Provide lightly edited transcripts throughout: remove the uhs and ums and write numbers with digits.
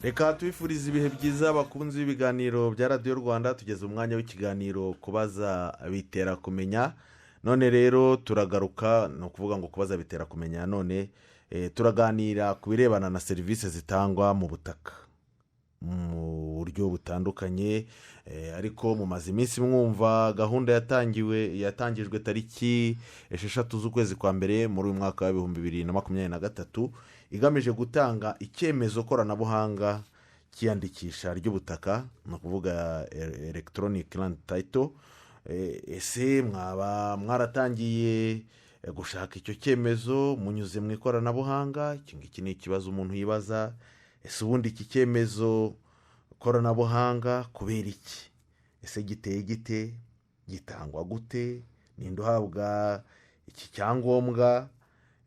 Reka tubifurize ibihe byiza, abakunzi b'ibiganiro bya Radiyo Rwanda. Tugeze umwanya w'ikiganiro Kubaza Bitera Kumenya. None rero turagaruka, ni ukuvuga ngo Kubaza Bitera Kumenya none turaganira ku birebana na serivisi zitangwa mu butaka mu buryo butandukanye. Ariko mumaze iminsi mwumva gahunda yatangiwe, yatangijwe tariki 6 z'ukwezi kwa mbere muri uyu mwaka wa 2023, igamije gutanga icyemezo koranabuhanga cy'iyandikisha ry'ubutaka, ni ukuvuga electronic land title. Ese mwaba mwaratangiye gushaka icyo cyemezo munyuze mu ikoranabuhanga? Iki ngiki ni ikibazo umuntu yibaza. Ese ubundi iki cyemezo koranabuhanga kubera iki? Ese giteye gite? Gitangwa gute? Ninde uhabwa iki cyangombwa?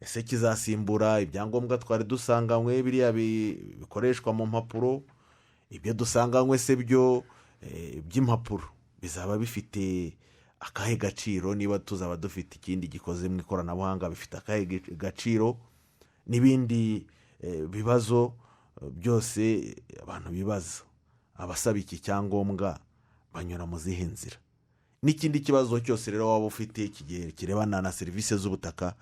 Ese kizasimbura ibyangombwa twari dusanganywe, biriya bikoreshwa mu mpapuro? Ibyo dusanganywe se byo by'impapuro bizaba bifite akahe gaciro niba tuzaba dufite ikindi gikoze mu ikoranabuhanga? Bifite akahe gaciro? N'ibindi bibazo byose abantu bibaza. Abasaba iki cyangombwa banyura mu zihe nzira? N'ikindi kibazo cyose rero waba ufite kirebana na serivisi z'ubutaka,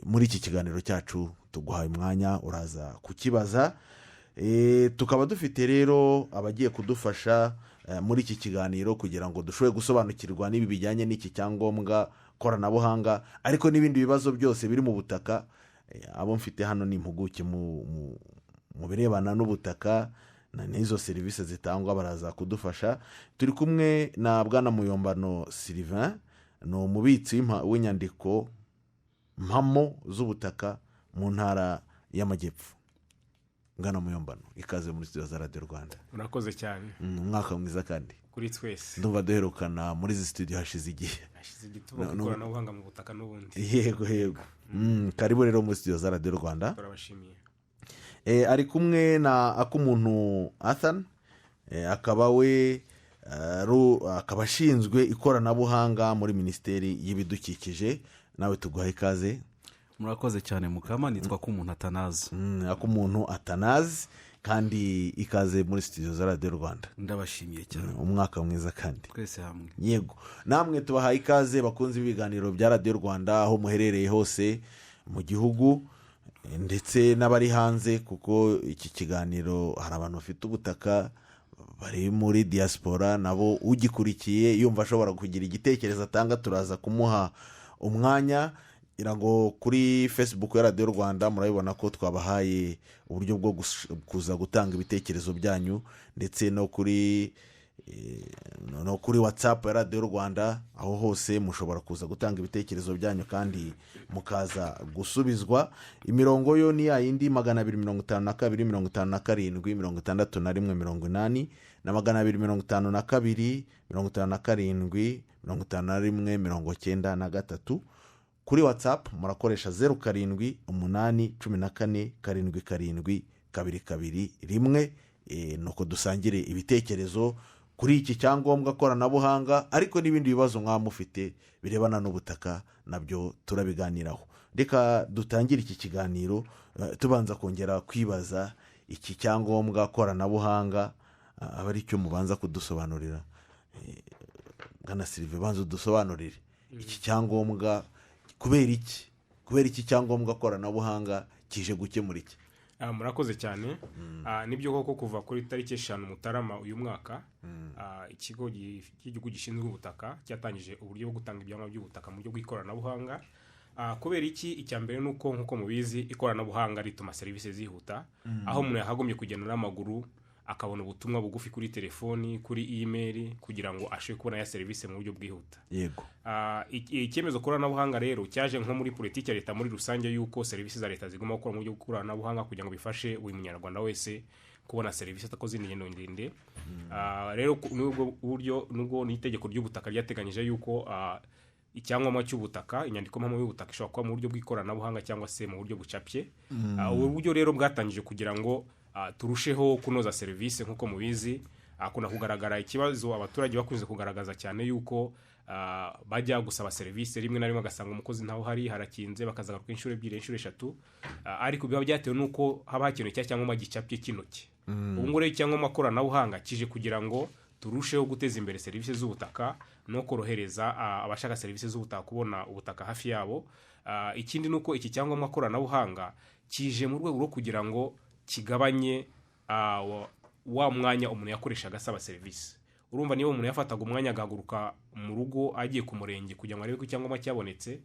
muri iki kiganiro cyacu tuguhaye umwanya, uraza kukibaza. Tukaba dufite rero abagiye kudufasha muri iki kiganiro kugira ngo dushobore gusobanukirwa n'ibi bijyanye n'iki cyangombwa koranabuhanga, ariko n'ibindi bibazo byose biri mu butaka. Abo mfite hano ni impuguke mu birebana n'ubutaka n'izo serivisi zitangwa, baraza kudufasha. Turi kumwe na Bwana Muyombano Sylvain, ni umubitsi w'inyandiko mpamo z'ubutaka mu Ntara y'Amajyepfo. Bwana Muyombano, ikaze muri studio za Radiyo Rwanda. Murakoze cyane. Umwaka mwiza kandi. Kuri twese. Ndumva duherukana muri izi studio hashize igihe. Hashize igituba ku ikoranabuhanga mu butaka n'ubundi. Yego. Karibu rero muri studio za Radiyo Rwanda. Turabashimiye. Ari kumwe na Akumuntu Athan, akaba we akaba ashinzwe ikoranabuhanga muri Minisiteri y'Ibidukikije. Nawe tuguha ikaze. Murakoze cyane, Mukama. Nitwa K'umuntu Atanazi. Akumuntu Atanazi, kandi ikaze muri studio za Radiyo Rwanda. Ndabashimiye cyane. Umwaka mwiza kandi. Twese hamwe. Yego, namwe tubahaye ikaze, bakunze ibiganiro bya Radiyo Rwanda, aho muherereye hose mu gihugu ndetse n'abari hanze, kuko iki kiganiro hari abantu bafite ubutaka bari muri diaspora. Nabo ugikurikiye yumva ashobora kugira igitekerezo atanga, turaza kumuha umwanya. Ngira ngo kuri Facebook ya Radiyo Rwanda murabibona ko twabahaye uburyo bwo kuza gutanga ibitekerezo byanyu, ndetse no kuri WhatsApp ya Radiyo Rwanda. Aho hose mushobora kuza gutanga ibitekerezo byanyu kandi mukaza gusubizwa. Imirongo yo ni ya yindi: 252 57 61 80 na 252 57 51 93. Kuri WhatsApp murakoresha 078 14 77 22 1. Nuko dusangire ibitekerezo kuri iki cyangombwa koranabuhanga, ariko n'ibindi bibazo mwaba mufite birebana n'ubutaka nabyo turabiganiraho. Reka dutangire iki kiganiro tubanza kongera kwibaza iki cyangombwa koranabuhanga, aba ari cyo mubanza kudusobanurira. Bwana Sylvain, banza udusobanurire iki cyangombwa kubera iki? Kubera iki cyangombwa koranabuhanga? Kije gukemura iki? Murakoze cyane. Nibyo koko, kuva kuri tariki 5 Mutarama uyu mwaka, ikigo cy'igihugu gishinzwe ubutaka cyatangije uburyo bwo gutanga ibyangombwa by'ubutaka mu buryo bw'ikoranabuhanga. Kubera iki? Icya mbere ni uko, nk'uko mubizi, ikoranabuhanga rituma serivisi zihuta. Aho umuntu yakagombye kugenda n'amaguru, akabona ubutumwa bugufi kuri telefoni, kuri email, kugira ngo ashobore kubona ya serivisi mu buryo bwihuta. Icyemezo koranabuhanga rero cyaje nko muri politiki ya leta muri rusange, y'uko serivisi za leta zigomba gukora mu buryo bw'ikoranabuhanga, kugira ngo bifashe buri munyarwanda wese kubona serivisi atakoze ingendo ndende. Rero n'ubwo buryo, nubwo n'itegeko ry'ubutaka ryateganyije yuko icyangombwa cy'ubutaka, inyandiko mpamo y'ubutaka, ishobora kuba mu buryo bw'ikoranabuhanga cyangwa se mu buryo bucapye. Ubu buryo rero bwatangije kugira ngo turusheho kunoza serivisi. Nk'uko mubizi, hakunda kugaragara ikibazo abaturage bakunze kugaragaza cyane, yuko bajya gusaba serivisi, rimwe na rimwe agasanga umukozi ntawe uhari, harakinze, bakazagaruka inshuro ebyiri, inshuro eshatu. Ariko biba byatewe n'uko haba hakenewe cya cyangombwa gicapye cy'intoki. Ubu ngubu rero icyangombwa koranabuhanga kije kugira ngo turusheho guteza imbere serivisi z'ubutaka no korohereza abashaka serivisi z'ubutaka kubona ubutaka hafi yabo. Ikindi ni uko iki cyangombwa koranabuhanga kije mu rwego rwo kugira ngo kigabanye wa mwanya umuntu yakoreshaga asaba serivisi. Urumva, niba umuntu yafataga umwanya agahaguruka mu rugo agiye ku murenge kugira ngo arebe ko icyangombwa cyabonetse,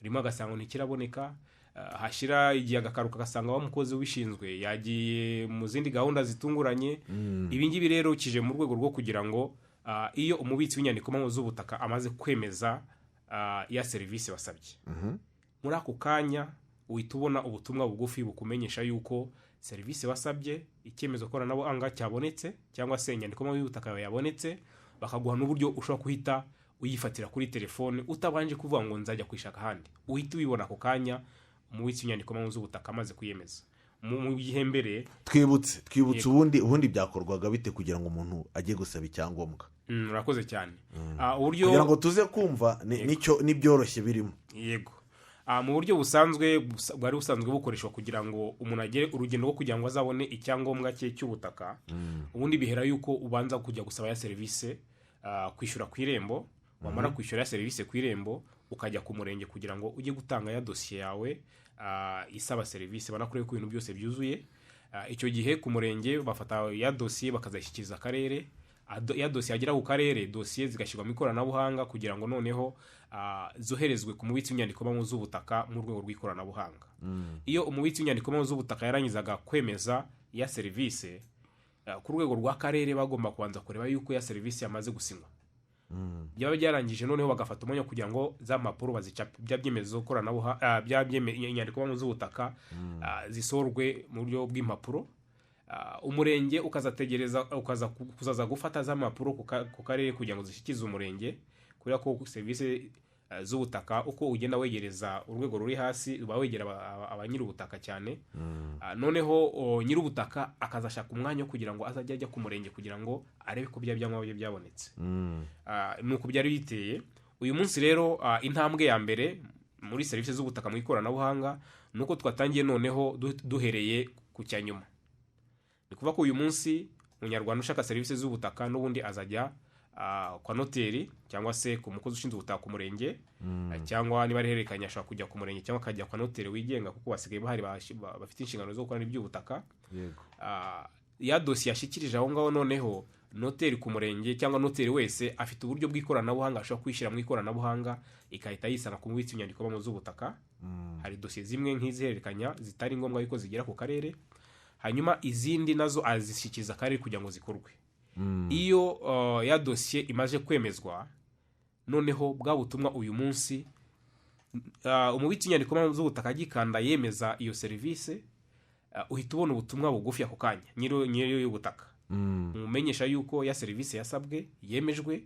rimwe agasanga ntikiraboneka, hashira igihe agakaruka agasanga wa mukozi ubishinzwe yagiye mu zindi gahunda zitunguranye. Ibi ngibi rero kije mu rwego rwo kugira ngo iyo umubitsi w'inyandiko mpamo z'ubutaka amaze kwemeza ya serivisi wasabye, muri ako kanya uhita ubona ubutumwa bugufi bukumenyesha yuko serivisi wasabye, icyemezo koranabuhanga cyabonetse, cyangwa se inyandiko mpamo y'ubutaka yawe yabonetse, bakaguha n'uburyo ushobora guhita uyifatira kuri telefone utabanje kuvuga ngo nzajya kuyishaka ahandi. Uhita ubibona ako kanya umubitsi w'inyandiko mpamo z'ubutaka amaze kuyemeza. Mu gihe mbere Twibutse ubundi byakorwaga bite kugira ngo umuntu ajye gusaba icyangombwa? Urakoze cyane. Uburyo Kugira ngo tuze kumva nicyo n'ibyoroshye birimo. Yego. Mu buryo busanzwe bwari busanzwe bukoreshwa kugira ngo umuntu agere urugendo rwo kugira ngo azabone icyangombwa cye cy'ubutaka, ubundi bihera yuko ubanza kujya gusaba ya serivisi, kwishyura ku Irembo. Wamara kwishyura ya serivisi ku Irembo, ukajya ku murenge kugira ngo ujye gutanga ya dosiye yawe isaba serivisi, banakurebe ko ibintu byose byuzuye. Icyo gihe ku murenge bafata ya dosiye bakazayishyikiriza akarere. Ya dosiye yagera ku karere, dosiye zigashyirwa mu ikoranabuhanga kugira ngo noneho zoherezwe ku mubitsi w'inyandiko mpamo z'ubutaka mu rwego rw'ikoranabuhanga. Iyo umubitsi w'inyandiko mpamo z'ubutaka yarangizaga kwemeza ya serivisi, ku rwego rw'akarere bagomba kubanza kureba yuko ya serivisi yamaze gusinywa. Byaba byarangije, noneho bagafata umwanya kugira ngo za mpapuro bazicape, bya byemezo koranabuhanga, bya inyandiko mpamo z'ubutaka zisohorwe mu buryo bw'impapuro. Umurenge ukazategereza ukaza kuzaza gufata za mpapuro ku karere kugira ngo zishyikize umurenge, kubera ko serivisi z'ubutaka uko ugenda wegereza urwego ruri hasi uba wegera aba nyir'ubutaka cyane. Noneho nyir'ubutaka akazashaka umwanya wo kugira ngo azajye ajya ku murenge kugira ngo arebe ko bya byangombwa bye byabonetse. Ni uku byari biteye. Uyu munsi rero intambwe ya mbere muri serivisi z'ubutaka mu ikoranabuhanga ni uko twatangiye noneho duhereye ku cya nyuma. Ni ukuvuga ko uyu munsi umunyarwanda ushaka serivisi z'ubutaka n'ubundi azajya kwa noteri cyangwa se ku mukozi ushinzwe ubutaka ku murenge, cyangwa niba ari ihererekanya ashobora kujya ku murenge cyangwa akajya kwa noteri wigenga, kuko basigaye bahari bafite inshingano zo gukora iby'ubutaka. Ya dosiye yashyikirije aho ngaho, noneho noteri ku murenge cyangwa noteri wese afite uburyo bw'ikoranabuhanga ashobora kwishyira mu ikoranabuhanga, igahita yisanga ku mubitsi w'inyandiko mpamo z'ubutaka. Hari dosiye zimwe nk'izihererekanya zitari ngombwa yuko zigera ku karere, hanyuma izindi nazo azishyikiriza akarere kugira ngo zikorwe. Iyo ya dosiye imaze kwemezwa, noneho bwa butumwa uyu munsi umubitsi w'inyandiko mpamo z'ubutaka agikanda yemeza iyo serivisi, uhita ubona ubutumwa bugufi ako kanya nyiri y'ubutaka umumenyesha yuko ya serivisi yasabwe yemejwe,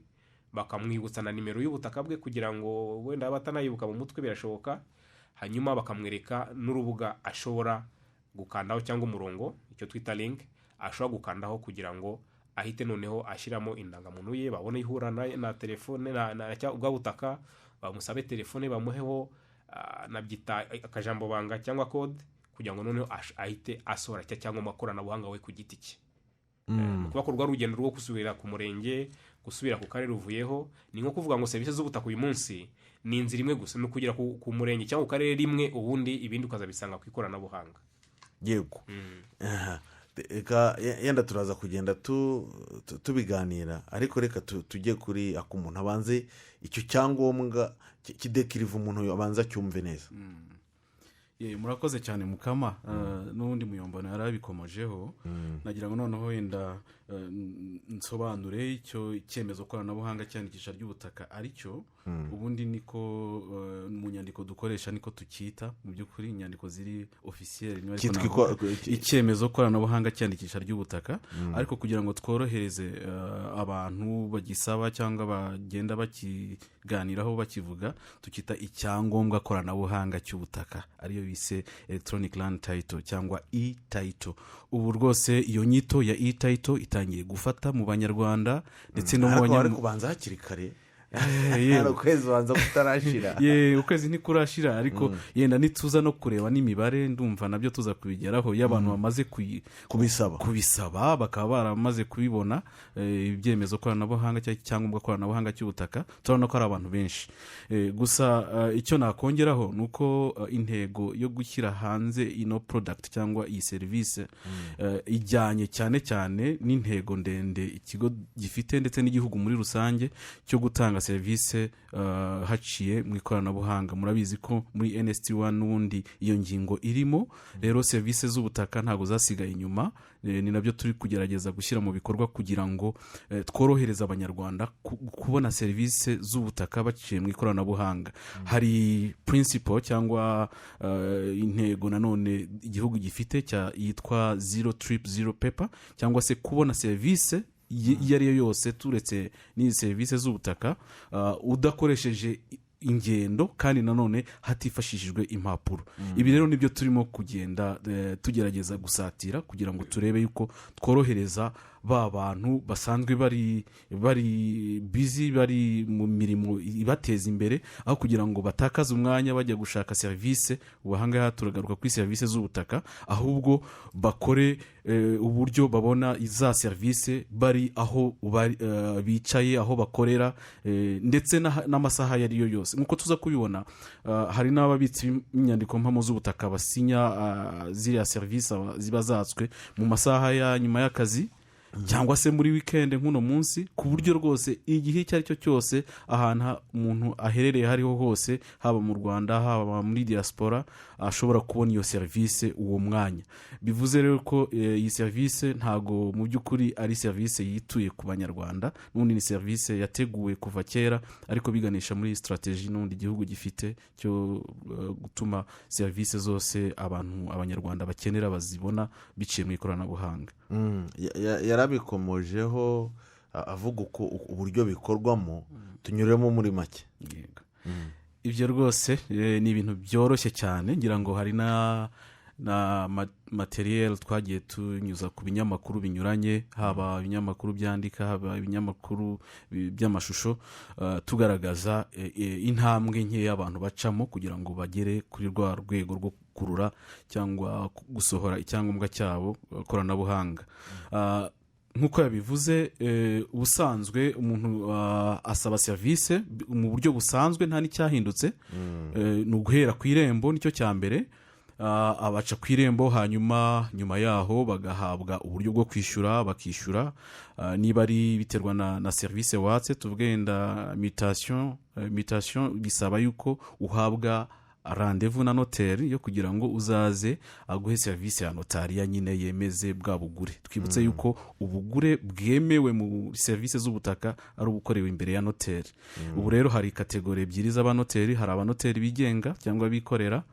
bakamwibutsa na nimero y'ubutaka bwe kugira ngo wenda abe atanayibuka mu mutwe, birashoboka. Hanyuma bakamwereka n'urubuga ashobora gukandaho cyangwa umurongo, icyo twita link, ashobora gukandaho kugira ngo ahite noneho ashyiramo indangamuntu ye, babone ihura na telefone na cyangwa ubwa butaka, bamusabe telefone, bamuheho nabyita akajambo banga cyangwa code, kugira ngo noneho ahite asohora cya cyangombwa koranabuhanga we ku giti cye. Ni ukuvuga ko rwa rugendo rwo gusubira ku murenge, gusubira ku karere ruvuyeho. Ni nko kuvuga ngo serivisi z'ubutaka uyu munsi ni inzira imwe gusa, ni ukugera ku murenge cyangwa ku karere rimwe, ubundi ibindi ukazabisanga ku ikoranabuhanga. Yego. Aha. Reka yenda turaza kugenda tubiganira, ariko reka tujye kuri ako umuntu abanze icyo cyangombwa kidekiriva, umuntu abanza acyumve neza. Ye, murakoze cyane Mukama. N'ubundi muyombano yari abikomojeho. Nagira ngo noneho wenda nsobanure icyo icyemezo koranabuhanga cyandikisha ry'ubutaka ari cyo. Ubundi niko mu nyandiko dukoresha niko tucyita. Mu by'ukuri inyandiko ziri officiel niba ariko Cyitwa navuga. Icyemezo koranabuhanga cyandikisha ry'ubutaka. Ariko kugira ngo tworohereze abantu bagisaba cyangwa bagenda bakiganiraho bakivuga, tukita icyangombwa koranabuhanga cy'ubutaka, ariyo bise electronic land title cyangwa e-title. Ubu rwose iyo nyito ya e-title itangiye gufata mu banyarwanda ndetse no mu Ariko bari banya kubanza hakiri kare. Yewe. Hari ukwezi ubanza kutarashira. Ye, ukwezi ntikurashira, ariko yenda nituza no kureba n'imibare, ndumva nabyo tuza kubigeraho, iyo abantu bamaze kubisaba. Kubisaba, bakaba baramaze kubibona, ibyemezo koranabuhanga cyangwa icyangombwa koranabuhanga cy'ubutaka, turabona ko ari abantu benshi. Gusa icyo nakongeraho ni uko intego yo gushyira hanze ino product cyangwa iyi serivisi ijyanye cyane cyane n'intego ndende ikigo gifite ndetse n'igihugu muri rusange cyo gutanga serivisi haciye mu ikoranabuhanga. Murabizi ko muri NST 1 n'ubundi iyo ngingo irimo. Rero serivisi z'ubutaka ntabwo zasigaye inyuma. Ni nabyo turi kugerageza gushyira mu bikorwa kugira ngo tworohereze Abanyarwanda kubona serivisi z'ubutaka baciye mu ikoranabuhanga. Hari principle cyangwa intego nanone igihugu gifite yitwa "zero trip, zero paper", cyangwa se kubona serivisi iyo ari yo yose, turetse n'izi serivisi z'ubutaka, udakoresheje ingendo kandi nanone hatifashishijwe impapuro. Ibi rero nibyo turimo kugenda tugerageza gusatira kugira ngo turebe yuko tworohereza ba bantu basanzwe bari busy, bari mu mirimo ibateza imbere, aho kugira ngo batakaze umwanya bajya gushaka serivisi. Ubu ahangaha turagaruka kuri serivisi z'ubutaka, ahubwo bakore uburyo babona za serivisi bari aho bicaye, aho bakorera, ndetse n'amasaha ayo ari yo yose. Nk'uko tuza kubibona, hari n'ababitsi b'inyandiko mpamo z'ubutaka basinya ziriya serivisi ziba zatswe mu masaha ya nyuma y'akazi cyangwa se muri wikendi nk'uno munsi, ku buryo rwose igihe icyo ari cyo cyose, ahantu umuntu aherereye aho ariho hose, haba mu Rwanda, haba muri diaspora, ashobora kubona iyo serivisi uwo mwanya. Bivuze rero ko iyi serivisi ntago mu by'ukuri ari serivisi yituye ku Banyarwanda, n'ubundi ni serivisi yateguwe kuva kera, ariko biganisha muri strategy n'ubundi igihugu gifite cyo gutuma serivisi zose abantu, Abanyarwanda bakenera bazibona biciye mu ikoranabuhanga. Yarabikomojeho avuga uko uburyo bikorwamo, tunyuremo muri make. Yego. Ibyo rwose ni ibintu byoroshye cyane. Ngira ngo hari na material twagiye tunyuza ku binyamakuru binyuranye, haba ibinyamakuru byandika, haba ibinyamakuru by'amashusho, tugaragaza intambwe nkeya abantu bacamo kugira ngo bagere kuri rwa rwego rwo gukurura cyangwa gusohora icyangombwa cyabo koranabuhanga. Nk'uko yabivuze, ubusanzwe umuntu asaba serivisi mu buryo busanzwe, nta n'icyahindutse. Ni uguhera ku Irembo, nicyo cya mbere. Abaca ku Irembo, hanyuma nyuma yaho bagahabwa uburyo bwo kwishyura, bakishyura. Niba ari biterwa na serivisi watse, tuvuge wenda mutation. Mutation bisaba yuko uhabwa rendez-vous na noteri yo kugira ngo uzaze aguhe serivisi ya notariya nyine, yemeze bwa bugure. Twibutse yuko ubugure bwemewe mu serivisi z'ubutaka ari ubukorewe imbere ya noteri. Ubu rero hari category ebyiri z'abanoteri: hari abanoteri bigenga cyangwa bikorera.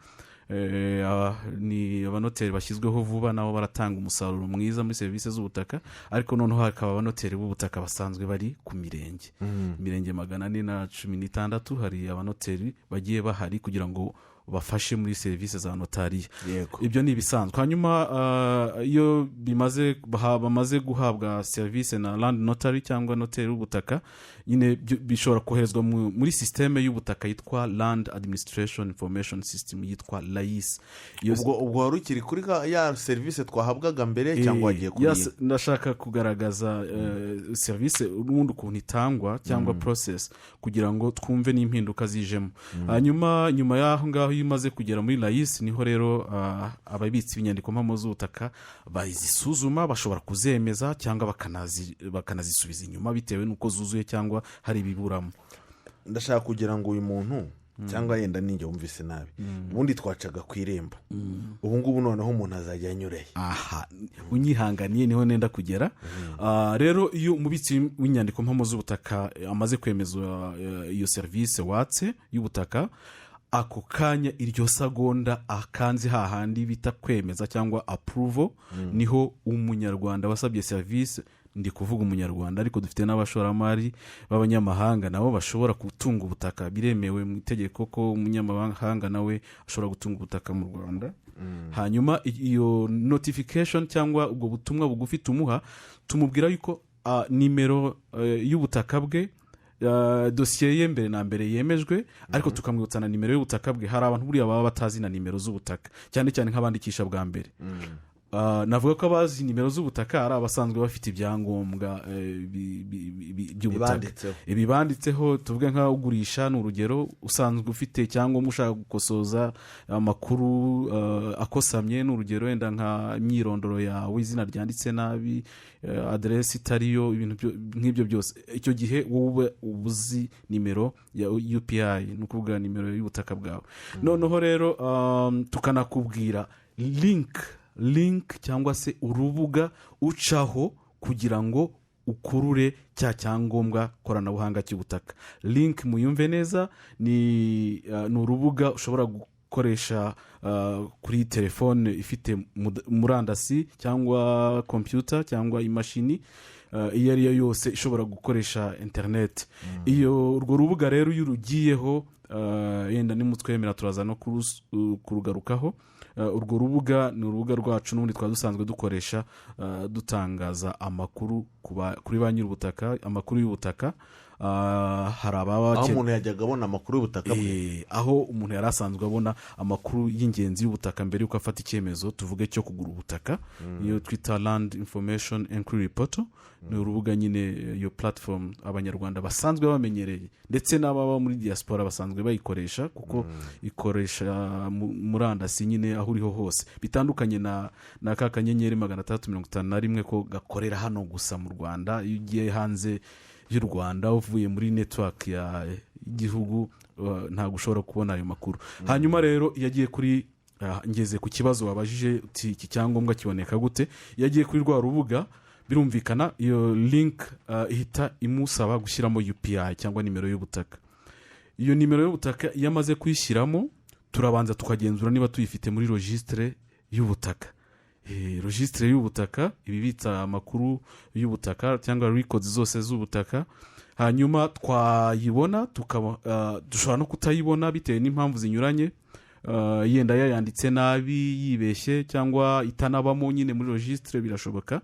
Ni abanoteri bashyizweho vuba, nabo baratanga umusaruro mwiza muri serivisi z'ubutaka, ariko noneho hakaba abanoteri b'ubutaka basanzwe bari ku mirenge, imirenge 416, hari abanoteri bagiye bahari kugira ngo bafashe muri serivisi za notariya. Ibyo ni ibisanzwe. Hanyuma iyo bamaze guhabwa serivisi na land notary cyangwa noteri w'ubutaka nyine, bishobora koherezwa muri sisiteme y'ubutaka yitwa Land Administration Information System, yitwa LAIS. Ubwo wari ukiri kuri ya serivisi twahabwaga mbere cyangwa wagiye kuri Ya, ndashaka kugaragaza serivisi ubundi ukuntu itangwa cyangwa process, kugira ngo twumve n'impinduka zijemo. Hanyuma nyuma y'aho ngaho, iyo umaze kugera muri LAIS, niho rero ababitsi b'inyandiko mpamo z'ubutaka bazisuzuma, bashobora kuzemeza cyangwa bakanazisubiza inyuma bitewe n'uko zuzuye cyangwa hari ibiburamo. Ndashaka kugira ngo uyu muntu, cyangwa yenda ninjye wumvise nabi, ubundi twacaga ku Irembo, ubu ngubu noneho umuntu azajya anyureye? Aha unyihanganiye, niho nenda kugera. Rero iyo umubitsi w'inyandiko mpamo z'ubutaka amaze kwemeza iyo serivisi watse y'ubutaka, ako kanya, iryo segonda akanze hahandi bita kwemeza cyangwa approval, niho Umunyarwanda wasabye serivisi, ndi kuvuga Umunyarwanda ariko dufite n'abashoramari b'abanyamahanga nabo bashobora gutunga ubutaka, biremewe mu itegeko ko umunyamahanga nawe ashobora gutunga ubutaka mu Rwanda. Hanyuma iyo notification cyangwa ubwo butumwa bugufi tumuha, tumubwira yuko nimero y'ubutaka bwe Dosiye ye mbere na mbere yemejwe, ariko tukamwibutsa na nimero y'ubutaka bwe. Hari abantu buriya baba batazi na nimero z'ubutaka, cyane cyane nk'abandikisha bwa mbere. Navuga ko abazi nimero z'ubutaka ari abasanzwe bafite ibyangombwa by'ubutaka Ibanditseho. Ibibanditseho. Tuvuge nk'ugurisha, ni urugero, usanzwe ufite icyangombwa, ushaka gukosoza amakuru akosamye, ni urugero wenda nka imyirondoro yawe, izina ryanditse nabi, aderesi itariyo, ibintu nk'ibyo byose. Icyo gihe wowe uba uzi nimero ya UPI, ni ukuvuga nimero y'ubutaka bwawe. Noneho rero tukanakubwira link cyangwa se urubuga ucaho kugira ngo ukurure cya cyangombwa koranabuhanga cy'ubutaka. Link, muyumve neza, ni urubuga ushobora gukoresha kuri telefone ifite murandasi cyangwa kompiyuta cyangwa imashini iyo ari yo yose ishobora gukoresha interineti. Iyo urwo rubuga rero iyo urugiyeho, yenda nimutwemera turaza no kurugarukaho. Urwo rubuga ni urubuga rwacu n'ubundi twari dusanzwe dukoresha dutangaza amakuru kuri ba nyir'ubutaka, amakuru y'ubutaka. Hari ababa aho umuntu yajyaga abona amakuru y'ubutaka bwe. Aho umuntu yari asanzwe abona amakuru y'ingenzi y'ubutaka mbere y'uko afata icyemezo, tuvuge cyo kugura ubutaka, niyo twita Land Information Enquiry Portal. Ni urubuga nyine, iyo platform Abanyarwanda basanzwe bamenyereye, ndetse n'ababa muri diaspora basanzwe bayikoresha, kuko ikoresha murandasi nyine aho uriho hose, bitandukanye na ka *651 ko gakorera hano gusa mu Rwanda. Iyo ugiye hanze y'u Rwanda, uvuye muri network y'igihugu, ntabwo ushobora kubona ayo makuru. Hanyuma rero iyo agiye kuri ngeze ku kibazo wabajije uti iki cyangombwa kiboneka gute? Iyo agiye kuri rwa rubuga, birumvikana iyo link ihita imusaba gushyiramo UPI cyangwa nimero y'ubutaka. Iyo nimero y'ubutaka iyo amaze kuyishyiramo, turabanza tukagenzura niba tuyifite muri registre y'ubutaka. Registre y'ubutaka iba ibitsa amakuru y'ubutaka cyangwa records zose z'ubutaka. Hanyuma twayibona, tukaba dushobora no kutayibona bitewe n'impamvu zinyuranye. Yenda yayanditse nabi yibeshye, cyangwa itanabamo nyine muri registre, birashoboka.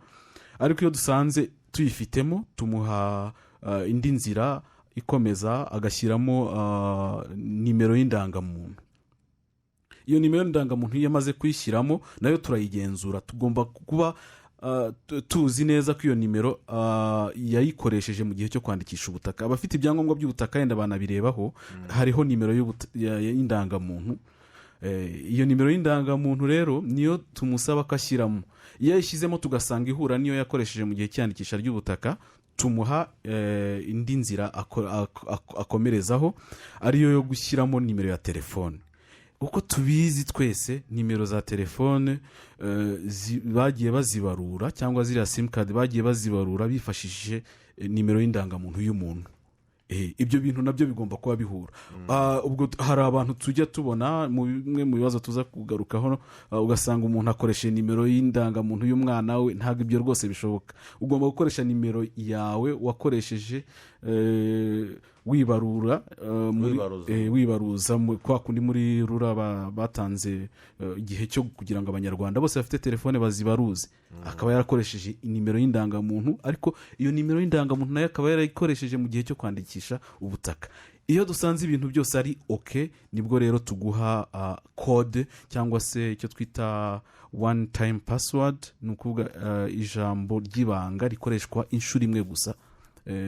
Ariko iyo dusanze tuyifitemo, tumuha indi nzira ikomeza, agashyiramo nimero y'indangamuntu. Iyo nimero y'indangamuntu iyo amaze kuyishyiramo, nayo turayigenzura. Tugomba kuba tuzi neza ko iyo nimero yayikoresheje mu gihe cyo kwandikisha ubutaka. Abafite ibyangombwa by'ubutaka yenda banabirebaho, hariho nimero y'indangamuntu. Iyo nimero y'indangamuntu rero niyo tumusaba ko ashyiramo. Iyo yayishyizemo tugasanga ihura n'iyo yakoresheje mu gihe cy'iyandikisha ry'ubutaka, tumuha indi nzira akomerezaho, ariyo yo gushyiramo nimero ya telefone. Uko tubizi twese, nimero za telefone bagiye bazibarura, cyangwa ziriya simukadi bagiye bazibarura bifashishije nimero y'indangamuntu y'umuntu. Ibyo bintu nabyo bigomba kuba bihura. Ubwo hari abantu tujya tubona mu bimwe mu bibazo tuza kugarukaho, ugasanga umuntu akoresheje nimero y'indangamuntu y'umwana we. Ntabwo ibyo rwose bishoboka. Ugomba gukoresha nimero yawe wakoresheje wibarura, Wibaruza. Wibaruza kwa kundi muri RURA batanze igihe cyo kugira ngo Abanyarwanda bose bafite telefone bazibaruze, akaba yarakoresheje nimero y'indangamuntu, ariko iyo nimero y'indangamuntu nayo akaba yarayikoresheje mu gihe cyo kwandikisha ubutaka. Iyo dusanze ibintu byose ari okay, nibwo rero tuguha kode cyangwa se icyo twita one time password, ni ukuvuga ijambo ry'ibanga rikoreshwa inshuro imwe gusa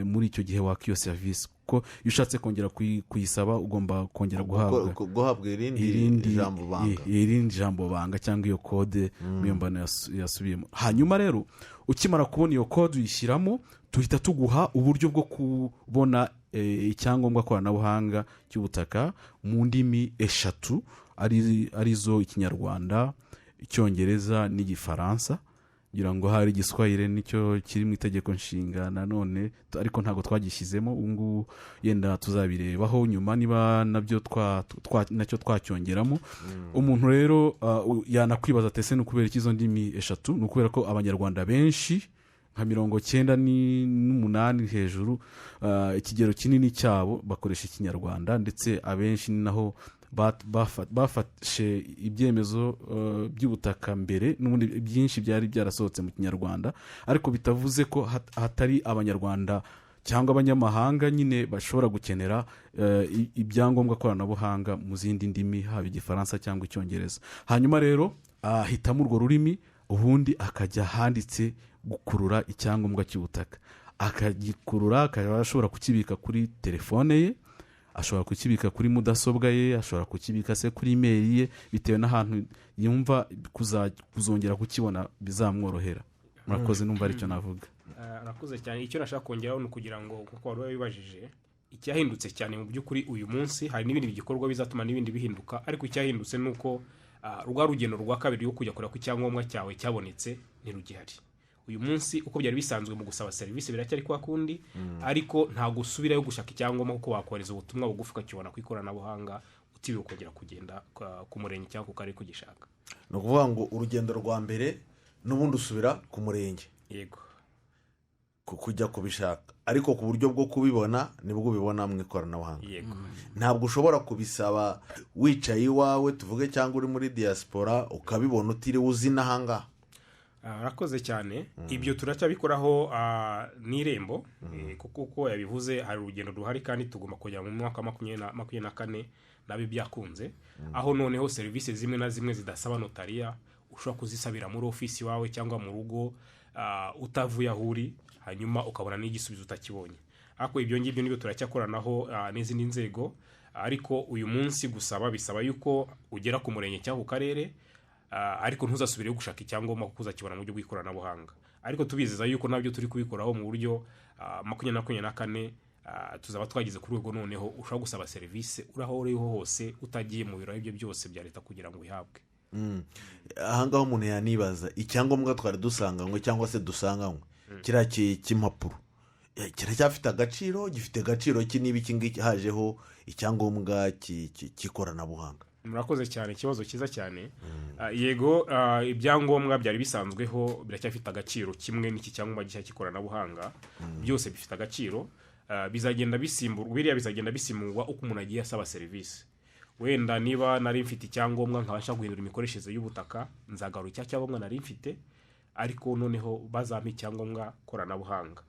muri icyo gihe waka iyo serivisi, kuko iyo ushatse kongera kuyisaba ugomba kongera guhabwa guhabwa irindi irindi jambo banga. Irindi jambo banga cyangwa iyo kode muyombano yasubiyemo. Hanyuma rero ukimara kubona iyo kode uyishyiramo, tuhita tuguha uburyo bwo kubona icyangombwa koranabuhanga cy'ubutaka mu ndimi eshatu, arizo Ikinyarwanda, Icyongereza n'Igifaransa. Ngira ngo hari Igiswahili, nicyo kiri mu itegeko nshinga nanone, ariko ntabwo twagishyizemo ubu ngubu. Yenda tuzabirebaho nyuma niba nabyo nacyo twacyongeramo. Umuntu rero yanakwibaza ati ese ni ukubera iki izo ndimi eshatu? Ni ukubera ko Abanyarwanda benshi, nka 98 hejuru, ikigero kinini cyabo bakoresha Ikinyarwanda, ndetse abenshi ni naho bafashe ibyemezo by'ubutaka mbere. N'ubundi byinshi byari byarasohotse mu Kinyarwanda, ariko bitavuze ko hatari Abanyarwanda Cyangwa abanyamahanga nyine bashobora gukenera ibyangombwa koranabuhanga mu zindi ndimi, haba Igifaransa cyangwa Icyongereza. Hanyuma rero ahitamo urwo rurimi, ubundi akajya ahanditse gukurura icyangombwa cy'ubutaka, akagikurura, akaba ashobora kukibika kuri telefone ye, ashobora kukibika kuri mudasobwa ye, ashobora kukibika se kuri imeri ye, bitewe n'ahantu yumva kuzongera kukibona bizamworohera. Murakoze, numva aricyo navuga. Arakoze cyane. Icyo nashaka kongeraho ni ukugira ngo, kuko wari wabibajije, icyahindutse cyane mu by'ukuri uyu munsi, hari n'ibindi bikorwa bizatuma n'ibindi bihinduka, ariko icyahindutse ni uko rwa rugendo rwa kabiri rwo kujya kureba ko icyangombwa cyawe cyabonetse ntirugihari uyu munsi. Uko byari bisanzwe mu gusaba serivisi biracyari kwa kundi, ariko nta gusubirayo gushaka icyangombwa, kuko wakohereza ubutumwa bugufi ukakibona ku ikoranabuhanga utiriwe ukongera kugenda ku murenge cyangwa ku karere kugishaka. Ni ukuvuga ngo urugendo rwa mbere n'ubundi usubira ku murenge Yego. Kujya kubishaka, ariko ku buryo bwo kubibona nibwo ubibona mu ikoranabuhanga. Yego. Ntabwo ushobora kubisaba wicaye iwawe, tuvuge, cyangwa uri muri diaspora, ukabibona utiriwe uzi n'ahangaha? Arakoze cyane. Ibyo turacyabikoraho n'Irembo, kuko uko yabivuze hari urugendo ruhari, kandi tugomba kujya mu mwaka wa 2024 nabyo byakunze, aho noneho serivisi zimwe na zimwe zidasaba notariya ushobora kuzisabira muri ofisi iwawe cyangwa mu rugo, utavuye aho uri, hanyuma ukabona n'igisubizo utakibonye. Ariko ibyo ngibyo nibyo turacyakoranaho n'izindi nzego. Ariko uyu munsi gusaba bisaba yuko ugera ku murenge cyangwa ku karere, ariko ntuzasubireyo gushaka icyangombwa kuko uzakibona mu buryo bw'ikoranabuhanga. Ariko tubizeza yuko nabyo turi kubikoraho mu buryo 2024 tuzaba twageze ku rwego noneho ushobora gusaba serivisi uri aho uriho hose, utagiye mu biro ibyo byose bya leta kugira ngo uyihabwe. Ahangaha umuntu yanibaza, icyangombwa twari dusanganywe cyangwa se dusanganywe kiriya cy'impapuro kiracyafite agaciro? Gifite agaciro ki niba iki ngiki hajeho icyangombwa cy'ikoranabuhanga? Murakoze cyane, ikibazo cyiza cyane. Yego, ibyangombwa byari bisanzweho biracyafite agaciro kimwe n'iki cyangombwa gishya cy'ikoranabuhanga. Byose bifite agaciro. Bizagenda bisimburwa, biriya bizagenda bisimburwa uko umuntu agiye asaba serivisi. Wenda niba nari mfite icyangombwa nkaba nshaka guhindura imikoreshereze y'ubutaka, nzagarura icya cyangombwa nari mfite, ariko noneho bazampa icyangombwa koranabuhanga.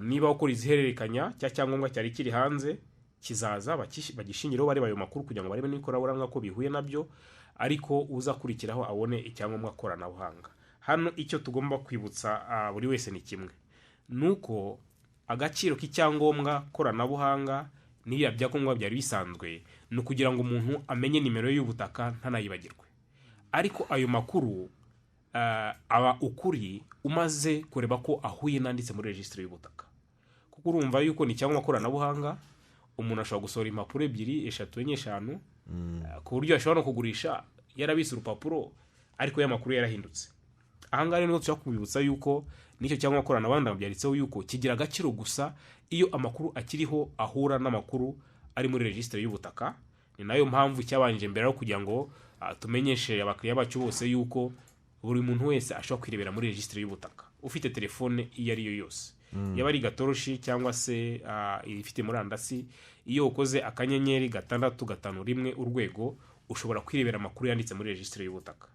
Niba ukora izihererekanya, cya cyangombwa cyari kiri hanze kizaza bagishingireho bareba ayo makuru kugira ngo barebe n'ikoranabuhanga ko bihuye nabyo, ariko uzakurikiraho abone icyangombwa koranabuhanga. Hano icyo tugomba kwibutsa buri wese ni kimwe, ni uko agaciro k'icyangombwa koranabuhanga n'iriya byangombwa byari bisanzwe ni ukugira ngo umuntu amenye nimero ye y'ubutaka ntanayibagirwe. Ariko ayo makuru aba ukuri umaze kureba ko ahuye n'anditse muri regisitiri y'ubutaka, kuko urumva yuko ni icyangombwa koranabuhanga, umuntu ashobora gusohora impapuro ebyiri, eshatu, enye, eshanu, ku buryo ashobora no kugurisha yarabitse urupapuro ariko ya makuru yarahindutse. Ahangaha rero niho dushobora kubibutsa yuko n'icyo cyangombwa koranabuhanga byanditseho yuko kigira agaciro gusa iyo amakuru akiriho ahura n'amakuru ari muri regisitiri y'ubutaka. Ni nayo mpamvu cyabanje mbere aho kugira ngo tumenyeshe abakiriya bacu bose yuko buri muntu wese ashobora kwirebera muri regisitiri y'ubutaka ufite telefone iyo ari yo yose, yaba ari gatoroshi cyangwa se ifite murandasi. Iyo ukoze *651# ushobora kwirebera amakuru yanditse muri regisitiri y'ubutaka.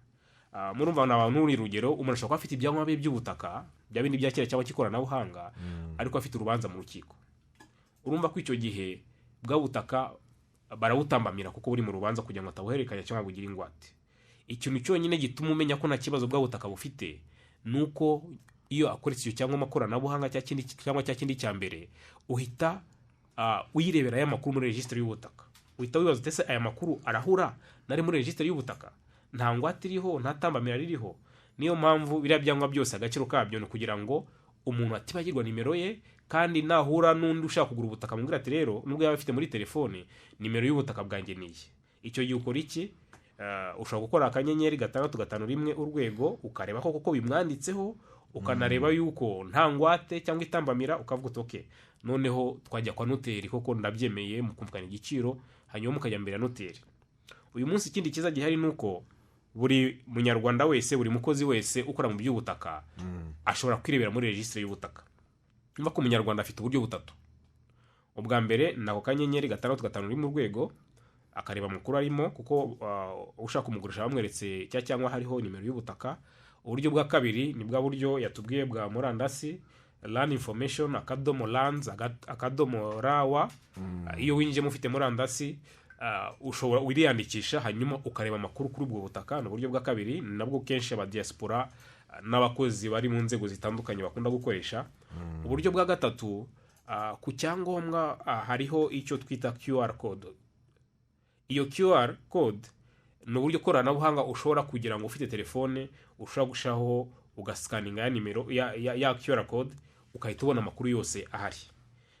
Murumva ni abantu, uri rugero, umuntu ashobora kuba afite ibyangombwa bye by'ubutaka, bya bindi bya kera cyangwa cy'ikoranabuhanga, ariko afite urubanza mu rukiko. Urumva ko icyo gihe bwa butaka barawutambamira kuko buri mu rubanza, kugira ngo atabuhererekanya cyangwa bugire ingwate. Ikintu cyonyine gituma umenya ko nta kibazo bwa butaka bufite ni uko iyo akoresheje icyo cyangombwa koranabuhanga cya kindi cyangwa cya kindi cya mbere, uhita uyirebera aya makuru muri regisitiri y'ubutaka. Uhita wibaza uti: "Ese aya makuru arahura nari muri regisitiri y'ubutaka? Nta ngwate iriho, nta tambamira ririho?" Niyo mpamvu biriya byangombwa byose agaciro kabyo ni ukugira ngo umuntu atibagirwa nimero ye, kandi nahura n'undi ushaka kugura ubutaka amubwira ati: "Rero nubwo yaba afite muri telefone, nimero y'ubutaka bwanjye ni iyi." Icyo gihe ukora iki? Ushobora gukora *651# ukareba ko koko bimwanditseho, ukanareba yuko nta ngwate cyangwa itambamira, ukavuga uti: "Okay, noneho twajya kwa noteri koko ndabyemeye," mukumvikana igiciro, hanyuma mukajya mbere ya noteri. Uyu munsi ikindi cyiza gihari ni uko buri munyarwanda wese, buri mukozi wese ukora mu by'ubutaka ashobora kwirebera muri regisitiri y'ubutaka. Niba ko umunyarwanda afite uburyo butatu: ubwa mbere ni ako *651# akareba amakuru arimo, kuko ushaka kumugurisha bamweretse cya cyangwa hariho nimero y'ubutaka. Uburyo bwa kabiri ni bwa buryo yatubwiye bwa murandasi. Land Information akadomo lands akadomo rw. Iyo winjiyemo ufite murandasi, ushobora wiriyandikisha, hanyuma ukareba amakuru kuri ubwo butaka. Ni uburyo bwa kabiri, ni nabwo kenshi abadiyasipora n'abakozi bari mu nzego zitandukanye bakunda gukoresha. Uburyo bwa gatatu, ku cyangombwa hariho icyo twita QR code. Iyo QR code ni uburyo koranabuhanga ushobora kugira ngo ufite telefone ushobora gushyiraho, ugasikaninga ya nimero ya QR code, ugahita ubona amakuru yose ahari.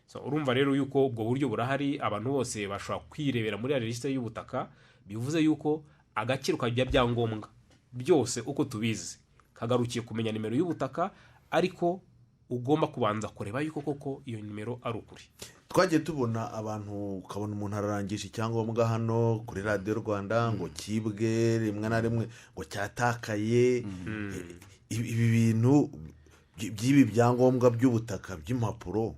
So, urumva rero yuko ubwo buryo burahari, abantu bose bashobora kwirebera muri ya regisitiri y'ubutaka. Bivuze yuko agaciro kajya byangombwa byose uko tubizi kagarukiye kumenya nimero y'ubutaka, ariko ugomba kubanza kureba yuko koko iyo nimero ari ukuri. Twagiye tubona abantu, ukabona umuntu ararangisha icyangombwa hano kuri Radiyo Rwanda ngo kibwe, rimwe na rimwe ngo cyatakaye. Ibi bintu by'ibi byangombwa by'ubutaka by'impapuro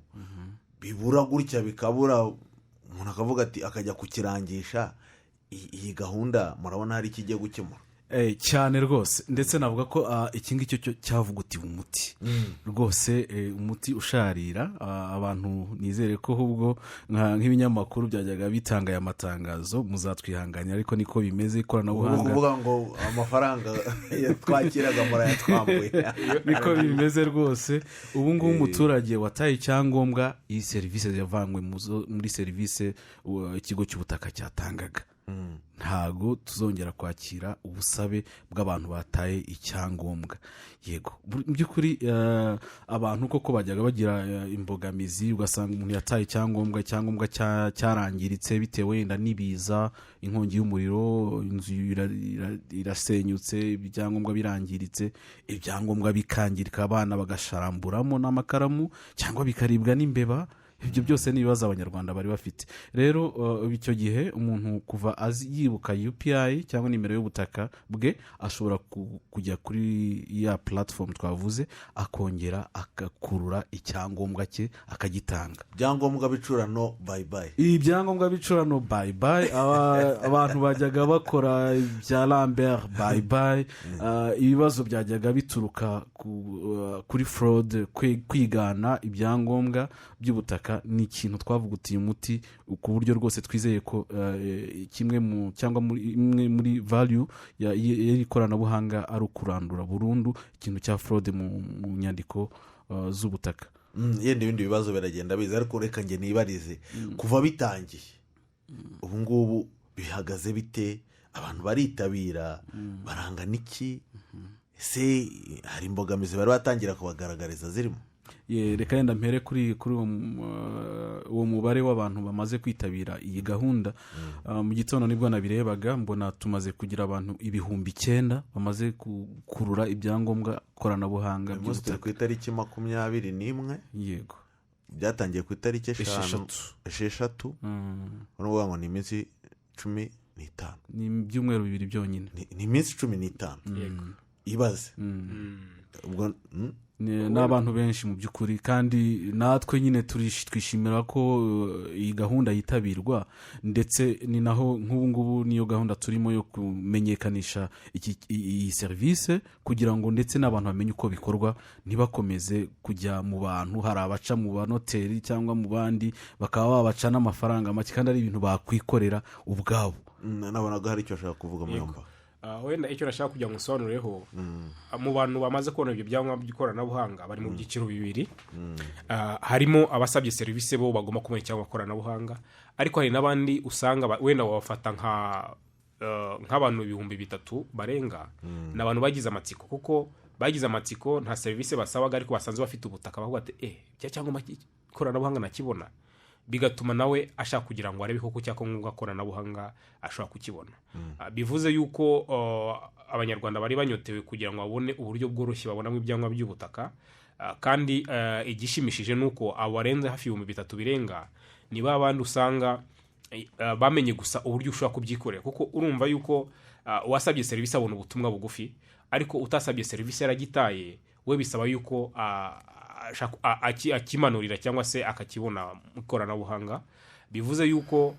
bibura gutya, bikabura, umuntu akavuga ati akajya kukirangisha, iyi gahunda murabona hari icyo igiye gukemura? Cyane rwose. Ndetse navuga ko iki ngiki cyo cyavugutiwe umuti rwose, umuti usharira. Abantu nizere ko ahubwo nk'ibinyamakuru byajyaga bitanga aya matangazo muzatwihanganya, ariko niko bimeze. Ni ikoranabuhanga ukuvuga ngo amafaranga twakiraga murayatwambuye. Niko bimeze rwose. Ubu ngubu umuturage wataye icyangombwa, iyi serivisi yavanywe muri serivisi ikigo cy'ubutaka cyatangaga. Ntago tuzongera kwakira ubusabe bw'abantu bataye icyangombwa. Yego, mu by'ukuri abantu koko bajyaga bagira imbogamizi, ugasanga umuntu yataye icyangombwa, icyangombwa cyarangiritse bitewe wenda n'ibiza, inkongi y'umuriro, inzu irasenyutse, ibyangombwa birangiritse, ibyangombwa bikangirika, abana bagasharamburamo n'amakaramu cyangwa bikaribwa n'imbeba. Ibyo byose ni ibibazo Abanyarwanda bari bafite. Rero icyo gihe umuntu kuva azi yibuka UPI cyangwa nimero y'ubutaka bwe, ashobora kujya kuri ya platform twavuze, akongera agakurura icyangombwa cye, akagitanga. Ibyangombwa bicurano bye bye. Ibyangombwa bicurano bye bye. Abantu bajyaga bakora ibya Lambert bye bye. Ibibazo byajyaga bituruka kuri fraude, kwigana ibyangombwa by'ubutaka, ni ikintu twavugutiye umuti ku buryo rwose twizeye ko kimwe mu cyangwa imwe muri value y'ikoranabuhanga ari ukurandura burundu ikintu cya fraude mu nyandiko z'ubutaka. Yenda ibindi bibazo biragenda biza, ariko reka njye nibarize: kuva bitangiye ubu ngubu bihagaze bite? Abantu baritabira barangana iki? Ese hari imbogamizi bari batangira kubagaragariza zirimo? Reka yenda mpere kuri uwo mubare w'abantu bamaze kwitabira iyi gahunda. Mu gitondo nibwo nabirebaga, mbona tumaze kugira abantu 9000 bamaze gukurura ibyangombwa koranabuhanga Uyu munsi turi by'ubutaka. ku itariki 21. Yego. Byatangiye ku itariki 5. 6. 6. Ni ukuvuga ngo ni iminsi 15. Ni ibyumweru 2 byonyine. Ni iminsi 15. Yego. Ibaze ubwo. Ni abantu benshi mu by'ukuri, kandi natwe nyine twishimira ko iyi gahunda yitabirwa. Ndetse ni naho nk'ubu ngubu niyo gahunda turimo yo kumenyekanisha iyi serivisi, kugira ngo ndetse n'abantu bamenye uko bikorwa, ntibakomeze kujya mu bantu. Hari abaca mu banoteri cyangwa mu bandi, bakaba babaca n'amafaranga make kandi ari ibintu bakwikorera ubwabo. Nabonaga hari icyo ashaka kuvuga, Muyomba. Wenda icyo nashaka kugira ngo nsobanureho, mu bantu bamaze kubona ibyo byangombwa by'ikoranabuhanga bari mu byiciro bibiri. Harimo abasabye serivisi, bo bagomba kubona icyangombwa koranabuhanga, ariko hari n'abandi usanga wenda wabafata nk'abantu 3000 barenga. Ni abantu bagize amatsiko, kuko bagize amatsiko, nta serivisi basabaga, ariko basanzwe bafite ubutaka, bavuga ati cya cyangombwa cy'ikoranabuhanga nakibona, bigatuma nawe ashaka kugira ngo arebe koko icyangombwa koranabuhanga ashobora kukibona. Bivuze yuko Abanyarwanda bari banyotewe kugira ngo babone uburyo bworoshye babonamo ibyangombwa by'ubutaka. Kandi igishimishije ni uko abo barenze hafi 3000 birenga ni ba bandi usanga bamenye gusa uburyo ushobora kubyikorera, kuko urumva yuko uwasabye serivisi abona ubutumwa bugufi, ariko utasabye serivisi yaragitaye, we bisaba yuko akimanurira cyangwa se akakibona mu ikoranabuhanga. Bivuze yuko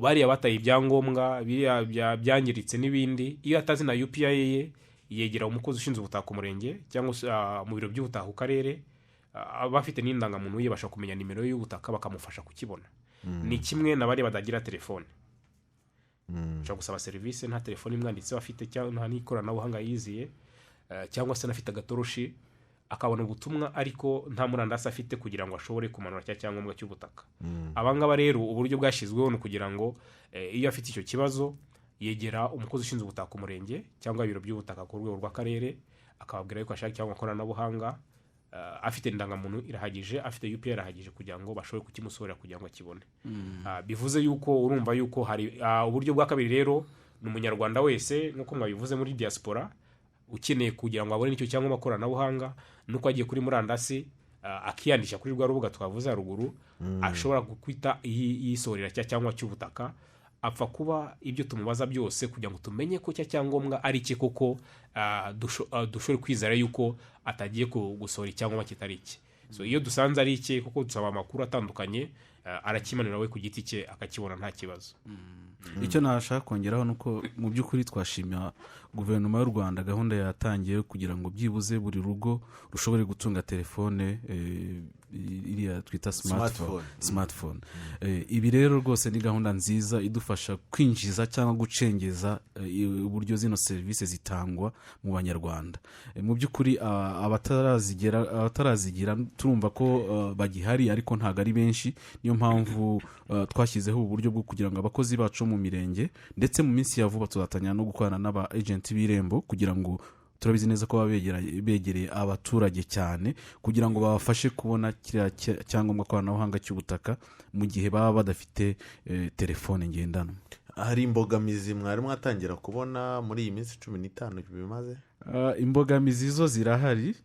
bariya bataye ibyangombwa, biriya byangiritse n'ibindi, iyo atazi na UPI ye, yegera umukozi ushinzwe ubutaka ku murenge cyangwa se mu biro by'ubutaka ku karere. aba afite n'indangamuntu ye, bashobora kumenya nimero ye y'ubutaka bakamufasha kukibona. Ni kimwe na bariya batagira telefone, ushobora gusaba serivisi nta telefone imwanditseho afite, cyangwa nta n'ikoranabuhanga yiziye, cyangwa se anafite agatoroshi akabona ubutumwa ariko nta murandasi afite kugira ngo ashobore kumanura cya cyangombwa cy'ubutaka. Abangaba rero uburyo bwashyizweho ni ukugira ngo iyo afite icyo kibazo yegera umukozi ushinzwe ubutaka ku murenge cyangwa ibiro by'ubutaka ku rwego rw'akarere, akababwira yuko ashaka icyangombwa koranabuhanga. Afite indangamuntu irahagije, afite UPR irahagije kugira ngo bashobore kukimusohorera kugira ngo akibone. Bivuze yuko urumva yuko hari uburyo bwa kabiri rero, ni umunyarwanda wese nk'uko mwabivuze muri diaspora ukeneye kugira ngo abone icyo cyangombwa koranabuhanga, nuko agiye kuri murandasi akiyandisha kuri rwa rubuga twavuze haruguru, ashobora gukwita yisohorera cya cyangombwa cy'ubutaka, apfa kuba ibyo tumubaza byose kugira ngo tumenye ko cya cyangombwa ari icye koko, dushobore kwizera yuko atagiye gusohora icyangombwa kitari icye. So iyo dusanze ari icye kuko dusaba amakuru atandukanye, arakimanura we ku giti cye akakibona nta kibazo. Icyo nashaka kongeraho ni uko mu by'ukuri twashimira guverinoma y'u Rwanda gahunda yatangiye kugira ngo byibuze buri rugo rushobore gutunga telefone iriya twita smartphone. Smartphone. Smartphone. Ibi rero rwose ni gahunda nziza idufasha kwinjiza cyangwa gucengeza uburyo zino serivisi zitangwa mu banyarwanda. Mu by'ukuri abatarazigira turumva ko bagihari ariko ntabwo ari benshi. Niyo mpamvu twashyizeho ubu buryo bwo kugira ngo abakozi bacu bo mu mirenge, ndetse mu minsi ya vuba tuzatangira no gukorana n'aba agents b'Irembo, kugira ngo turabizi neza ko baba begereye abaturage cyane, kugira ngo babafashe kubona kiriya cyangombwa koranabuhanga cy'ubutaka mu gihe baba badafite telefone ngendanwa. Hari imbogamizi mwari mwatangira kubona muri iyi minsi 15 bimaze? Imbogamizi zo zirahari.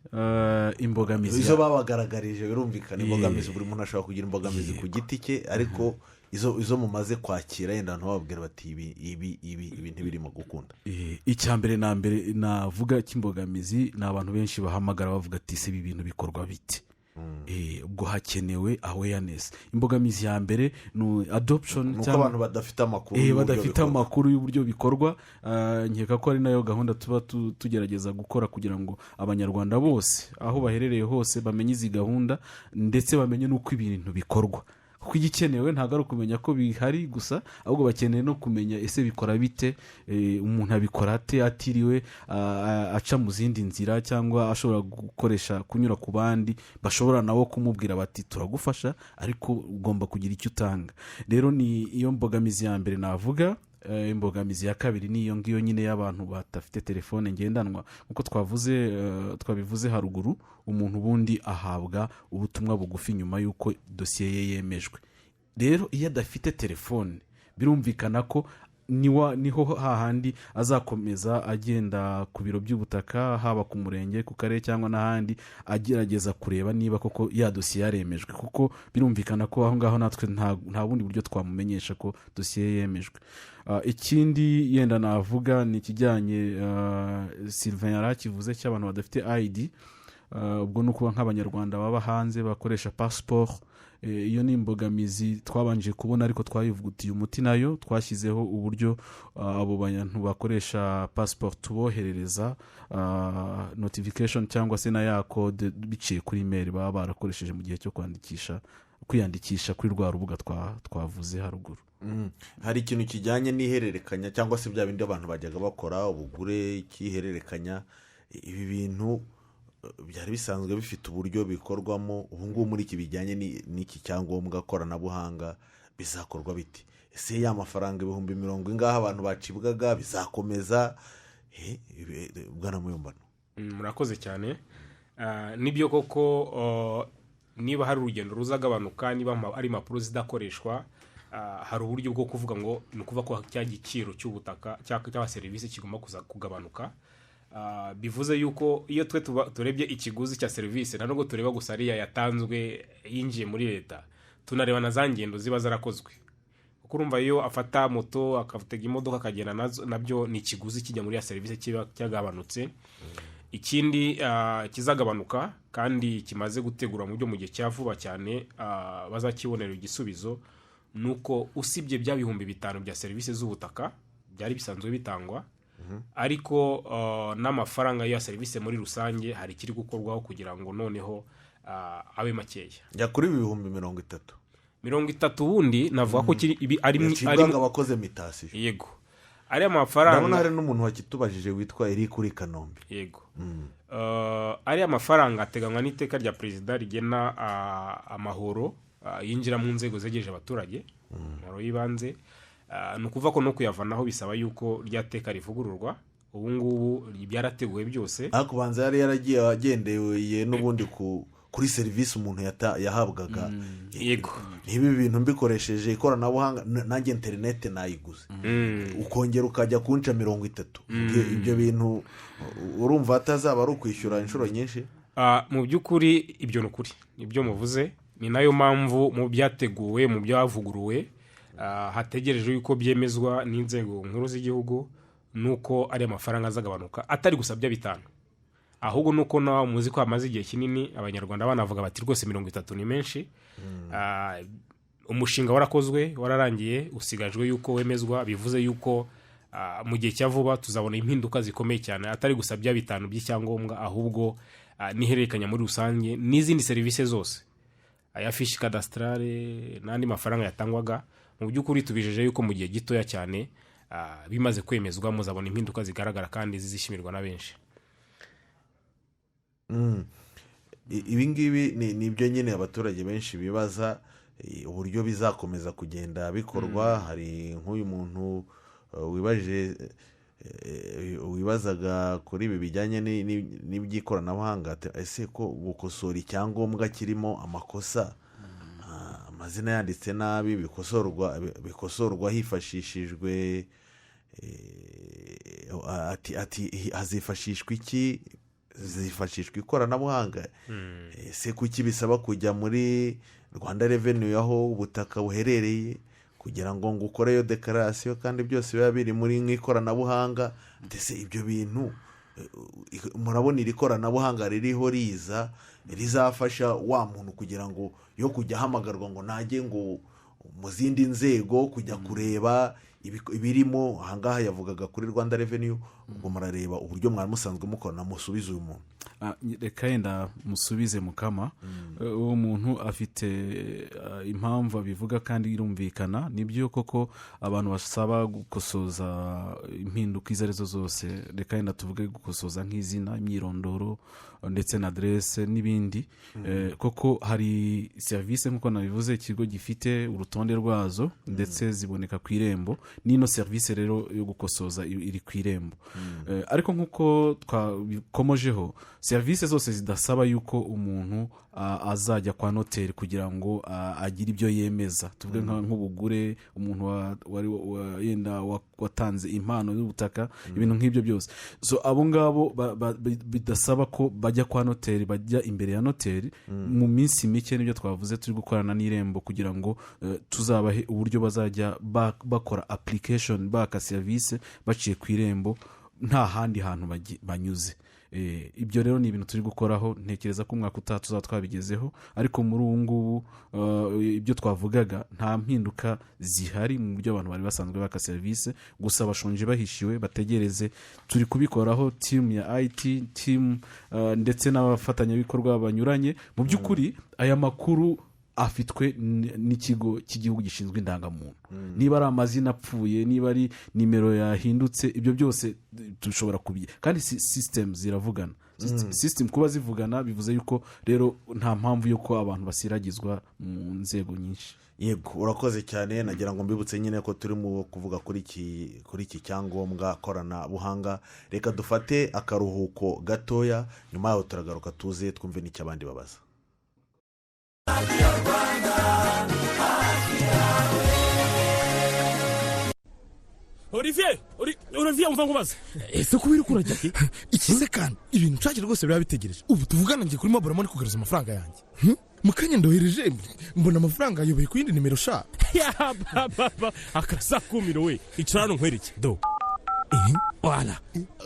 Imbogamizi izo babagaragarije, birumvikana imbogamizi, buri muntu ashobora kugira imbogamizi ku giti cye, ariko izo mumaze kwakira yenda ntubabwira bati ibi, ibi, ibi, ibi ntibirimo gukunda. Icya mbere na mbere navuga cy'imbogamizi ni abantu benshi bahamagara bavuga ati: "Se ibi bintu bikorwa bite?" Ubwo hakenewe awareness. Imbogamizi ya mbere ni adoption. Ni uko abantu badafite amakuru y'uburyo badafite bikorwa. amakuru y'uburyo bikorwa. Nkeka ko ari nayo gahunda tuba tugerageza gukora kugira ngo abanyarwanda bose aho baherereye hose bamenye izi gahunda, ndetse bamenye n'uko ibintu bikorwa, kuko igikenewe ntabwo ari ukumenya ko bihari gusa, ahubwo bakeneye no kumenya ese bikora bite, umuntu abikora ate atiriwe aca mu zindi nzira, cyangwa ashobora gukoresha kunyura ku bandi bashobora nabo kumubwira bati: "Turagufasha, ariko ugomba kugira icyo utanga." Rero ni iyo mbogamizi ya mbere navuga. Imbogamizi ya kabiri ni iyo ngiyo nyine y'abantu badafite telefone ngendanwa. Nk'uko twabivuze haruguru, umuntu ubundi ahabwa ubutumwa bugufi nyuma y'uko dosiye ye yemejwe. Rero iyo adafite telefone, birumvikana ko niho hahandi azakomeza agenda ku biro by'ubutaka, haba ku murenge, ku karere cyangwa n'ahandi, agerageza kureba niba koko ya dosiye yaremejwe, kuko birumvikana ko aho ngaho natwe nta bundi buryo twamumenyesha ko dosiye ye yemejwe. Ikindi yenda navuga ni ikijyanye Sylvain yari akivuze cy'abantu badafite ID. Ubwo ni ukuba nk'abanyarwanda baba hanze bakoresha pasiporo. Iyo ni imbogamizi twabanje kubona, ariko twayivugutiye umuti nayo. Twashyizeho uburyo abo bantu bakoresha pasiporo tuboherereza notification cyangwa se na ya code biciye kuri email baba barakoresheje mu gihe cyo kwiyandikisha kuri rwa rubuga twavuze haruguru. Hari ikintu kijyanye n'ihererekanya cyangwa se bya bindi abantu bajyaga bakora, ubugure cy'ihererekanya. Ibi bintu byari bisanzwe bifite uburyo bikorwamo. Ubu ngubu muri iki bijyanye n'iki cyangombwa koranabuhanga bizakorwa biti? Ese ya mafaranga ibihumbi mirongo ingahe abantu bacibwaga bizakomeza? Bwana Muyombano. Murakoze cyane. Nibyo koko, niba hari urugendo ruzagabanuka, niba ari impapuro zidakoreshwa, hari uburyo bwo kuvuga ngo ni ukuvuga ko cya giciro cy'ubutaka cyangwa serivisi kigomba kuza kugabanuka. Bivuze yuko iyo twe turebye ikiguzi cya serivisi, nta nubwo tureba gusa ariya yatanzwe yinjiye muri leta, tunareba na za ngendo ziba zarakozwe, kuko urumva iyo afata moto, akatega imodoka, akagenda nazo, nabyo ni ikiguzi kijya muri ya serivisi kiba cyagabanutse. Ikindi kizagabanuka kandi kimaze gutegura mu byo mu gihe cya vuba cyane, bazakibonera igisubizo, ni uko usibye bya 5000 bya serivisi z'ubutaka byari bisanzwe bitangwa, ariko n'amafaranga ya serivisi muri rusange hari ikiri gukorwaho kugira ngo noneho abe makeya. Jya kuri ibi 30,000. 30 ubundi navuga ko kiri ibi ari yacibwaga abakoze mutation. Yego, ariya Ndabona mafaranga. hari n'umuntu wakitubajije witwa Eric uri Kanombe. Yego. Ariya mafaranga ateganywa n'iteka rya perezida rigena amahoro yinjira mu nzego zegereje abaturage, amahoro y'ibanze. Ni ukuvuga ko no kuyavanaho bisaba yuko rya teka rivugururwa. Ubu ngubu byarateguwe byose. Ariko ubanza yari yaragiye agendeye n'ubundi kuri serivisi umuntu yahabwaga. Niba ibi bintu mbikoresheje ikoranabuhanga, nanjye interineti nayiguze, ukongera ukajya kunca 30, ibyo bintu urumva atazaba ari ukwishyura inshuro nyinshi? Mu by'ukuri ibyo ni ukuri, ibyo muvuze ni nayo mpamvu mu byateguwe, mu byavuguruwe, hategerejwe yuko byemezwa n'inzego nkuru z'igihugu, nuko ari amafaranga azagabanuka, atari gusa bya 5, ahubwo nuko nawe muzi ko hamaze igihe kinini Abanyarwanda banavuga bati rwose 30 ni menshi. Umushinga warakozwe, wararangiye, usigajwe yuko wemezwa. Bivuze yuko mu gihe cya vuba tuzabona impinduka zikomeye cyane, atari gusa bya 5 by'icyangombwa, ahubwo n'ihererekanya muri rusange n'izindi serivisi zose, aya fiche cadastrale n'andi mafaranga yatangwaga. Mu by'ukuri tubijeje yuko mu gihe gitoya cyane, bimaze kwemezwa, muzabona impinduka zigaragara kandi zizishimirwa na benshi. Ibi ngibi ni ibyo nyine abaturage benshi bibaza, uburyo bizakomeza kugenda bikorwa. Hari nk'uyu muntu wibajije, wibazaga kuri ibi bijyanye n'iby'ikoranabuhanga, ati, ese ko gukosora icyangombwa kirimo amakosa, amazina yanditse nabi, bikosorwa hifashishijwe, ati hazifashishwa iki? Zifashishwa ikoranabuhanga? Ese kuki bisaba kujya muri Rwanda Revenue aho ubutaka buherereye kugira ngo ukoreyo déclaration, kandi byose biba biri muri nk'ikoranabuhanga? Ndetse ibyo bintu, murabona iri koranabuhanga ririho riza rizafasha wa muntu kugira ngo yo kujya ahamagarwa ngo najye ngo mu zindi nzego kujya kureba ibirimo? Ahangaha yavugaga kuri Rwanda Revenue. Ubwo murareba uburyo mwari musanzwe mukorana, musubize uyu muntu. Reka yenda musubize mukama. Uwo muntu afite impamvu abivuga kandi irumvikana. Nibyo koko abantu basaba gukosoza impinduka izo arizo zose, reka yenda tuvuge gukosoza nk'izina, imyirondoro ndetse na aderese n'ibindi. Koko hari serivisi, nk'uko nabivuze, ikigo gifite urutonde rwazo ndetse ziboneka ku Irembo. N'ino serivisi rero yo gukosoza iri ku Irembo. Ariko nk'uko twabikomojeho, serivisi zose zidasaba yuko umuntu azajya kwa noteri kugira ngo agire ibyo yemeza, tuvuge nk'ubugure, umuntu wari yenda watanze impano y'ubutaka, ibintu nk'ibyo byose, so abo ngabo bidasaba ko bajya kwa noteri, bajya imbere ya noteri, mu minsi mike nibyo twavuze, turi gukorana n'Irembo kugira ngo tuzabahe uburyo bazajya bakora application, baka serivisi baciye ku Irembo, nta handi hantu banyuze. Ibyo rero ni ibintu turi gukoraho. Ntekereza ko umwaka utaha tuzaba twabigezeho, ariko muri ubu ngubu, ibyo twavugaga, nta mpinduka zihari mu buryo abantu bari basanzwe baka serivisi. Gusa bashonje bahishiwe, bategereze, turi kubikoraho, team ya IT team, ndetse n'abafatanyabikorwa banyuranye. Mu by'ukuri aya makuru afitwe n'ikigo cy'igihugu gishinzwe indangamuntu. Niba ari amazina apfuye, niba ari nimero yahindutse, ibyo byose dushobora kubi, kandi sisitemu ziravugana. Sisitemu kuba zivugana bivuze yuko rero nta mpamvu y'uko abantu basiragizwa mu nzego nyinshi. Yego, urakoze cyane. Nagira ngo mbibutse nyine ko turimo kuvuga kuri iki cyangombwa koranabuhanga. Reka dufate akaruhuko gatoya, nyuma yaho turagaruka tuze twumve n'icyo abandi babaza. Olivier, Olivier, umva nkubaze, ese kuba uri kurajya he? Ikize kandi ibintu nshakira rwose biba bitegereje. Ubu tuvugana ngiye kuri mobile money kugaruza amafaranga yanjye. Mu kanya ndohereje, mbona amafaranga ayobeye ku yindi nimero sha. Ya, ba, akasakumiro we! Icara hano nkwereke. Do wala,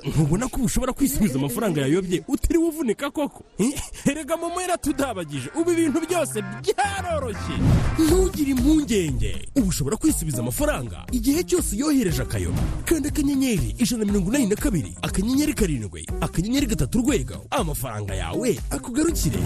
ntubona ko ubu ushobora kwisubiza amafaranga yayobye utiriwe uvunika koko? Erega MoMo yaratudabagije, ubu ibintu byose byaroroshye. Ntugire impungenge, ubu ushobora kwisubiza amafaranga igihe cyose uyohereje akayoba. Kanda *182*7*3 #, amafaranga yawe akugarukire.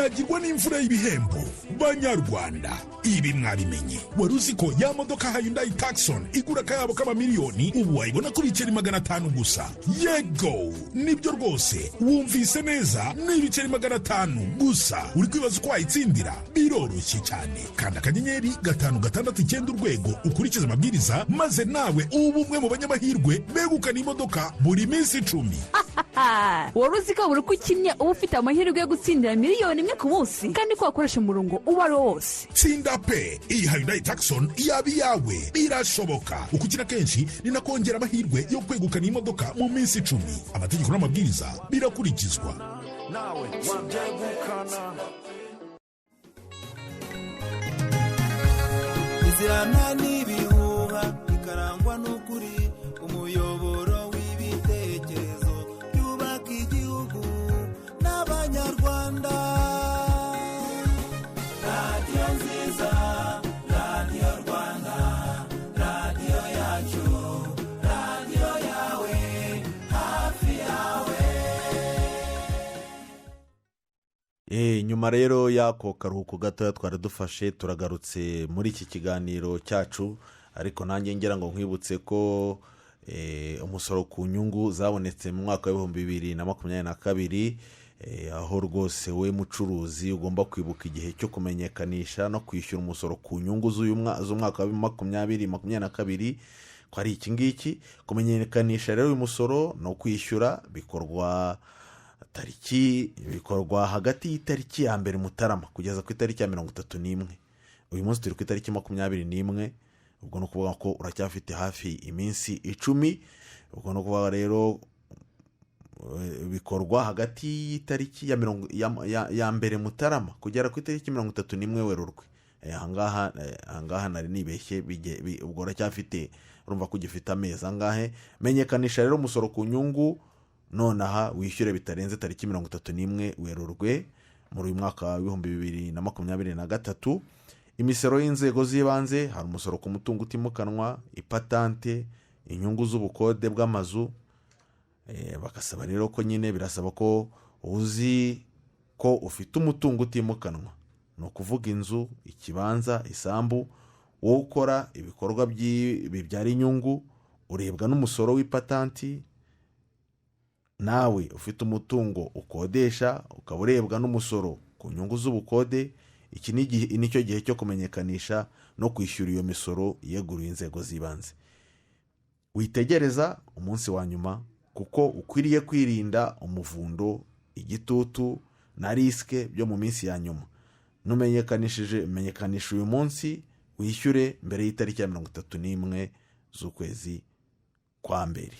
Nyagirwa n'imvura y'ibihembo. Banyarwanda, ibi mwabimenye? Wari uzi ko ya modoka Hyundai Tucson igura akayabo k'amamiliyoni ubu wayibona ku biceri 500 gusa? Yego, nibyo rwose, wumvise neza, ni ibiceri 500 gusa. Uri kwibaza uko wayitsindira? Biroroshye cyane. Kanda *569# ukurikize amabwiriza, maze nawe uba umwe mu banyamahirwe begukana imodoka buri minsi 10. Wari uzi ko buri uko ukinnye uba ufite amahirwe yo gutsindira 1 miliyoni ku munsi, kandi ko wakoresha umurongo uwo ari wo wose? Tsinda pe! Iyi Hyundai Tucson yaba iyawe, birashoboka. Uko ukina kenshi ni nakongera amahirwe yo kwegukana imodoka mu minsi 10. Amategeko n'amabwiriza birakurikizwa. Nawe wabyegukana. Izirana n'ibihuha, ikarangwa n'ukuri, umuyoboro w'ibitekerezo byubaka igihugu n'Abanyarwanda. Radiyo nziza, Radiyo Rwanda, radiyo yacu, radiyo yawe, hafi yawe. Nyuma rero y'ako karuhuko gatoya twari dufashe, turagarutse muri iki kiganiro cyacu. Ariko nanjye ngira ngo nkwibutse ko umusoro ku nyungu zabonetse mu mwaka w'2022, aho rwose we mucuruzi ugomba kwibuka igihe cyo kumenyekanisha no kwishyura umusoro ku nyungu z'umwaka wa 2022 ko ari iki ngiki. Kumenyekanisha rero uyu musoro no kwishyura bikorwa hagati y'itariki ya 1 Mutarama kugeza ku itariki ya 31. Uyu munsi turi ku itariki 21, ubwo ni ukuvuga ko uracyafite hafi iminsi 10. Ubwo ni ukuvuga rero bikorwa hagati y'itariki ya 1 Mutarama kugera ku itariki 31 Werurwe. Ahangaha nari nibeshye, ubwo uracyafite, urumva ko ugifite amezi angahe. Menyekanisha rero umusoro ku nyungu nonaha, wishyure bitarenze tariki 31 Werurwe muri uyu mwaka w'2023. Imisoro y'inzego z'ibanze, hari umusoro ku mutungo utimukanwa, ipatante, inyungu z'ubukode bw'amazu. Bagasaba rero ko nyine birasaba ko uzi ko ufite umutungo utimukanwa, ni ukuvuga inzu, ikibanza, isambu, wowe ukora ibikorwa bibyara inyungu urebwa n'umusoro w'ipatanti, nawe ufite umutungo ukodesha ukaba urebwa n'umusoro ku nyungu z'ubukode. Iki nicyo gihe cyo kumenyekanisha no kwishyura iyo misoro yeguriwe inzego z'ibanze. Witegereza umunsi wa nyuma, kuko ukwiriye kwirinda umuvundo, igitutu na risque byo mu minsi ya nyuma. Numenyekanishije, menyekanisha uyu munsi, wishyure mbere y'itariki ya 31 z'ukwezi kwa mbere.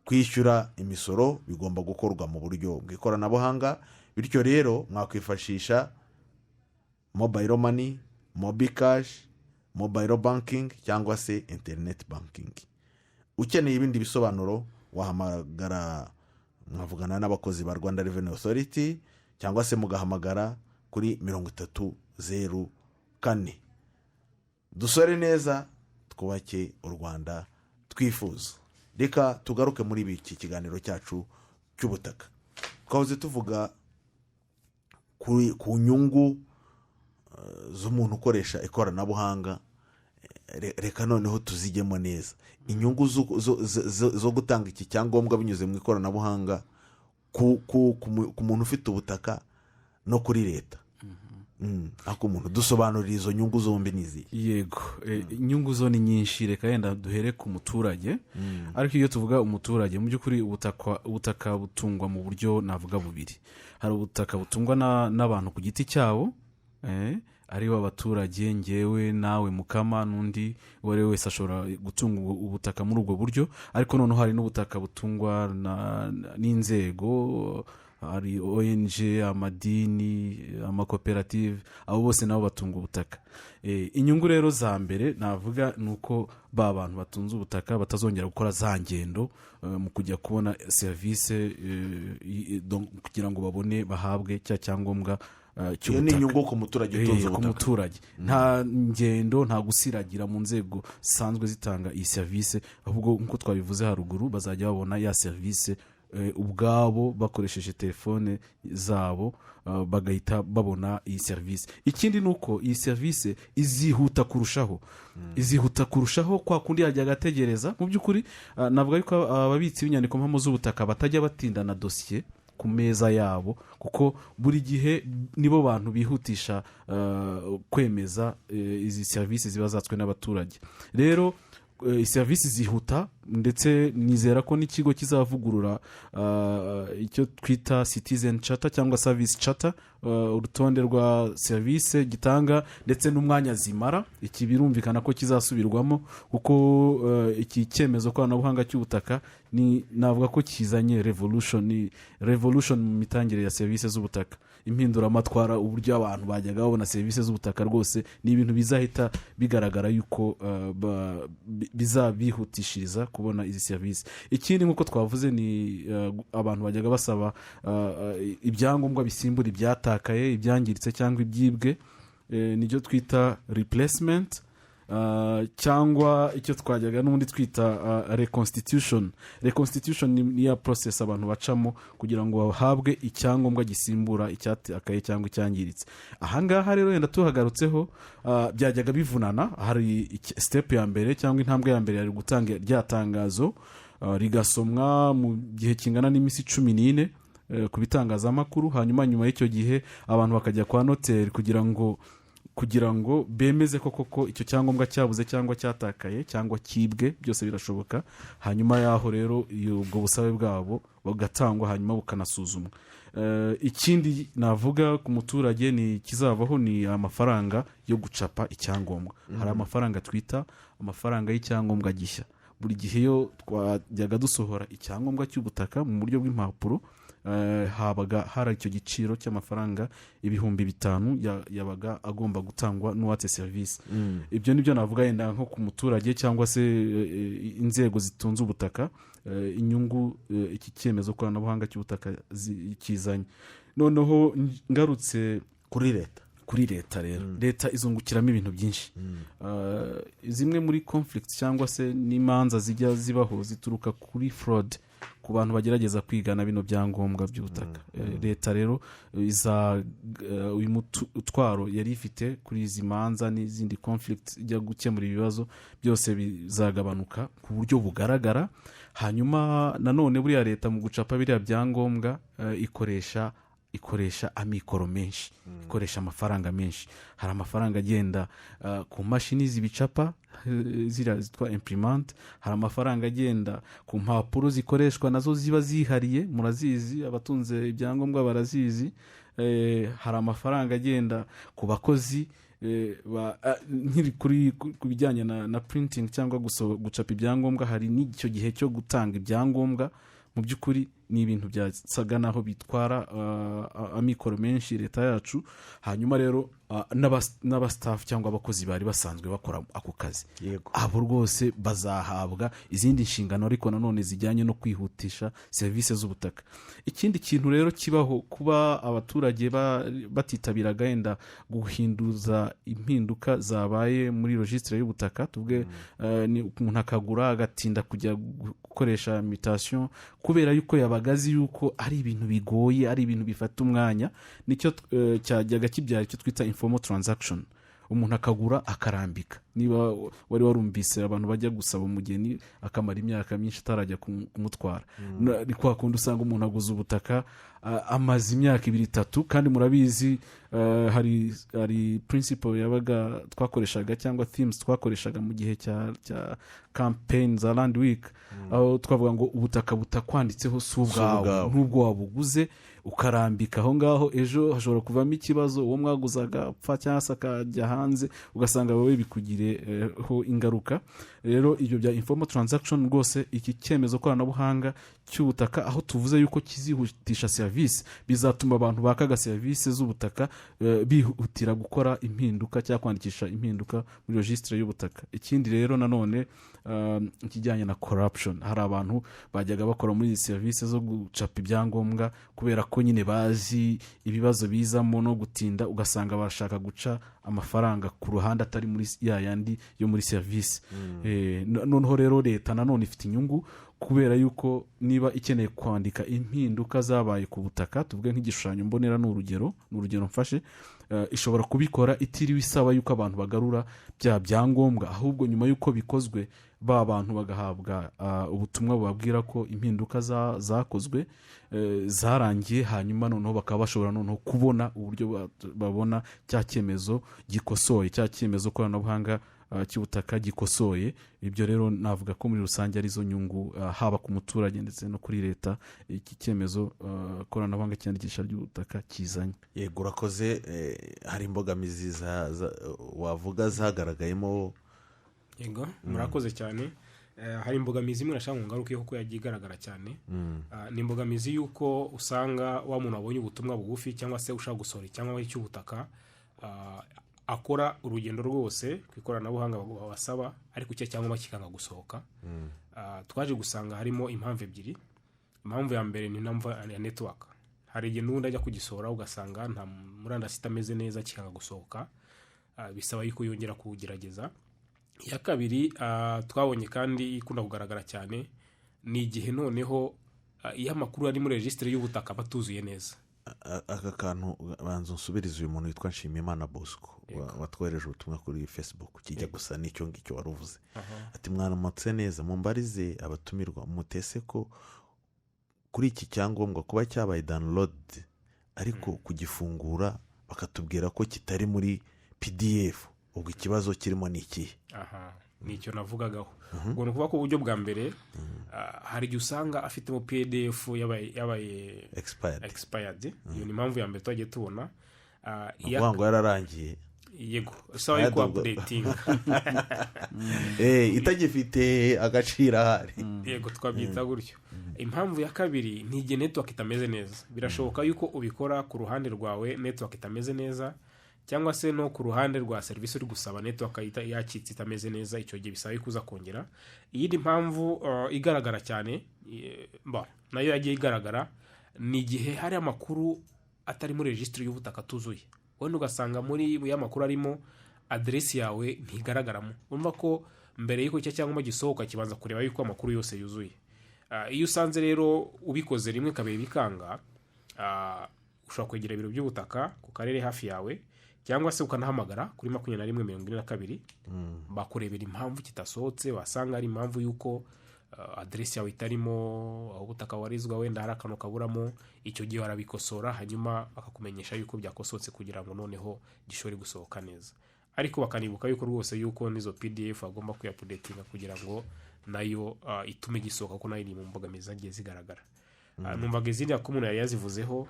Kwishyura imisoro bigomba gukorwa mu buryo bw'ikoranabuhanga, bityo rero mwakwifashisha mobile money, MobiKash, mobile banking cyangwa se internet banking. Ukeneye ibindi bisobanuro wahamagara, mwavugana n'abakozi ba Rwanda Revenue Authority, cyangwa se mugahamagara kuri 3004. Dusore neza, twubake u Rwanda twifuza. Reka tugaruke muri iki kiganiro cyacu cy'ubutaka. Twahoze tuvuga ku nyungu z'umuntu ukoresha ikoranabuhanga. Reka noneho tuzijyemo neza, inyungu zo gutanga iki cyangombwa binyuze mu ikoranabuhanga ku muntu ufite ubutaka no kuri leta. Ariko umuntu dusobanurira izo nyungu zombi ni izihe? Yego, inyungu zo ni nyinshi. Reka yenda duhere ku muturage. Ariko iyo tuvuga umuturage, mu by'ukuri ubutaka butungwa mu buryo navuga bubiri. Hari ubutaka butungwa n'abantu ku giti cyabo, aribo abaturage, ngewe nawe Mukama n'undi uwo ari we wese ashobora gutunga ubutaka muri ubwo buryo. Ariko noneho hari n'ubutaka butungwa n'inzego, hari ONG, amadini, amakoperative, abo bose nabo batunga ubutaka. Inyungu rero za mbere navuga ni uko ba bantu batunze ubutaka batazongera gukora za ngendo mu kujya kubona serivisi, donc kugira ngo babone, bahabwe cya cyangombwa Iyo ni cy'ubutaka. inyungu ku muturage utunze Ku ubutaka. muturage, nta ngendo, nta gusiragira mu nzego zisanzwe zitanga iyi serivisi, ahubwo nk'uko twabivuze haruguru bazajya babona ya serivisi. ubwabo bakoresheje telefone zabo, bagahita babona iyi serivisi. Ikindi ni uko iyi serivisi izihuta kurushaho, izihuta kurushaho kwa kundi yajyaga ategereza. Mu by'ukuri, navuga yuko ababitsi b'inyandiko mpamo z'ubutaka batajya batindana dosiye ku meza yabo, kuko buri gihe nibo bantu bihutisha kwemeza izi serivisi ziba zatswe n'abaturage. Rero serivisi zihuta, ndetse nizera ko n'ikigo kizavugurura icyo twita citizen charter cyangwa service charter, urutonde rwa serivisi gitanga ndetse n'umwanya zimara. Iki birumvikana ko kizasubirwamo, kuko iki cyemezo koranabuhanga cy'ubutaka ni navuga ko kizanye revolution, ni revolution mu mitangire ya serivisi z'ubutaka, impinduramatwara. Uburyo abantu bajyaga babona serivisi z'ubutaka rwose ni ibintu bizahita bigaragara yuko bizabihutishiriza kubona izi serivisi. Ikindi, nk'uko twavuze, ni abantu bajyaga basaba ibyangombwa bisimbura ibyatakaye, ibyangiritse cyangwa ibyibwe, nibyo twita replacement, cyangwa icyo twajyaga n'ubundi twita reconstitution. Reconstitution ni ya process abantu bacamo kugira ngo bahabwe icyangombwa gisimbura icyatakaye cyangwa icyangiritse. Ahangaha rero wenda tuhagarutseho, byajyaga bivunana. Hari step ya mbere cyangwa intambwe ya mbere yari gutanga rya tangazo, rigasomwa mu gihe kingana n'iminsi 14 ku bitangazamakuru. Hanyuma nyuma y'icyo gihe abantu bakajya kwa noteri kugira ngo bemeze ko koko icyo cyangombwa cyabuze cyangwa cyatakaye cyangwa cyibwe, byose birashoboka. Hanyuma y'aho rero ubwo busabe bwabo bugatangwa, hanyuma bukanasuzumwa. Ikindi navuga ku muturage ni ikizavaho, ni amafaranga yo gucapa icyangombwa. Hari amafaranga twita amafaranga y'icyangombwa gishya. Buri gihe iyo twajyaga dusohora icyangombwa cy'ubutaka mu buryo bw'impapuro, habaga hari icyo giciro cy'amafaranga 5000 yabaga agomba gutangwa n'uwatse serivisi. Ibyo ni byo navuga yenda nko ku muturage cyangwa se inzego zitunze ubutaka, inyungu iki cyemezo koranabuhanga cy'ubutaka kizanye. Noneho ngarutse kuri leta. Kuri leta rero, leta izungukiramo ibintu byinshi. Zimwe muri conflict cyangwa se n'imanza zijya zibaho zituruka kuri fraud, ku bantu bagerageza kwigana bino byangombwa by'ubutaka. Leta rero iza uyu mutwaro yari ifite kuri izi manza n'izindi conflict ijya gukemura ibibazo byose bizagabanuka ku buryo bugaragara. Hanyuma nanone buriya leta mu gucapa biriya byangombwa ikoresha amikoro menshi, ikoresha amafaranga menshi. Hari amafaranga agenda ku mashini zibicapa, ziriya zitwa imprimante. Hari amafaranga agenda ku mpapuro zikoreshwa, nazo ziba zihariye, murazizi, abatunze ibyangombwa barazizi. Hari amafaranga agenda ku bakozi nkiri ku bijyanye na printing cyangwa gucapa ibyangombwa. Hari n'icyo gihe cyo gutanga ibyangombwa. Mu by'ukuri ni ibintu byasaga naho bitwara amikoro menshi leta yacu. Hanyuma rero n'aba staff cyangwa abakozi bari basanzwe bakora ako kazi, abo rwose bazahabwa izindi nshingano, ariko nanone zijyanye no kwihutisha serivisi z'ubutaka. Ikindi kintu rero kibaho, kuba abaturage batitabiraga yenda guhinduza impinduka zabaye muri registre y'ubutaka, tuvuge ni umuntu akagura agatinda kujya gukoresha mutation kubera yuko yabaga azi yuko ari ibintu bigoye, ari ibintu bifata umwanya. Nicyo cyajyaga kibyara icyo twita informal transaction, umuntu akagura akarambika. Niba wari warumvise abantu bajya gusaba umugeni akamara imyaka myinshi atarajya kumutwara. Ni kwa kundi usanga umuntu aguze ubutaka, amaze imyaka 2, 3. Kandi murabizi, hari principle yabaga twakoreshaga cyangwa themes twakoreshaga mu gihe cya campaign za Land Week, aho twavuga ngo ubutaka butakwanditseho si ubwawe. Ubwawe. N'ubwo wabuguze ukarambika aho ngaho, ejo hashobora kuvamo ikibazo, uwo mwaguzaga apfa cyangwa se akajya hanze, ugasanga wowe bikugireho ingaruka. Rero ibyo bya informal transaction rwose, iki cyemezo koranabuhanga cy'ubutaka, aho tuvuze yuko kizihutisha serivisi, bizatuma abantu bakaga serivisi z'ubutaka bihutira gukora impinduka cyangwa kwandikisha impinduka muri registre y'ubutaka. Ikindi rero nanone, ikijyanye na corruption, hari abantu bajyaga bakora muri izi serivisi zo gucapa ibyangombwa kubera ko Kuko nyine bazi ibibazo bizamo no gutinda, ugasanga bashaka guca amafaranga ku ruhande atari muri ya yandi yo muri serivisi. Noneho rero leta nanone ifite inyungu, kubera yuko niba ikeneye kwandika impinduka zabaye ku butaka, tuvuge nk'igishushanyo mbonera, ni urugero mfashe, ishobora kubikora itiriwe isaba yuko abantu bagarura bya byangombwa, ahubwo nyuma y'uko bikozwe, ba bantu bagahabwa ubutumwa bubabwira ko impinduka zakozwe, zarangiye, hanyuma noneho bakaba bashobora noneho kubona uburyo babona cya cyemezo gikosoye, cya cyemezo koranabuhanga cy'ubutaka gikosoye. Ibyo rero navuga ko muri rusange arizo nyungu, haba ku muturage ndetse no kuri leta, iki cyemezo koranabuhanga cy'iyandikisha ry'ubutaka kizanye. Yego, urakoze. Hari imbogamizi wavuga zagaragayemo? Yego, murakoze cyane. Hari imbogamizi imwe nashaka ngo ngarukeho kuko yagiye igaragara cyane. Ni imbogamizi y'uko usanga wa muntu wabonye ubutumwa bugufi cyangwa se ushaka gusohora icyangombwa cy'ubutaka, akora urugendo rwose ku ikoranabuhanga babasaba, ariko icyo cyangombwa kikanga gusohoka. Twaje gusanga harimo impamvu ebyiri. Impamvu ya mbere ni impamvu ya network. Hari igihe n'ubundi ajya kugisohora, ugasanga nta murandasi, itameze neza, kikanga gusohoka. Bisaba yuko yongera kugerageza. Iya kabiri twabonye kandi ikunda kugaragara cyane ni igihe noneho iyo amakuru ari muri regisitiri y'ubutaka aba atuzuye neza. Aka kantu banza unsubirize uyu muntu witwa Nshimiyimana Bosco watwohereje ubutumwa kuri Facebook kijya gusa n'icyo ngicyo wari uvuze. Ati: "Mwaramutse neza, mumbarize abatumirwa, mutese ko kuri iki cyangombwa kuba cyabaye download, ariko kugifungura bakatubwira ko kitari muri PDF, ubwo ikibazo kirimo ni ikihe?" Aha nicyo navugagaho. Ubwo ni ukuvuga ko uburyo bwa mbere, hari igihe usanga afitemo PDF yabaye expired. Expired. Iyo ni impamvu ya mbere twagiye tubona. Ni ukuvuga ngo yararangiye. Yego, usaba yuko updatinga. Itagifite agaciro ahari. Yego, twabyita gutyo. Impamvu ya kabiri ni igihe network itameze neza. Birashoboka yuko ubikora ku ruhande rwawe network itameze neza, cyangwa se no ku ruhande rwa serivisi uri gusaba network yacitse, itameze neza. Icyo gihe bisaba yuko uza kongera. Iyindi mpamvu igaragara cyane, bon, nayo yagiye igaragara, ni igihe hari amakuru atari muri regisitiri y'ubutaka atuzuye. Wenda ugasanga muri ya makuru arimo, aderesi yawe ntigaragaramo. Urumva ko mbere y'uko icyo cyangombwa gisohoka, kibanza kureba yuko amakuru yose yuzuye. Iyo usanze rero ubikoze rimwe, kabiri bikanga, ushobora kwegera ibiro by'ubutaka ku karere hafi yawe, cyangwa se ukanahamagara kuri 2142, bakurebera impamvu kidasohotse. Wasanga ari impamvu y'uko aderesi yawe itarimo, aho ubutaka warizwa wenda hari akantu kaburamo, icyo gihe barabikosora, hanyuma bakakumenyesha yuko byakosotse, kugira ngo noneho gishobore gusohoka neza. Ariko bakanibuka yuko rwose yuko n'izo PDF agomba kuyaupdatinga kugira ngo nayo itume gisohoka, kuko nayo iri mu mbogamizi zagiye zigaragara. Numvaga izindi ko umuntu yari yazivuzeho.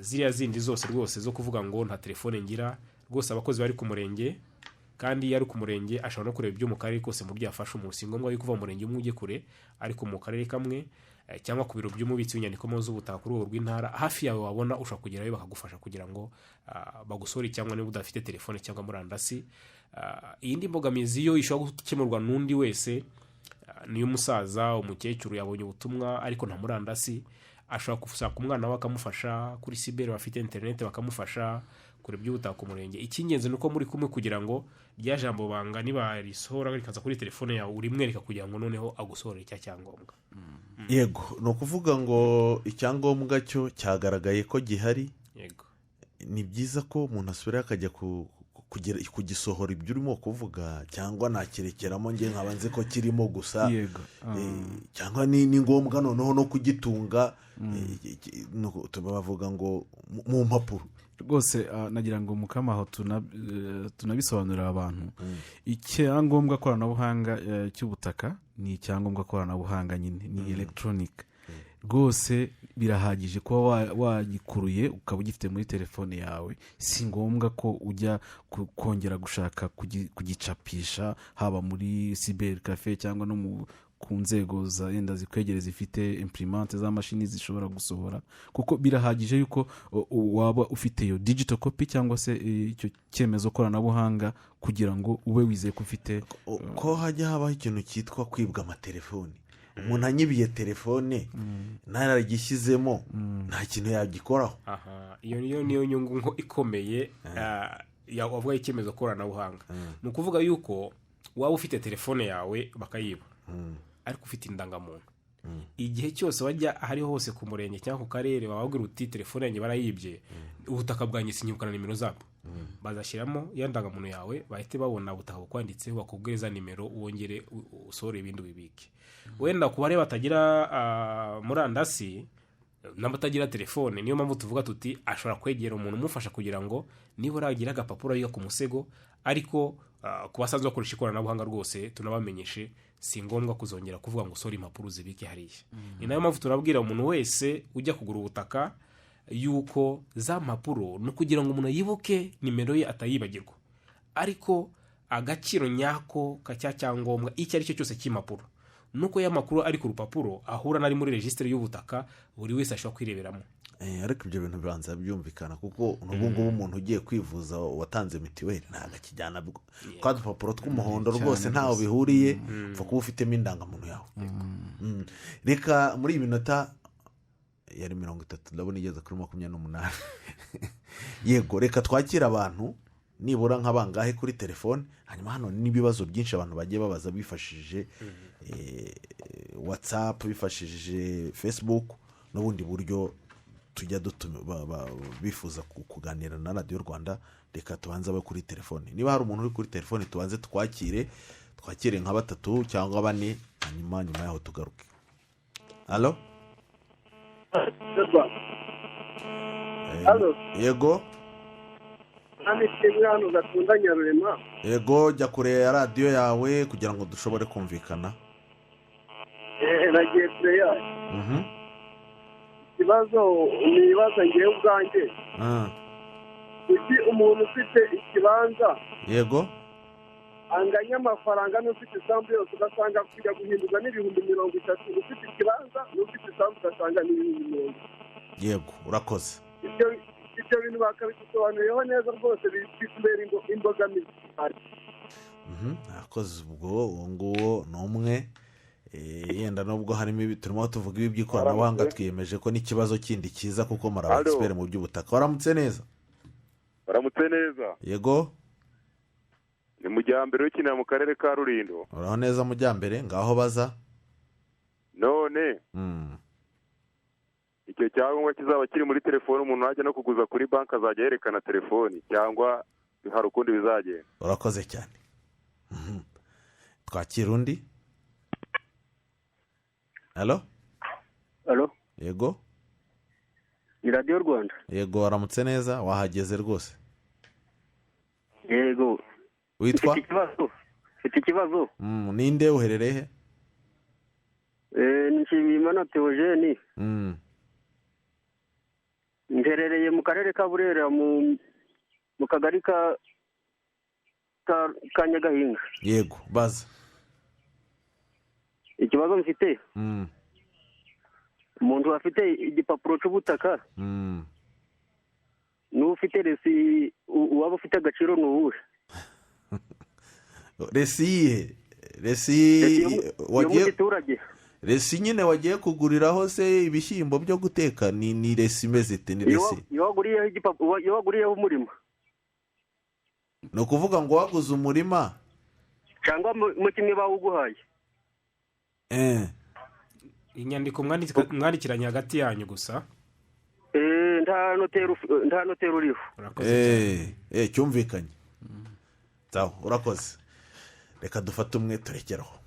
Ziriya zindi zose rwose zo kuvuga ngo nta telefone ngira, rwose abakozi bari ku murenge, kandi iyo ari ku murenge ashobora no kureba ibyo mu karere kose mu byo yafasha umuntu. Si ngombwa yuko uva mu murenge umwe ujye kure, ariko mu karere kamwe, cyangwa ku biro by'umubitsi w'inyandiko z'ubutaka ku rwego rw'intara hafi yawe wabona, ushobora kugerayo bakagufasha kugira ngo bagusore, cyangwa niba udafite telefone cyangwa murandasi. Iyindi mbogamizi yo ishobora gukemurwa n'undi wese, niyo umusaza, umukecuru yabonye ubutumwa ariko nta murandasi, ashobora gushaka umwana we akamufasha kuri cyber, bafite interineti, bakamufasha kureba iby'ubutaka ku murenge. Icy'ingenzi ni uko muri kumwe, kugira ngo rya jambo banga niba risohora rikaza kuri telefone yawe, urimwereka kugira ngo noneho agusohorere icya cyangombwa. Yego, ni ukuvuga ngo icyangombwa cyo cyagaragaye ko gihari. Yego. Ni byiza ko umuntu asubira akajya kugisohora, ibyo urimo kuvuga, cyangwa nakirekeramo njye nkaba nzi ko kirimo gusa? Yego. Cyangwa ni ngombwa noneho no kugitunga, bavuga ngo mu mpapuro? Rwose nagira ngo mukamaho tunabisobanurira abantu. Icyangombwa koranabuhanga cy'ubutaka ni icyangombwa koranabuhanga nyine, ni electronic. Rwose birahagije kuba wagikuruye ukaba ugifite muri telefone yawe. Si ngombwa ko ujya kongera gushaka kugicapisha, haba muri cyber café cyangwa no ku nzego za yenda zikwegereza zifite imprimante z'amashini zishobora gusohora, kuko birahagije yuko waba ufite iyo digital copy cyangwa se icyo cyemezo koranabuhanga, kugira ngo ube wizeye ko ufite. Ko hajya habaho ikintu cyitwa kwibwa amatelefoni, Umuntu anyibiye telefone ntaragishyizemo, nta kintu yagikoraho. Aha, iyo niyo nyungu nko ikomeye wavuga icyemezo koranabuhanga. Ni ukuvuga yuko waba ufite telefone yawe bakayiba, ariko ufite indangamuntu, igihe cyose wajya ahariho hose ku murenge cyangwa ku karere, wababwira uti: "Telefone yanjye barayibye, ubutaka bwanjye sinyibukana nimero zabwo," bazashyiramo ya ndangamuntu yawe, bahite babona ubutaka bukwanditseho, bakubwire za nimero, wongere usohore ibindi ubibike. Wenda ku bari batagira murandasi n'abatagira telefone, niyo mpamvu tuvuga tuti ashobora kwegera umuntu umufasha kugira ngo nibura agire agapapuro yiga ku musego. Ariko ku basanzwe bakoresha ikoranabuhanga rwose tunabamenyeshe, si ngombwa kuzongera kuvuga ngo usore impapuro uzibike hariya. Ni nayo mpamvu turabwira umuntu wese ujya kugura ubutaka yuko za mpapuro ni ukugira ngo umuntu yibuke nimero ye atayibagirwa, ariko agaciro nyako ka cya cyangombwa icyo ari cyo cyose cy'impapuro nuko ya makuru ari ku rupapuro ahura n'ari muri regisitiri y'ubutaka, buri wese ashobora kwireberamo. Ariko ibyo bintu bibanza byumvikana, kuko n'ubu ngubu umuntu ugiye kwivuza watanze mitiweli ntabwo akijyana twa dupapuro tw'umuhondo. Cyane rwose ntaho rwose. bihuriye, upfa kuba ufitemo indangamuntu yawe. Reka muri iyi minota yari 30, ndabona igeze kuri 28. Yego, reka twakire abantu nibura nka bangahe kuri telefone, hanyuma hano n'ibibazo byinshi abantu bagiye babaza bifashishije WhatsApp, bifashishije Facebook n'ubundi buryo tujya bifuza kuganira na Radiyo Rwanda. Reka tubanze abe kuri telefone. Niba hari umuntu uri kuri telefone, tubanze twakire nka batatu cyangwa bane, hanyuma nyuma yaho tugaruke. Alo? Alo. Yego. Hano kimwe hano Gatunda Nyarurema. Yego, jya kure ya radiyo yawe kugira ngo dushobore kumvikana. Nagiye kure yayo. Ikibazo ni ibibazo ngewe ubwanjye. Kuki umuntu ufite ikibanza anganya amafaranga n'ufite isambu yose, ugasanga kujya guhinduza n'30,000, ufite ikibanza n'ufite isambu ugasanga ni 30,000? Yego, urakoze. Ibyo bintu bakabidusobanuriyeho neza rwose, bitubera imbogamizi. Urakoze. Ubwo uwo nguwo ni umwe. Yenda nubwo harimo ibi turimo tuvuga ibi by'ikoranabuhanga, twiyemeje ko n'ikibazo kindi kiza, kuko muri aba Alo. expert mu by'ubutaka. Waramutse neza? Waramutse neza. Yego. Ni Mujyambere ukinira mu karere ka Rulindo. Uraho neza Mujyambere, ngaho baza. None icyo cyangombwa kizaba kiri muri telefone, umuntu najya no kuguza kuri banki azajya yerekana telefoni, cyangwa hari ukundi bizagenda? Urakoze cyane. Twakira undi. Alo? Alo. Yego. Ni Radiyo Rwanda? Yego, waramutse neza, wahageze rwose. Yego. Witwa? Mfite ikibazo, mfite ikibazo. Ninde, uherereye he? Ni Nshimiyimana Theogene. Mherereye mu karere ka Burera, mu kagari ka Nyagahinga. Yego, baza. Ikibazo mfite, umuntu afite igipapuro cy'ubutaka n'ufite resi, uwaba ufite agaciro ni uwuhe? Resi yihe resi? Resi yo mu Wagiye giturage. Resi nyine wagiye kuguriraho se ibishyimbo byo guteka, ni resi imeze ite? Ni Iyo resi iyo waguriyeho igipapuro, iyo waguriyeho umurima. Ni ukuvuga ngo waguze umurima cyangwa mu kimwe bawuguhaye. Inyandiko mwandikiranye hagati yanyu gusa. Nta noteri uriho. Cyumvikanye. Sawa, urakoze. Reka dufate umwe turekeraho.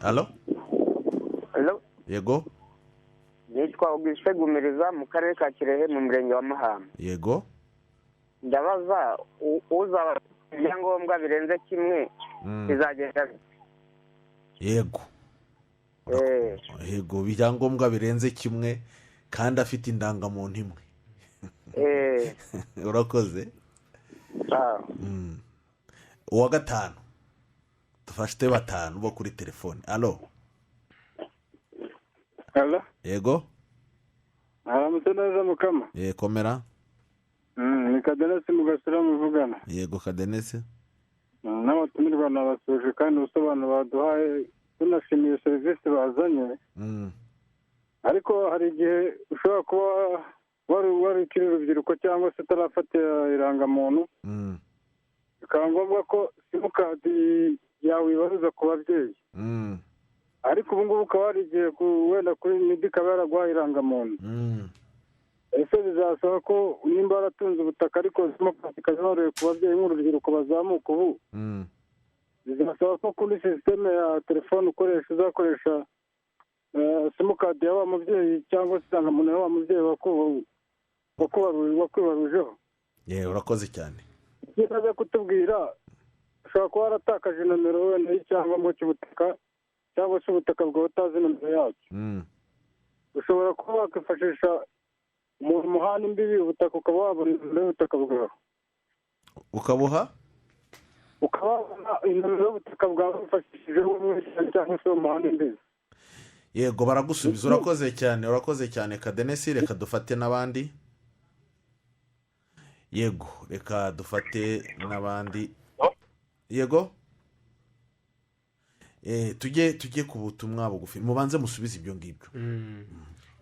Alo? Alo. Yego. Nitwa Augustin Gumiriza, mu karere ka Kirehe, mu murenge wa Mahama. Yego. Ndabaza, uzaba afite ibyangombwa birenze kimwe bizagenda bite? Yego. Yego, ibyangombwa birenze kimwe kandi afite indangamuntu imwe. Urakoze. Sawa. Uwa gatanu, dufashe batanu bo kuri telefone. Alo? Alo. Yego. Aramutse neza Mukama. Ye, komera. Ni Kadenesi mu Gasura muvugana. Yego, Kadenesi. N'abatumirwa nabasuje, kandi ubusobanuro baduhaye, tunashimiye serivisi bazanye, ariko hari igihe ushobora kuba wari ukiri urubyiruko cyangwa se utarafata irangamuntu, bikaba ngombwa ko simukadi yawe ibaruza ku babyeyi, ariko ubu ngubu ukaba hari igihe wenda kuri midi ikaba yaraguhaye irangamuntu. Ese bizasaba ko nimba waratunze ubutaka ariko simukadi ikaba ibaruye ku babyeyi, nk'urubyiruko bazamuka ubu, bizasaba ko kuri sisiteme ya telefone ukoresha uzakoresha simukadi ya wa mubyeyi cyangwa se irangamuntu ya wa mubyeyi wakwibarujeho? Yewe, urakoze cyane. Icyiza aza kutubwira, ushobora kuba waratakaje nomero wenda y'icyangombwa cy'ubutaka cyangwa se ubutaka bwawe utazi nomero yacyo, ushobora kuba wakwifashisha umuntu muhana imbibi ubutaka, ukaba wabona nomero y'ubutaka bwawe. Ukabuha? Ukaba wabona inomero y'ubutaka bwawe wifashishije umwishyura cyangwa se uwo muhana imbibi. Yego, baragusubiza. Urakoze cyane, urakoze cyane Kadenesi. Reka dufate n'abandi. Yego, reka dufate n'abandi. Yego, tujye ku butumwa bugufi, mubanze musubize ibyo ngibyo.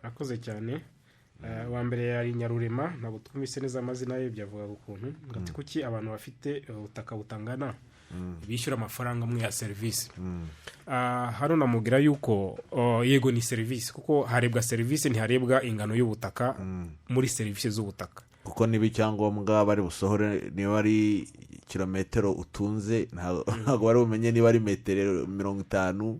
Urakoze cyane. Uwa mbere yari Nyarurema, ntabwo twumvise neza amazina ye, byavugaga ukuntu ngo ati kuki abantu bafite ubutaka butangana bishyura amafaranga amwe ya serivisi? Hano namubwira yuko yego ni serivisi, kuko harebwa serivisi, ntiharebwa ingano y'ubutaka muri serivisi z'ubutaka. Kuko niba icyangombwa bari busohore, niba ari kilometero utunze, ntabwo bari bumenye niba ari metero 50.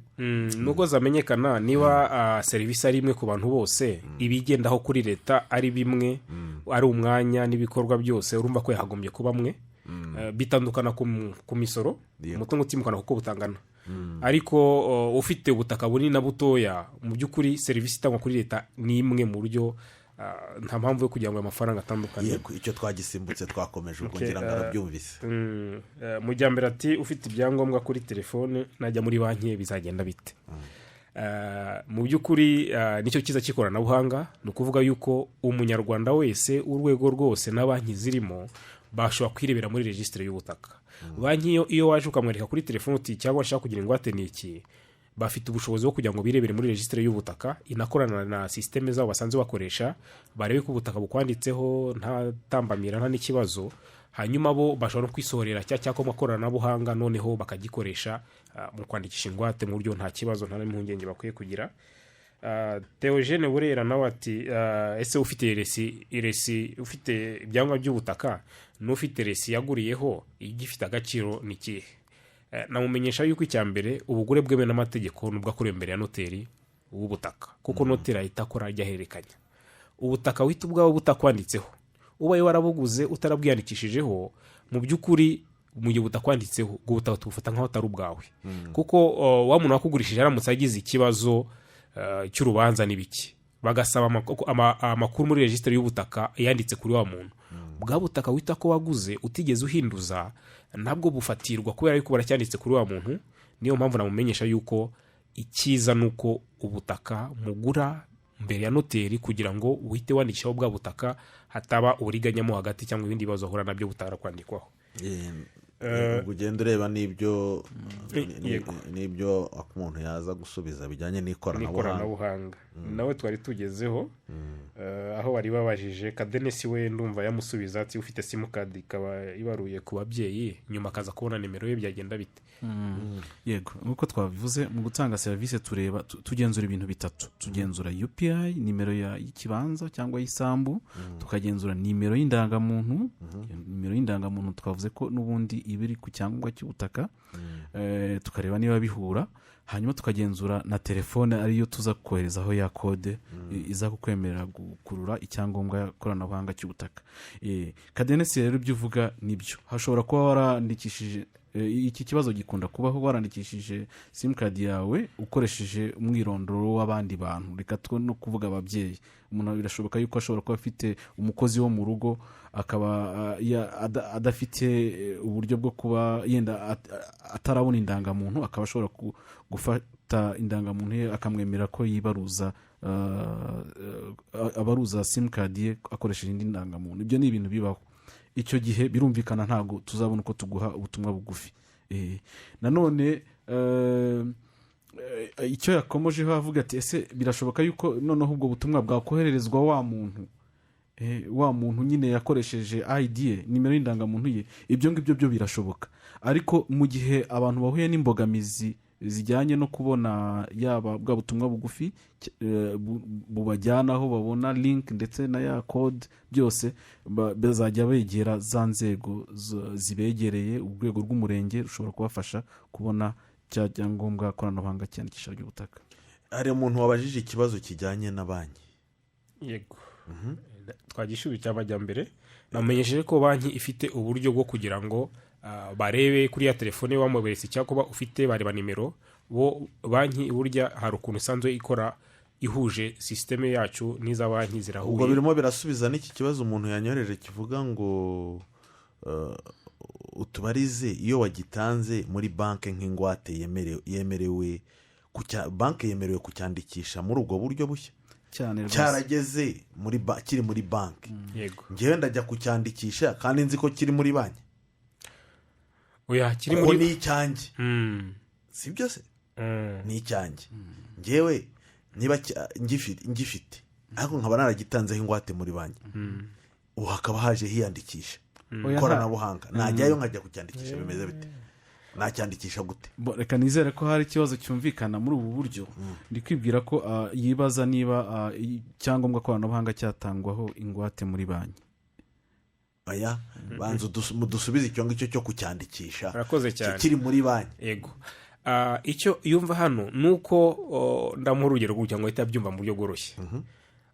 Nubwo zamenyekana, niba serivisi ari imwe ku bantu bose, ibigendaho kuri leta ari bimwe, ari umwanya n'ibikorwa byose, urumva ko yahagombye kuba amwe. Bitandukana ku misoro, umutungo utimukanwa kuko butangana, ariko ufite ubutaka bunini na butoya, mu by'ukuri serivisi itangwa kuri leta ni imwe, mu buryo nta mpamvu yo kugira ngo ayo mafaranga atandukane. Yego, icyo twagisimbutse, twakomeje ubwo. Okay, ngira ngo arabyumvise. Mujyambere ati ufite ibyangombwa kuri telefone najya muri banki bizagenda bite? Mu by'ukuri nicyo cyiza cy'ikoranabuhanga, ni ukuvuga yuko umunyarwanda wese, urwego rwose na banki zirimo, bashobora kwirebera muri regisitire y'ubutaka. Banki iyo waje ukamwereka kuri telefone uti cyangwa nshaka kugira ingwate ni iki, bafite ubushobozi bwo kugira ngo birebere muri regisitire y'ubutaka inakorana na sisiteme zabo basanzwe bakoresha, barebe ko ubutaka bukwanditseho nta tambamira, nta n'ikibazo. Hanyuma bo bashobora no kwisohorera cya cyangombwa koranabuhanga, noneho bakagikoresha mu kwandikisha ingwate mu buryo nta kibazo, nta n'impungenge bakwiye kugira. Theogene Burera nawe ati ese ufite reçu, ufite ibyangombwa by'ubutaka n'ufite reçu yaguriyeho, igifite agaciro ni ikihe? Namumenyesha yuko icya mbere ubugure bwemewe n'amategeko nubwo akorewe imbere ya noteri w'ubutaka, kuko noteri ahita akora ajya ahererekanya. Ubutaka wita ubwawe butakwanditseho, ubaye warabuguze utarabwiyandikishijeho, mu by'ukuri mu gihe butakwanditseho, ubwo butaka tubufata nk'aho atari ubwawe, kuko wa muntu wakugurishije aramutse agize ikibazo cy'urubanza n'ibiki, bagasaba amakuru muri regisitiri y'ubutaka yanditse kuri wa muntu, bwa butaka wita ko waguze utigeze uhinduza nabwo bufatirwa kubera yuko baracyanditse kuri wa muntu. Niyo mpamvu namumenyesha yuko icyiza ni uko ubutaka mugura mbere ya noteri, kugira ngo uhite wandikishaho bwa butaka, hataba uburiganyamo hagati cyangwa ibindi bibazo ahura nabyo butarakwandikwaho. Ubwo ugenda ureba n'ibyo Yego. n'ibyo umuntu yaza gusubiza bijyanye n'ikoranabuhanga. N'ikoranabuhanga nawe twari tugezeho, aho bari babajije Kadenesi, we ndumva yamusubiza ati ufite simukadi ikaba ibaruye ku babyeyi, nyuma akaza kubona nimero ye, byagenda bite? Yego, nk'uko twabivuze, mu gutanga serivisi tureba tugenzura ibintu bitatu: tugenzura UPI, nimero y'ikibanza cyangwa y'isambu, tukagenzura nimero y'indangamuntu. Nimero y'indangamuntu twavuze ko n'ubundi iba iri ku cyangombwa cy'ubutaka, tukareba niba bihura. Hanyuma tukagenzura na telefone, ariyo tuza koherezaho ya kode iza kukwemerera gukurura icyangombwa koranabuhanga cy'ubutaka. Kadenesi rero, ibyo uvuga nibyo, hashobora kuba warandikishije, iki kibazo gikunda kubaho, warandikishije simukadi yawe ukoresheje umwirondoro w'abandi bantu, reka two no kuvuga ababyeyi. Umuntu birashoboka yuko ashobora kuba afite umukozi wo mu rugo, akaba adafite uburyo bwo kuba yenda atarabona indangamuntu, akaba ashobora gufata indangamuntu ye akamwemera ko yibaruza, abaruza simukadi ye akoresheje indi ndangamuntu. Ibyo ni ibintu bibaho. Icyo gihe birumvikana ntabwo tuzabona uko tuguha ubutumwa bugufi. Nanone Icyo yakomojeho avuga ati: "Ese birashoboka yuko noneho ubwo butumwa bwakohererezwa wa muntu nyine yakoresheje ID ye, nimero y'indangamuntu ye?" Ibyo ngibyo byo birashoboka, ariko mu gihe abantu bahuye n'imbogamizi zijyanye no kubona yaba bwa butumwa bugufi bubajyana aho babona link ndetse na ya code byose, bazajya begera za nzego zibegereye. Urwego rw'umurenge rushobora kubafasha kubona cya cyangombwa koranabuhanga cyandikisha ry'ubutaka. Hari umuntu wabajije ikibazo kijyanye na banki. Yego, twagishubi cy'amajyambere. Namenyesheje ko banki ifite uburyo bwo kugira ngo barebe kuri ya telefone wamuberetse, cyangwa kuba ufite bareba nimero. Bo banki burya hari ukuntu isanzwe ikora, ihuje sisiteme yacu n'iza banki zirahuye. Ubwo birimo birasubiza n'iki kibazo umuntu yanyohereje kivuga ngo utubarize iyo wagitanze muri banki nk'ingwate yemerewe banki yemerewe kucyandikisha muri ubwo buryo bushya? Cyane rwose. Cyarageze muri kiri muri banki. Yego. Ngewe ndajya kucyandikisha kandi nzi ko kiri muri banki. Oya, kiri Kuko muri ni icyanjye, si byo se? Ni icyanjye ngewe niba ngifite, ariko nkaba naragitanzeho ingwate muri banki, ubu hakaba haje hiyandikisha Oya, ikoranabuhanga, najyayo nkajya kucyandikisha, bimeze bite? Nacyandikisha gute? Bo, reka nizere ko hari ikibazo cyumvikana muri ubu buryo. Ndi kwibwira ko yibaza niba icyangombwa koranabuhanga cyatangwaho ingwate muri banki. Aya, banza mudusubize icyo ngicyo cyo kucyandikisha. Urakoze cyane. Kiri muri banki. Yego. Icyo yumva hano ni uko ndamuha urugero kugira ngo ahite abyumva mu buryo bworoshye.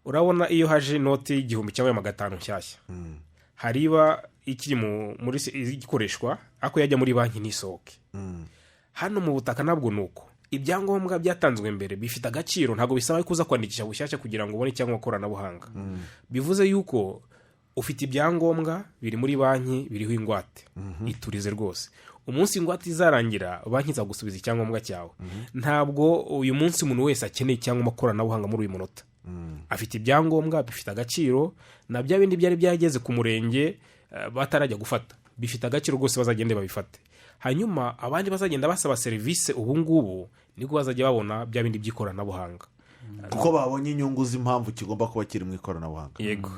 Urabona iyo haje inoti y'igihumbi cyangwa ya 500 nshyashya, hari iba ikiri muri igikoreshwa, ariko yajya muri banki ntisohoke. Hano mu butaka ntabwo ni uko. Ibyangombwa byatanzwe mbere bifite agaciro, ntabwo bisaba ko uza kwandikisha bushyashya kugira ngo ubone icyangombwa koranabuhanga. Bivuze yuko ufite ibyangombwa biri muri banki biriho ingwate, iturize rwose. Umunsi ingwate izarangira, banki izagusubiza icyangombwa cyawe. Ntabwo uyu munsi umuntu wese akeneye icyangombwa koranabuhanga muri uyu munota. Afite ibyangombwa bifite agaciro, na bya bindi byari byageze ku murenge batarajya gufata bifite agaciro rwose, bazagende babifate. Hanyuma abandi bazagenda basaba serivisi ubu ngubu nibwo bazajya babona bya bindi by'ikoranabuhanga. Kuko babonye inyungu z'impamvu kigomba kuba kiri mu ikoranabuhanga. Yego.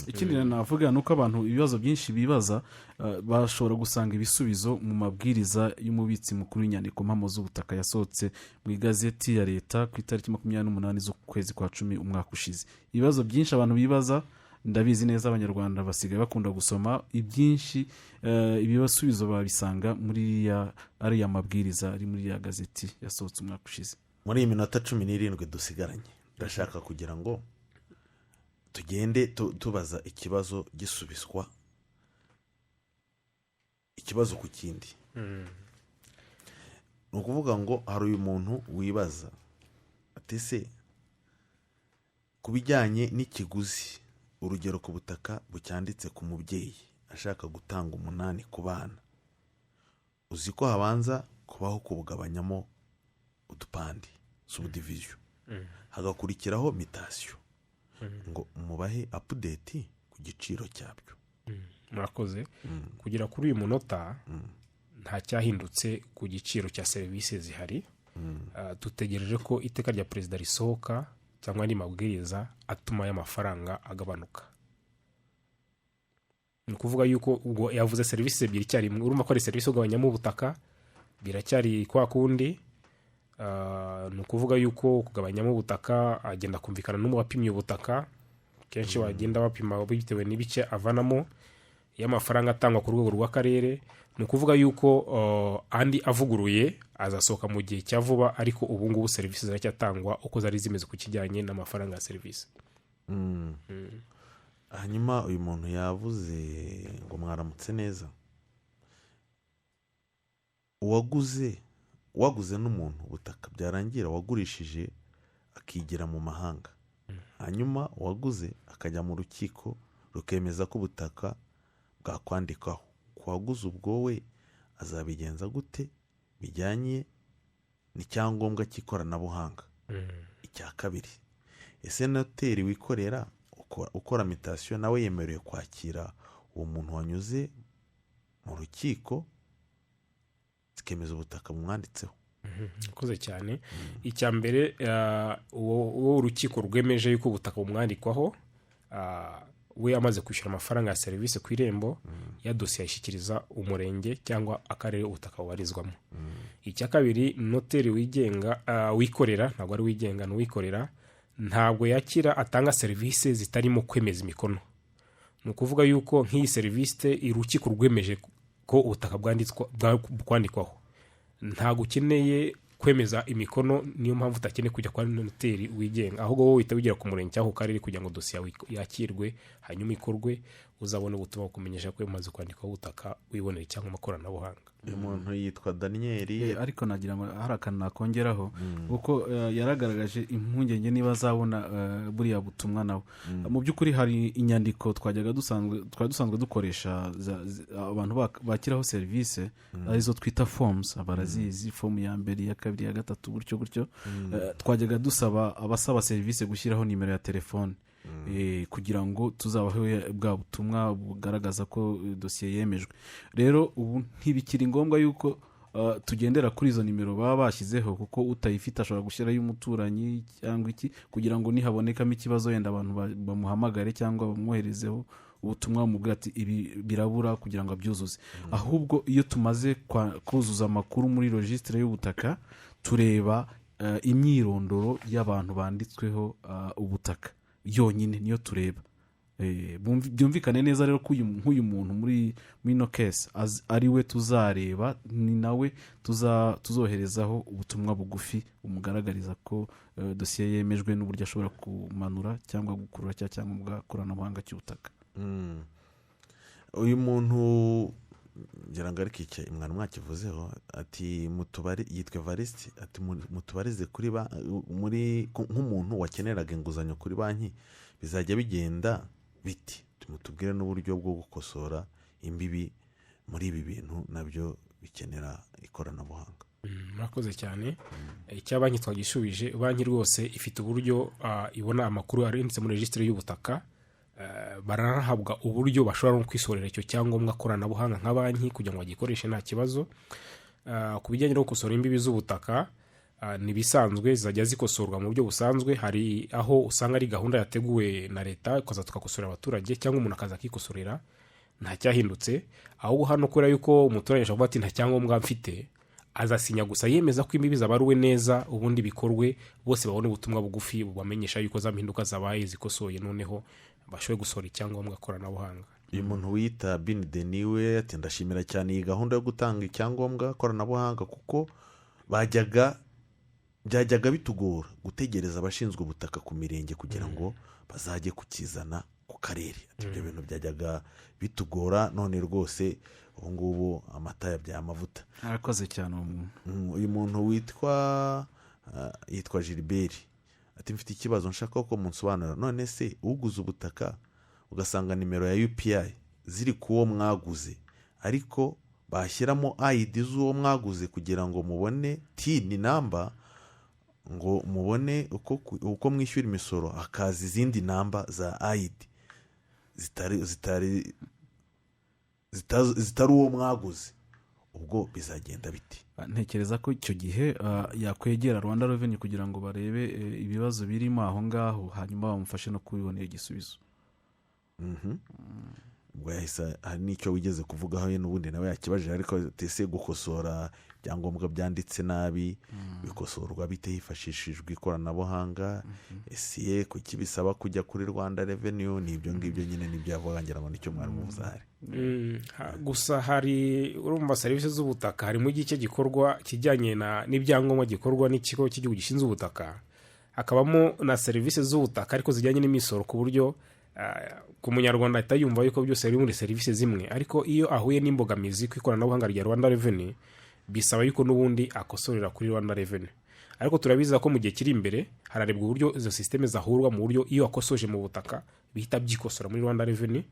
Ikindi navuga ni uko abantu ibibazo byinshi bibaza bashobora gusanga ibisubizo mu mabwiriza y'umubitsi mukuru w'inyandiko mpamo z'ubutaka yasohotse mu igazeti ya leta ku itariki 28 z'ukwezi kwa 10 umwaka ushize. Ibibazo byinshi abantu bibaza, ndabizi neza Abanyarwanda basigaye bakunda gusoma ibyinshi, ibisubizo babisanga muri ariya mabwiriza ari muri ya gazeti yasohotse umwaka ushize. Muri iyi minota 17 dusigaranye, ndashaka kugira ngo tugende tubaza ikibazo gisubizwa, ikibazo ku kindi. Ni ukuvuga ngo hari uyu muntu wibaza ati: "Se ku bijyanye n'ikiguzi, urugero ku butaka bucyanditse ku mubyeyi ashaka gutanga umunani ku bana, uzi ko habanza kubaho kubugabanyamo udupande, subdivision, hagakurikiraho mutation, ngo mubahe update ku giciro cyabyo?" Murakoze. Kugera kuri uyu munota nta cyahindutse ku giciro cya serivisi zihari. Dutegereje ko iteka rya perezida risohoka cyangwa andi mabwiriza atuma aya mafaranga agabanuka. Ni ukuvuga yuko ubwo yavuze serivisi ebyiri icyarimwe, urumva ko ari serivisi yo kugabanyamo ubutaka, biracyari kwa kundi. Ni ukuvuga yuko kugabanyamo ubutaka agenda kumvikana n'uwapimye ubutaka. Kenshi bagenda bapima bitewe n'ibice avanamo y'amafaranga atangwa ku rwego rw'akarere. Ni ukuvuga yuko andi avuguruye azasohoka mu gihe cya vuba, ariko ubu ngubu serivisi ziracyatangwa uko zari zimeze ku kijyanye n'amafaranga ya serivisi. Hanyuma uyu muntu yavuze ngo: "Mwaramutse neza, uwaguze, waguze n'umuntu ubutaka, byarangira wagurishije akigira mu mahanga, hanyuma uwaguze akajya mu rukiko rukemeza ko ubutaka bwakwandikwaho ku waguze, ubwo we azabigenza gute bijyanye n'icyangombwa cy'ikoranabuhanga?" Icya kabiri: "Ese noteri wikorera ukora mutation nawe yemerewe kwakira uwo muntu wanyuze mu rukiko zikemeza ubutaka bumwanditseho?" Murakoze cyane. Icya mbere, uwo urukiko rwemeje yuko ubutaka bumwandikwaho, we amaze kwishyura amafaranga ya serivisi ku Irembo, ya dosiye ayishyikiriza umurenge cyangwa akarere ubutaka bubarizwamo. Icya kabiri, noteri wigenga, wikorera, ntabwo ari wigenga, ni uwikorera, ntabwo yakira atanga serivisi zitarimo kwemeza imikono. Ni ukuvuga yuko nk'iyi serivisi urukiko rwemeje ko ubutaka bwandikwaho, ntabwo ukeneye kwemeza imikono. Niyo mpamvu utakeneye kujya kwa noteri wigenga, ahubwo wowe uhita wigira ku murenge cyangwa ku karere kugira ngo dosiye yawe yakirwe, hanyuma ikorwe, uzabone ubutumwa bukumenyesha ko umaze kwandikwaho ubutaka, wibonera icyangombwa koranabuhanga. Uyu muntu yitwa Daniyeli. Ariko nagira ngo hari akantu nakongeraho, kuko yaragaragaje impungenge niba azabona buriya butumwa nawe. Mu by'ukuri hari inyandiko twajyaga dusanzwe twari dusanzwe dukoresha abantu bakiraho serivisi, arizo twita forms, barazizi, fomu ya mbere, iya kabiri, iya gatatu, gutyo gutyo. Twajyaga dusaba abasaba serivisi gushyiraho nimero ya telefone kugira ngo tuzabahe bwa butumwa bugaragaza ko dosiye yemejwe. Rero ubu ntibikiri ngombwa yuko tugendera kuri izo nimero baba bashyizeho, kuko utayifite ashobora gushyiraho umuturanyi cyangwa iki, kugira ngo nihabonekamo ikibazo wenda abantu bamuhamagare cyangwa bamwoherezeho ubutumwa bamubwira ati ibi birabura kugira ngo abyuzuze. Ahubwo iyo tumaze kuzuza amakuru muri registre y'ubutaka, tureba imyirondoro y'abantu banditsweho ubutaka yonyine, niyo tureba. Byumvikane neza rero ko nk'uyu muntu muri ino case ari we tuzareba, ni nawe tuzoherezaho ubutumwa bugufi bumugaragariza ko dosiye yemejwe n'uburyo ashobora kumanura cyangwa gukurura cya cyangombwa koranabuhanga cy'ubutaka. Uyu muntu ngira ngo ariko icyo mwari mwakivuzeho, ati mutubari, yitwa Evariste, ati mutubarize kuri ba, muri nk'umuntu wakeneraga inguzanyo kuri banki bizajya bigenda biti, mutubwire n'uburyo bwo gukosora imbibi muri ibi bintu nabyo bikenera ikoranabuhanga. Murakoze cyane. Icya banki twagishubije. Banki rwose ifite uburyo ibona amakuru arinditse muri regisitiri y'ubutaka. Baranahabwa uburyo bashobora no kwisorera icyo cyangombwa koranabuhanga nka banki kugira ngo bagikoreshe nta kibazo. Ku bijyanye no gukosora imbibi z'ubutaka, ni ibisanzwe, zizajya zikosorwa mu buryo busanzwe. Hari aho usanga ari gahunda yateguwe na leta, ikaza tugakosorera abaturage, cyangwa umuntu akaza akikosorera, nta cyahindutse. Ahubwo hano kubera yuko umuturage ashobora kuvuga ati nta cyangombwa mfite, azasinya gusa yemeza ko imbibi zabaruwe neza, ubundi bikorwe, bose babone ubutumwa bugufi bubamenyesha yuko za mpinduka zabaye zikosoye, noneho bashobore gusohora icyangombwa koranabuhanga. Uyu muntu wita Bini Deniwe ati ndashimira cyane iyi gahunda yo gutanga icyangombwa koranabuhanga, kuko byajyaga bitugora gutegereza abashinzwe ubutaka ku mirenge kugira ngo bazajye kukizana ku karere. Ati ibyo bintu byajyaga bitugora, none rwose ubu ngubu amata yabyaye amavuta. Arakoze cyane uwo muntu. Uyu muntu yitwa Gilbert, ati mfite ikibazo nshaka ko munsobanurira. None se uguze ubutaka ugasanga nimero ya UPI ziri ku wo mwaguze, ariko bashyiramo ID z'uwo mwaguze kugira ngo mubone TIN number, ngo mubone uko mwishyura imisoro, hakaza izindi namba za ID zitari uwo mwaguze, ubwo bizagenda bite? Ntekereza ko icyo gihe yakwegera Rwanda Revenue kugira ngo barebe ibibazo birimo aho ngaho, hanyuma bamufashe no kubibonera igisubizo. Ubwo yahise hari n'icyo wigeze kuvugaho ye n'ubundi nawe yakibajije, ariko ese gukosora ibyangombwa byanditse nabi bikosorwa bite hifashishijwe ikoranabuhanga? Ese kuki bisaba kujya kuri Rwanda Revenue? Ni ibyo ngibyo nyine nibyo yavuga, ngira ngo nicyo mwari muvuze ahari. Gusa hari urumva serivisi z'ubutaka harimo igice gikorwa kijyanye n'ibyangombwa gikorwa n'ikigo cy'igihugu gishinzwe ubutaka, hakabamo na serivisi z'ubutaka ariko zijyanye n'imisoro, ku buryo ku munyarwanda ahita yumva yuko byose biri muri serivisi zimwe. Ariko iyo ahuye n'imbogamizi ku ikoranabuhanga rya Rwanda Revenue, bisaba yuko n'ubundi akosorera kuri Rwanda Revenue. Ariko turabizi ko mu gihe kiri imbere hararebwa uburyo izo sisiteme zahurwa, mu buryo iyo wakosoje mu butaka bihita byikosora muri Rwanda Revenue.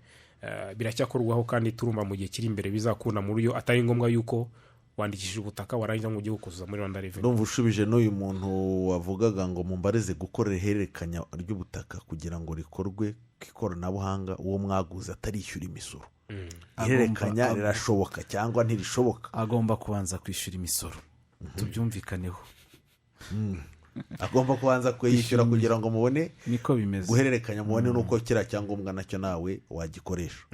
Biracyakorwaho kandi turumva mu gihe kiri imbere bizakunda, mu buryo atari ngombwa yuko wandikishije ubutaka warangiza ngo ujye gukosoza muri Rwanda Revenue. Ndumva ushubije n'uyu muntu wavugaga ngo mumbarize gukora ihererekanya ry'ubutaka kugira ngo rikorwe ku ikoranabuhanga, uwo mwaguze atarishyura imisoro. Ihererekanya rirashoboka cyangwa ntirishoboka? Agomba kubanza kwishyura imisoro. Tubyumvikaneho. Agomba kubanza kuyishyura kugira ngo mubone Niko bimeze. guhererekanya, mubone n'uko kiriya cyangombwa nacyo nawe wagikoresha.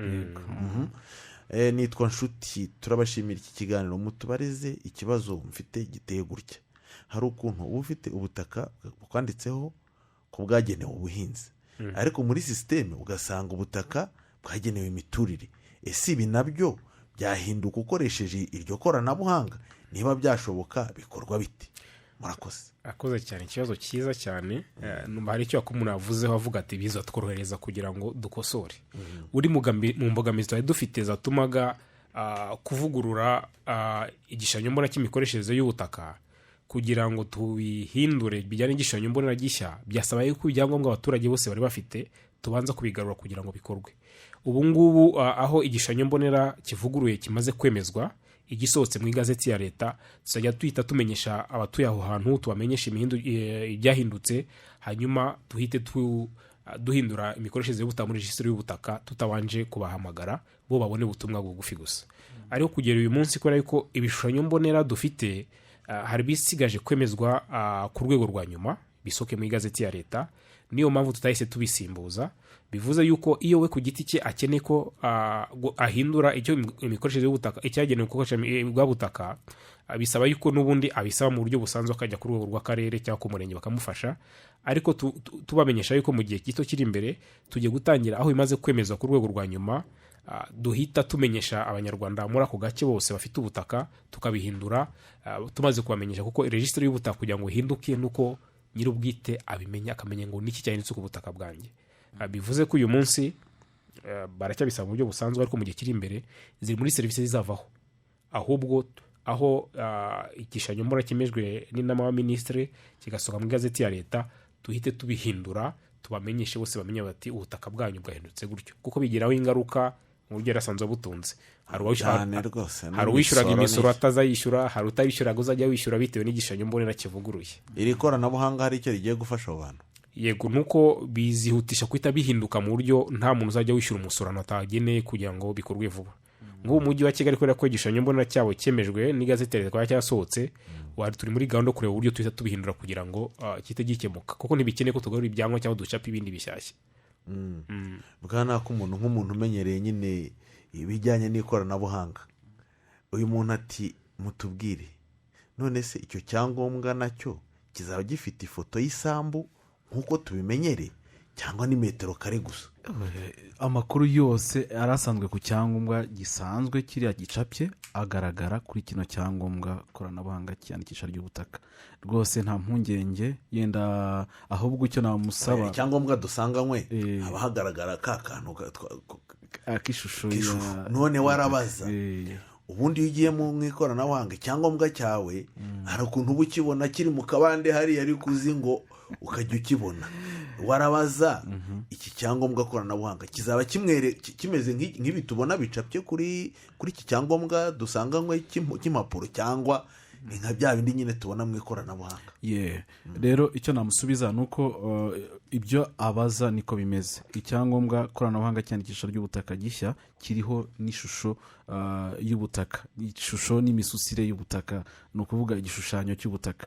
Nitwa Nshuti, turabashimira iki kiganiro. Mutubarize ikibazo mfite giteye gutya: hari ukuntu uba ufite ubutaka bwanditseho ko bwagenewe ubuhinzi, ariko muri sisiteme ugasanga ubutaka bwagenewe imiturire. Ese ibi nabyo byahinduka ukoresheje iryo koranabuhanga? Niba byashoboka, bikorwa bite? Murakoze. Akoze cyane, ikibazo cyiza cyane. Numva hari icyo umuntu yavuzeho avuga ati bizatworohereza kugira ngo dukosore uri mu mbogamizi twari dufite zatumaga kuvugurura igishushanyo mbonera cy'imikoreshereze y'ubutaka. Kugira ngo tubihindure bijyane n'igishushanyo mbonera gishya, byasaba yuko ibyangombwa abaturage bose bari bafite tubanza kubigarura kugira ngo bikorwe. Ubu ngubu aho igishushanyo mbonera kivuguruye kimaze kwemezwa, igisohotse mu igazeti ya leta, tuzajya tuhita tumenyesha abatuye aho hantu, tubamenyeshe ibyahindutse, hanyuma duhite duhindura imikoreshereze y'ubutaka muri regisitiri y'ubutaka tutabanje kubahamagara, bo babone ubutumwa bugufi gusa. Ariko kugera uyu munsi, kubera yuko ibishushanyo mbonera dufite hari ibisigaje kwemezwa ku rwego rwa nyuma bisohoke mu igazeti ya leta, niyo mpamvu tutahise tubisimbuza. Bivuze yuko iyo we ku giti cye akeneye ko ahindura icyo imikoreshereze y'ubutaka, icyagenewe gukoresha bwa butaka, bisaba yuko n'ubundi abisaba mu buryo busanzwe, akajya ku rwego rw'akarere cyangwa ku murenge bakamufasha. Ariko tubamenyesha yuko mu gihe gito kiri imbere tugiye gutangira, aho bimaze kwemezwa ku rwego rwa nyuma, duhita tumenyesha Abanyarwanda muri ako gace bose bafite ubutaka, tukabihindura tumaze kubamenyesha, kuko regisitiri y'ubutaka kugira ngo ihinduke nuko nyir'ubwite abimenya, akamenya ngo niki cyahindutse ku butaka bwanjye. Bivuze ko uyu munsi baracyabisaba mu buryo busanzwe, ariko mu gihe kiri imbere ziri muri serivisi zizavaho, ahubwo aho igishushanyo mbonera cyemejwe n'inama y'abaminisitiri kigasohoka mu igazeti ya leta, duhite tubihindura, tubamenyeshe bose, bamenye bati ubutaka bwanyu bwahindutse gutyo, kuko bigiraho ingaruka mu buryo yari asanzwe abutunze. Cyane rwose, Hari uwishyuraga n'imisoro imisoro n'iki. atazayishyura, hari utayishyuraga uzajya wishyura bitewe n'igishushanyo mbonera kivuguruye. Iri koranabuhanga hari icyo rigiye gufasha abo bantu? Yego, nuko bizihutisha guhita bihinduka mu buryo nta muntu uzajya wishyura umusoro ahantu atageneye, kugira ngo bikorwe vuba. Nk'ubu mujyi wa Kigali, kubera ko igishushanyo mbonera cyabo cyemejwe n'igazeti ya leta kuba cyasohotse, wari turi muri gahunda yo kureba uburyo tuhita tubihindura kugira ngo gihite gikemuka, kuko ntibikeneye ko tugarura ibyangombwa cyangwa ducapa ibindi bishyashya. Bwana, ko umuntu nk'umuntu umenyereye nyine ibijyanye n'ikoranabuhanga, uyu muntu ati mutubwire, none se icyo cyangombwa nacyo kizaba gifite ifoto y'isambu nk'uko tubimenyereye, cyangwa ni metero kare gusa? Amakuru yose yari asanzwe ku cyangombwa gisanzwe kiriya gicapye agaragara kuri kino cyangombwa koranabuhanga cyiyandikisha ry'ubutaka. Rwose nta mpungenge yenda, ahubwo icyo namusaba Icyangombwa dusanganywe haba hagaragara ka kantu ak'ishusho. K'ishusho. None warabaza, ubundi iyo ugiye mu ikoranabuhanga, icyangombwa cyawe hari ukuntu uba ukibona kiri mu kabande hariya, ariko uzi ngo ukajya ukibona. Warabaza, iki cyangombwa koranabuhanga kizaba kimeze nk'ibi tubona bicapye kuri iki cyangombwa dusanganywe cy'impapuro, cyangwa ni nka bya bindi nyine tubona mu ikoranabuhanga? Ye, rero icyo namusubiza ni uko ibyo abaza niko bimeze. Icyangombwa koranabuhanga cyandikisha ry'ubutaka gishya kiriho n'ishusho y'ubutaka, ishusho n'imisusire y'ubutaka, ni ukuvuga igishushanyo cy'ubutaka.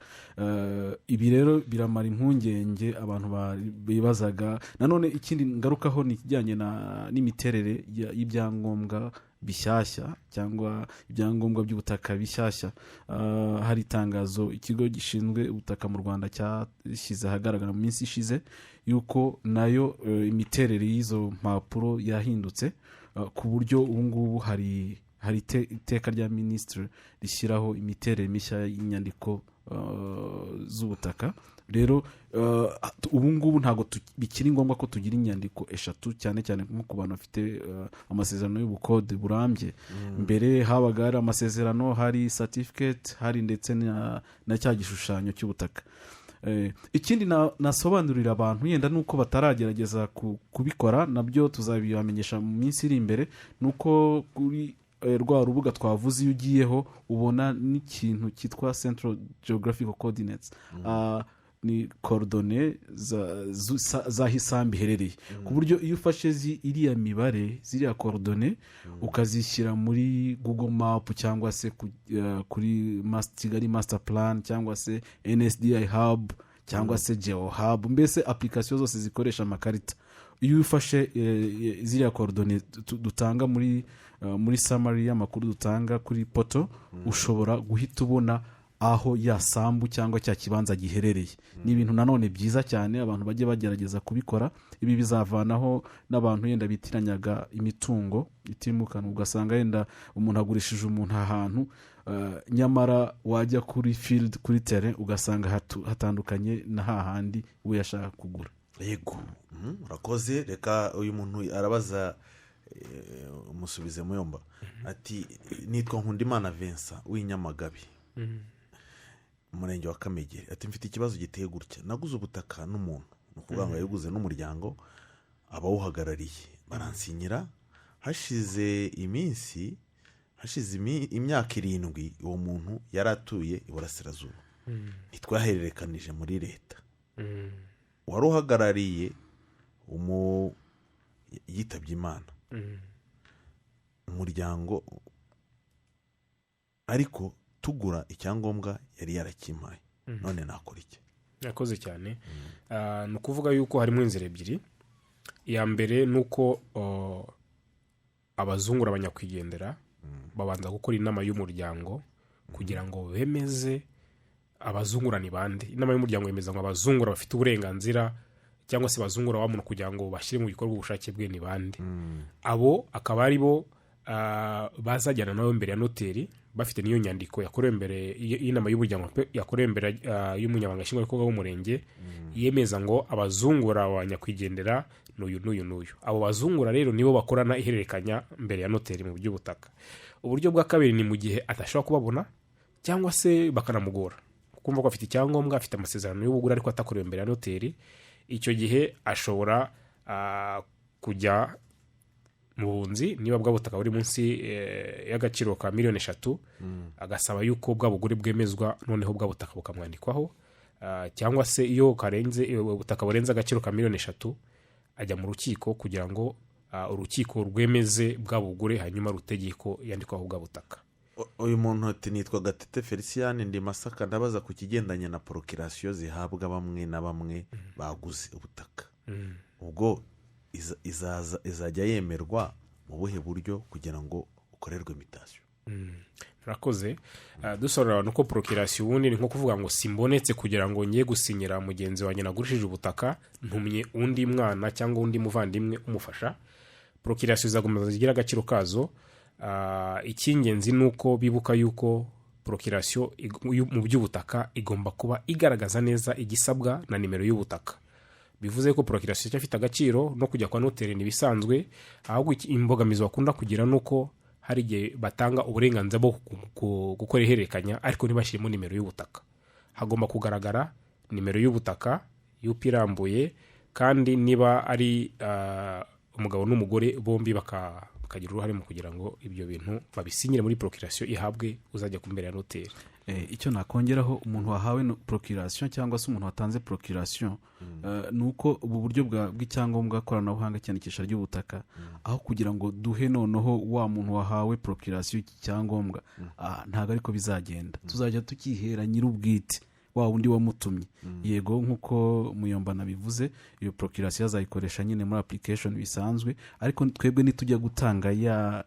Ibi rero biramara impungenge abantu bibazaga. Nanone ikindi ngarukaho ni ikijyanye n'imiterere y'ibyangombwa bishyashya cyangwa ibyangombwa by'ubutaka bishyashya. Hari itangazo ikigo gishinzwe ubutaka mu Rwanda cyashyize ahagaragara mu minsi ishize yuko nayo imiterere y'izo mpapuro yahindutse, ku buryo ubu ngubu hari iteka rya minisitiri rishyiraho imiterere mishya y'inyandiko z'ubutaka. Rero ubu ngubu ntabwo bikiri ngombwa ko tugira inyandiko eshatu, cyane cyane nko ku bantu bafite amasezerano y'ubukode burambye. Mbere habaga hari amasezerano, hari certificate, hari ndetse na cya gishushanyo cy'ubutaka. Ikindi nasobanurira abantu yenda nuko bataragerageza kubikora, nabyo tuzabibamenyesha mu minsi iri imbere, ni uko kuri rwa rubuga twavuze, iyo ugiyeho ubona n'ikintu cyitwa Central Geographical Coordinates. Ni coordonnées z'aho isambu iherereye, ku buryo iyo ufashe iriya mibare, ziriya coordonnées, ukazishyira muri Google Map cyangwa se kuri Kigali Master Plan cyangwa se NSDI Hub cyangwa se Geo Hub, mbese application zose zikoresha amakarita, iyo ufashe ziriya coordonnées dutanga muri summary y'amakuru dutanga kuri portal, ushobora guhita ubona aho ya sambu cyangwa cya kibanza giherereye. Ni ibintu nanone byiza cyane, abantu bajye bagerageza kubikora. Ibi bizavanaho n'abantu yenda bitiranyaga imitungo itimukanwa, ugasanga yenda umuntu agurishije umuntu ahantu, nyamara wajya kuri field, kuri terrain, ugasanga hatandukanye na hahandi we yashaka kugura. Yego. Urakoze. Reka uyu muntu arabaza, umusubize Muyomba, ati: "Nitwa Nkundimana Vincent w'inyamagabe, Umurenge wa Kamegeri." Ati: "Mfite ikibazo giteye gutya. Naguze ubutaka n'umuntu," ni ukuvuga ngo yawuguze n'umuryango, abawuhagarariye baransinyira. Hashize iminsi, hashize imyaka 7, uwo muntu yari atuye iburasirazuba, ntitwahererekanije muri leta. Wari uhagarariye yitabye Imana, umuryango ariko tugura icyangombwa yari yarakimpaye. None nakora iki?" Yakoze cyane. Ni ukuvuga yuko harimo inzira ebyiri. Iya mbere ni uko abazungura abanyakwigendera babanza gukora inama y'umuryango kugira ngo bemeze abazungura ni bande. Inama y'umuryango yemeza ngo abazungura bafite uburenganzira cyangwa se bazungura wa muntu kugira ngo bashyire mu bikorwa ubushake bwe ni bande. Abo akaba ari bo bazajyana nawe mbere ya noteri, bafite n'iyo nyandiko yakorewe mbere y'inama y'umuryango, yakorewe mbere y'umunyamabanga nshingwabikorwa w'umurenge, yemeza ngo abazungura wa nyakwigendera n'uyu n'uyu n'uyu. Abo bazungura rero nibo bakorana ihererekanya mbere ya noteri mu by'ubutaka. Uburyo bwa kabiri ni mu gihe atashobora kubabona cyangwa se bakanamugora, kumva ko afite icyangombwa, afite amasezerano y'ubugure ariko atakorewe imbere ya noteri. Icyo gihe ashobora kujya mu bunzi, niba bwa butaka buri munsi y'agaciro ka miliyoni 3, agasaba yuko bwa bugure bwemezwa, noneho bwa butaka bukamwandikwaho. Cyangwa se iyo karenze, iyo ubutaka burenze agaciro ka miliyoni 3, ajya mu rukiko kugira ngo urukiko rwemeze bwa bugure, hanyuma rutegeke ko yandikwaho bwa butaka. Uyu muntu ati: "Nitwa Gatete Felicien, ndi Masaka. Ndabaza ku kigendanye na procuration zihabwa bamwe na bamwe baguze ubutaka. Ubwo izajya yemerwa mu buhe buryo kugira ngo ukorerwe mutation?" Murakoze. Dusobanurira abantu ko procuration ubundi ni nko kuvuga ngo simbonetse kugira ngo njye gusinyira mugenzi wanjye nagurishije ubutaka, ntumye undi mwana cyangwa undi muvandimwe umufasha. Procuration zizakomeza zigira agaciro kazo. Icy'ingenzi ni uko bibuka yuko procuration mu by'ubutaka igomba kuba igaragaza neza igisabwa na nimero y'ubutaka. Bivuze ko procuration icyafite agaciro, no kujya kwa noteri ni ibisanzwe. Ahubwo imbogamizi bakunda kugira ni uko hari igihe batanga uburenganzira bwo gukora ihererekanya ariko ntibashyiremo nimero y'ubutaka. Hagomba kugaragara nimero y'ubutaka yuko irambuye, kandi niba ari umugabo n'umugore bombi bakagira uruhare mu kugira ngo ibyo bintu babisinyire muri procuration, ihabwe uzajya ku mbere ya noteri. Icyo nakongeraho, umuntu wahawe procuration cyangwa se umuntu watanze procuration, ni uko ubu buryo bw'icyangombwa koranabuhanga cyandikisha ry'ubutaka, aho kugira ngo duhe noneho wa muntu wahawe procuration iki cyangombwa, ntabwo ariko bizagenda. Tuzajya tukihera nyir'ubwite, wa wundi wamutumye. Yego, nk'uko Muyombano bivuze, iyo procuration azayikoresha nyine muri application bisanzwe, ariko twebwe nitujya gutanga ya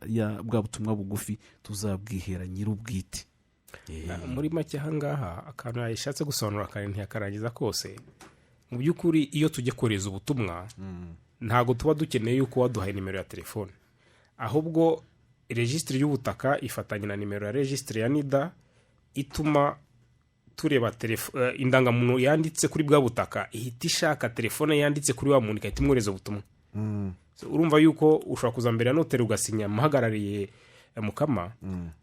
bwa butumwa bugufi, tuzabwihera nyir'ubwite. Muri make, ahangaha akantu yashatse gusobanura kare ntiyakarangiza kose. Mu by'ukuri, iyo tujya kohereza ubutumwa, ntabwo tuba dukeneye yuko waduhaye nimero ya telefone, ahubwo regisitiri y'ubutaka ifatanya na nimero ya regisitiri ya NIDA, ituma tureba indangamuntu yanditse kuri bwa butaka, ihita ishaka telefone yanditse kuri wa muntu, igahita imwohereza ubutumwa. So, urumva yuko ushobora kuza mbere ya noteri ugasinya muhagarariye Mukama,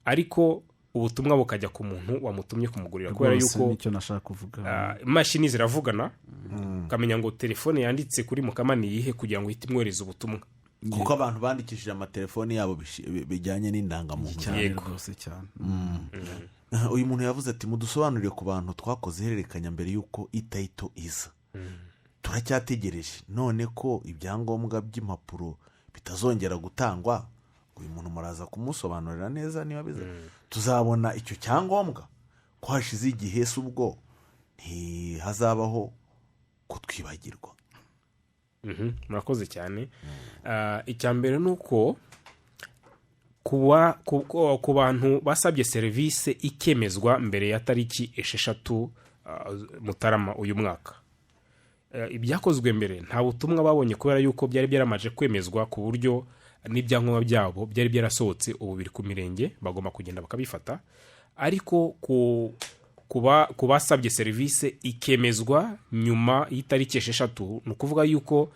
ariko ubutumwa bukajya ku muntu wamutumye kumugurira, kubera Rwose yuko nicyo nashaka kuvuga. Imashini ziravugana, ukamenya ngo telefone yanditse kuri Mukama ni iyihe, kugira ngo uhite imwohereza ubutumwa. Kuko abantu bandikishije amatelefoni yabo bijyanye n'indangamuntu. Cyane. Yego. Rwose cyane. Uyu muntu yavuze ati: "Mudusobanurire ku bantu twakoze ihererekanya mbere y'uko e-title iza, turacyategereje. None ko ibyangombwa by'impapuro bitazongera gutangwa?" Uyu muntu muraza kumusobanurira neza niba biza. "Tuzabona icyo cyangombwa ko hashize igihe? Se ubwo ntihazabaho kutwibagirwa?" Murakoze cyane. Icya mbere ni uko ku bantu basabye serivisi ikemezwa mbere ya tariki 6 Mutarama uyu mwaka, ibyakozwe mbere nta butumwa babonye, kubera yuko byari byaramaze kwemezwa, ku buryo n'ibyangombwa byabo byari byarasohotse, ubu biri ku mirenge, bagomba kugenda bakabifata. Ariko ku basabye serivisi ikemezwa nyuma y'itariki 6, ni ukuvuga yuko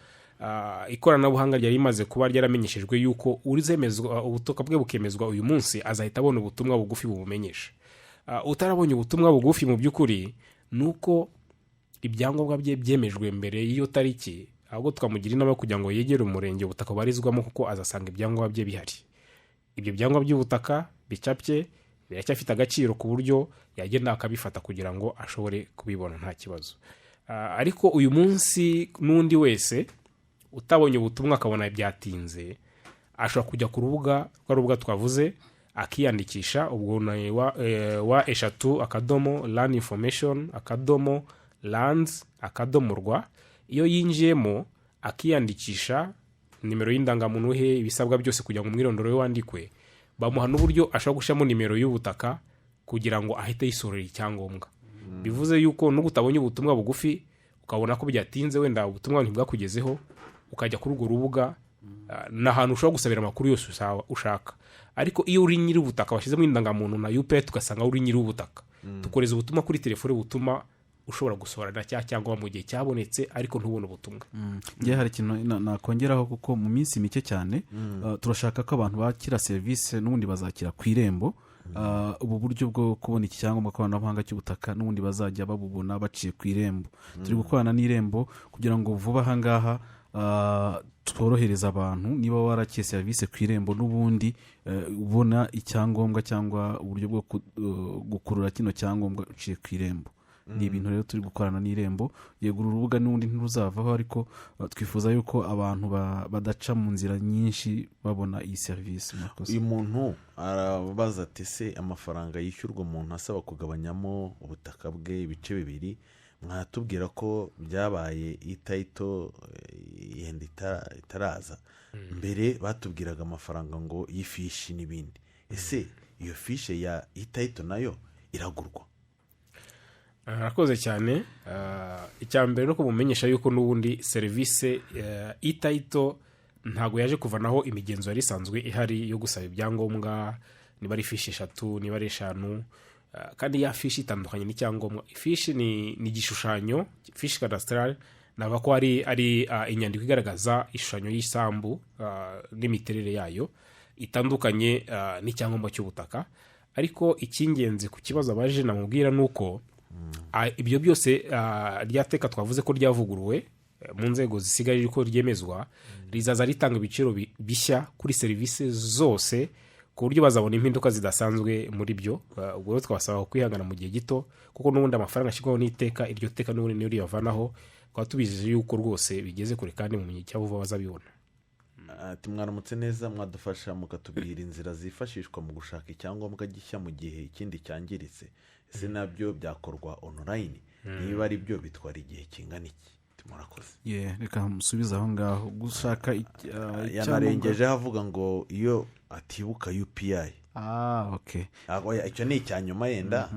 ikoranabuhanga ryari rimaze kuba ryaramenyeshejwe yuko uzemezwa ubutaka bwe bukemezwa uyu munsi azahita abona ubutumwa bugufi bumumenyesha. Utarabonye ubutumwa bugufi, mu by'ukuri ni uko ibyangombwa bye byemejwe mbere y'iyo tariki, ahubwo tukamugira inama yo kugira ngo yegere umurenge ubutaka bubarizwamo, kuko azasanga ibyangombwa bye bihari. Ibyo byangombwa by'ubutaka bicapye biracyafite agaciro, ku buryo yagenda akabifata kugira ngo ashobore kubibona nta kibazo. Ariko uyu munsi n'undi wese utabonye ubutumwa akabona byatinze, ashobora kujya ku rubuga, rwa rubuga twavuze, akiyandikisha. Ubwo ni www.landinformation.lands.rw. Iyo yinjiyemo akiyandikisha, nimero y'indangamuntu he, ibisabwa byose kugira ngo umwirondoro we wandikwe, bamuha n'uburyo ashobora gushyiramo nimero y'ubutaka kugira ngo ahite yisorera icyangombwa. Bivuze yuko nubwo utabonye ubutumwa bugufi, ukabona ko byatinze, wenda ubutumwa ntibwakugezeho, ukajya kuri urwo rubuga, ni ahantu ushobora gusabira amakuru yose ushaka. Ariko iyo uri nyiri ubutaka, washyizemo indangamuntu na UPI, tugasanga uri nyiri ubutaka, tukohereza ubutumwa kuri telefone butuma ushobora gusohora cya cyangwa mu gihe cyabonetse ariko ntubone ubutumwa. Ngewe hari ikintu nakongeraho, kuko mu minsi mike cyane turashaka ko abantu bakira serivisi n'ubundi bazakira ku Irembo. Ubu buryo bwo kubona iki cyangombwa koranabuhanga cy'ubutaka n'ubundi bazajya babubona baciye ku Irembo. Turi gukorana n'Irembo kugira ngo vuba aha ngaha tworohereze abantu. Niba warakiye serivisi ku Irembo, n'ubundi ubona icyangombwa cyangwa uburyo bwo gukurura kino cyangombwa uciye ku Irembo. Ni ibintu rero turi gukorana n'Irembo. Yego, uru rubuga n'ubundi ntiruzavaho, ariko twifuza yuko abantu badaca mu nzira nyinshi babona iyi serivisi. Murakoze. Uyu muntu arabaza ati: "Se amafaranga yishyurwa umuntu asaba kugabanyamo ubutaka bwe ibice bibiri, mwatubwira ko byabaye e-title yenda itaraza? Mbere batubwiraga amafaranga ngo y'ifishi n'ibindi. Ese iyo fishe ya e-title nayo iragurwa?" Arakoze cyane. Icya mbere ni uko mumenyesha yuko n'ubundi serivisi e-title ntabwo yaje kuvanaho imigenzo yari isanzwe ihari yo gusaba ibyangombwa, niba ari fishi eshatu, niba ari eshanu. Kandi ya fishi itandukanye n'icyangombwa. Ifishi ni igishushanyo, fiche cadastrale, navuga ko ari inyandiko igaragaza ishushanyo y'isambu n'imiterere yayo, itandukanye n'icyangombwa cy'ubutaka. Ariko icy'ingenzi ku kibazo abaje namubwira ni uko ibyo byose, rya teka twavuze ko ryavuguruwe, mu nzego zisigaye ko ryemezwa, rizaza ritanga ibiciro bishya kuri serivisi zose, ku buryo bazabona impinduka zidasanzwe muri byo. Ubwo rero twabasaba kwihangana mu gihe gito, kuko n'ubundi amafaranga ashyirwaho n'iteka, iryo teka n'ubundi niyo riyavanaho. Tukaba tubijeje yuko rwose bigeze kure, kandi mu gihe cya vuba bazabibona. Ati: "Mwaramutse neza, mwadufasha mukatubwira inzira zifashishwa mu gushaka icyangombwa gishya mu gihe ikindi cyangiritse? Ese nabyo byakorwa online? Niba ari byo, bitwara igihe kingana iki? Ati: Murakoze." Ye, reka musubize aho ngaho gushaka icyangombwa. Yanarengejeho avuga ngo iyo atibuka UPI. Ah, ok. Oya, icyo ni icya nyuma yenda.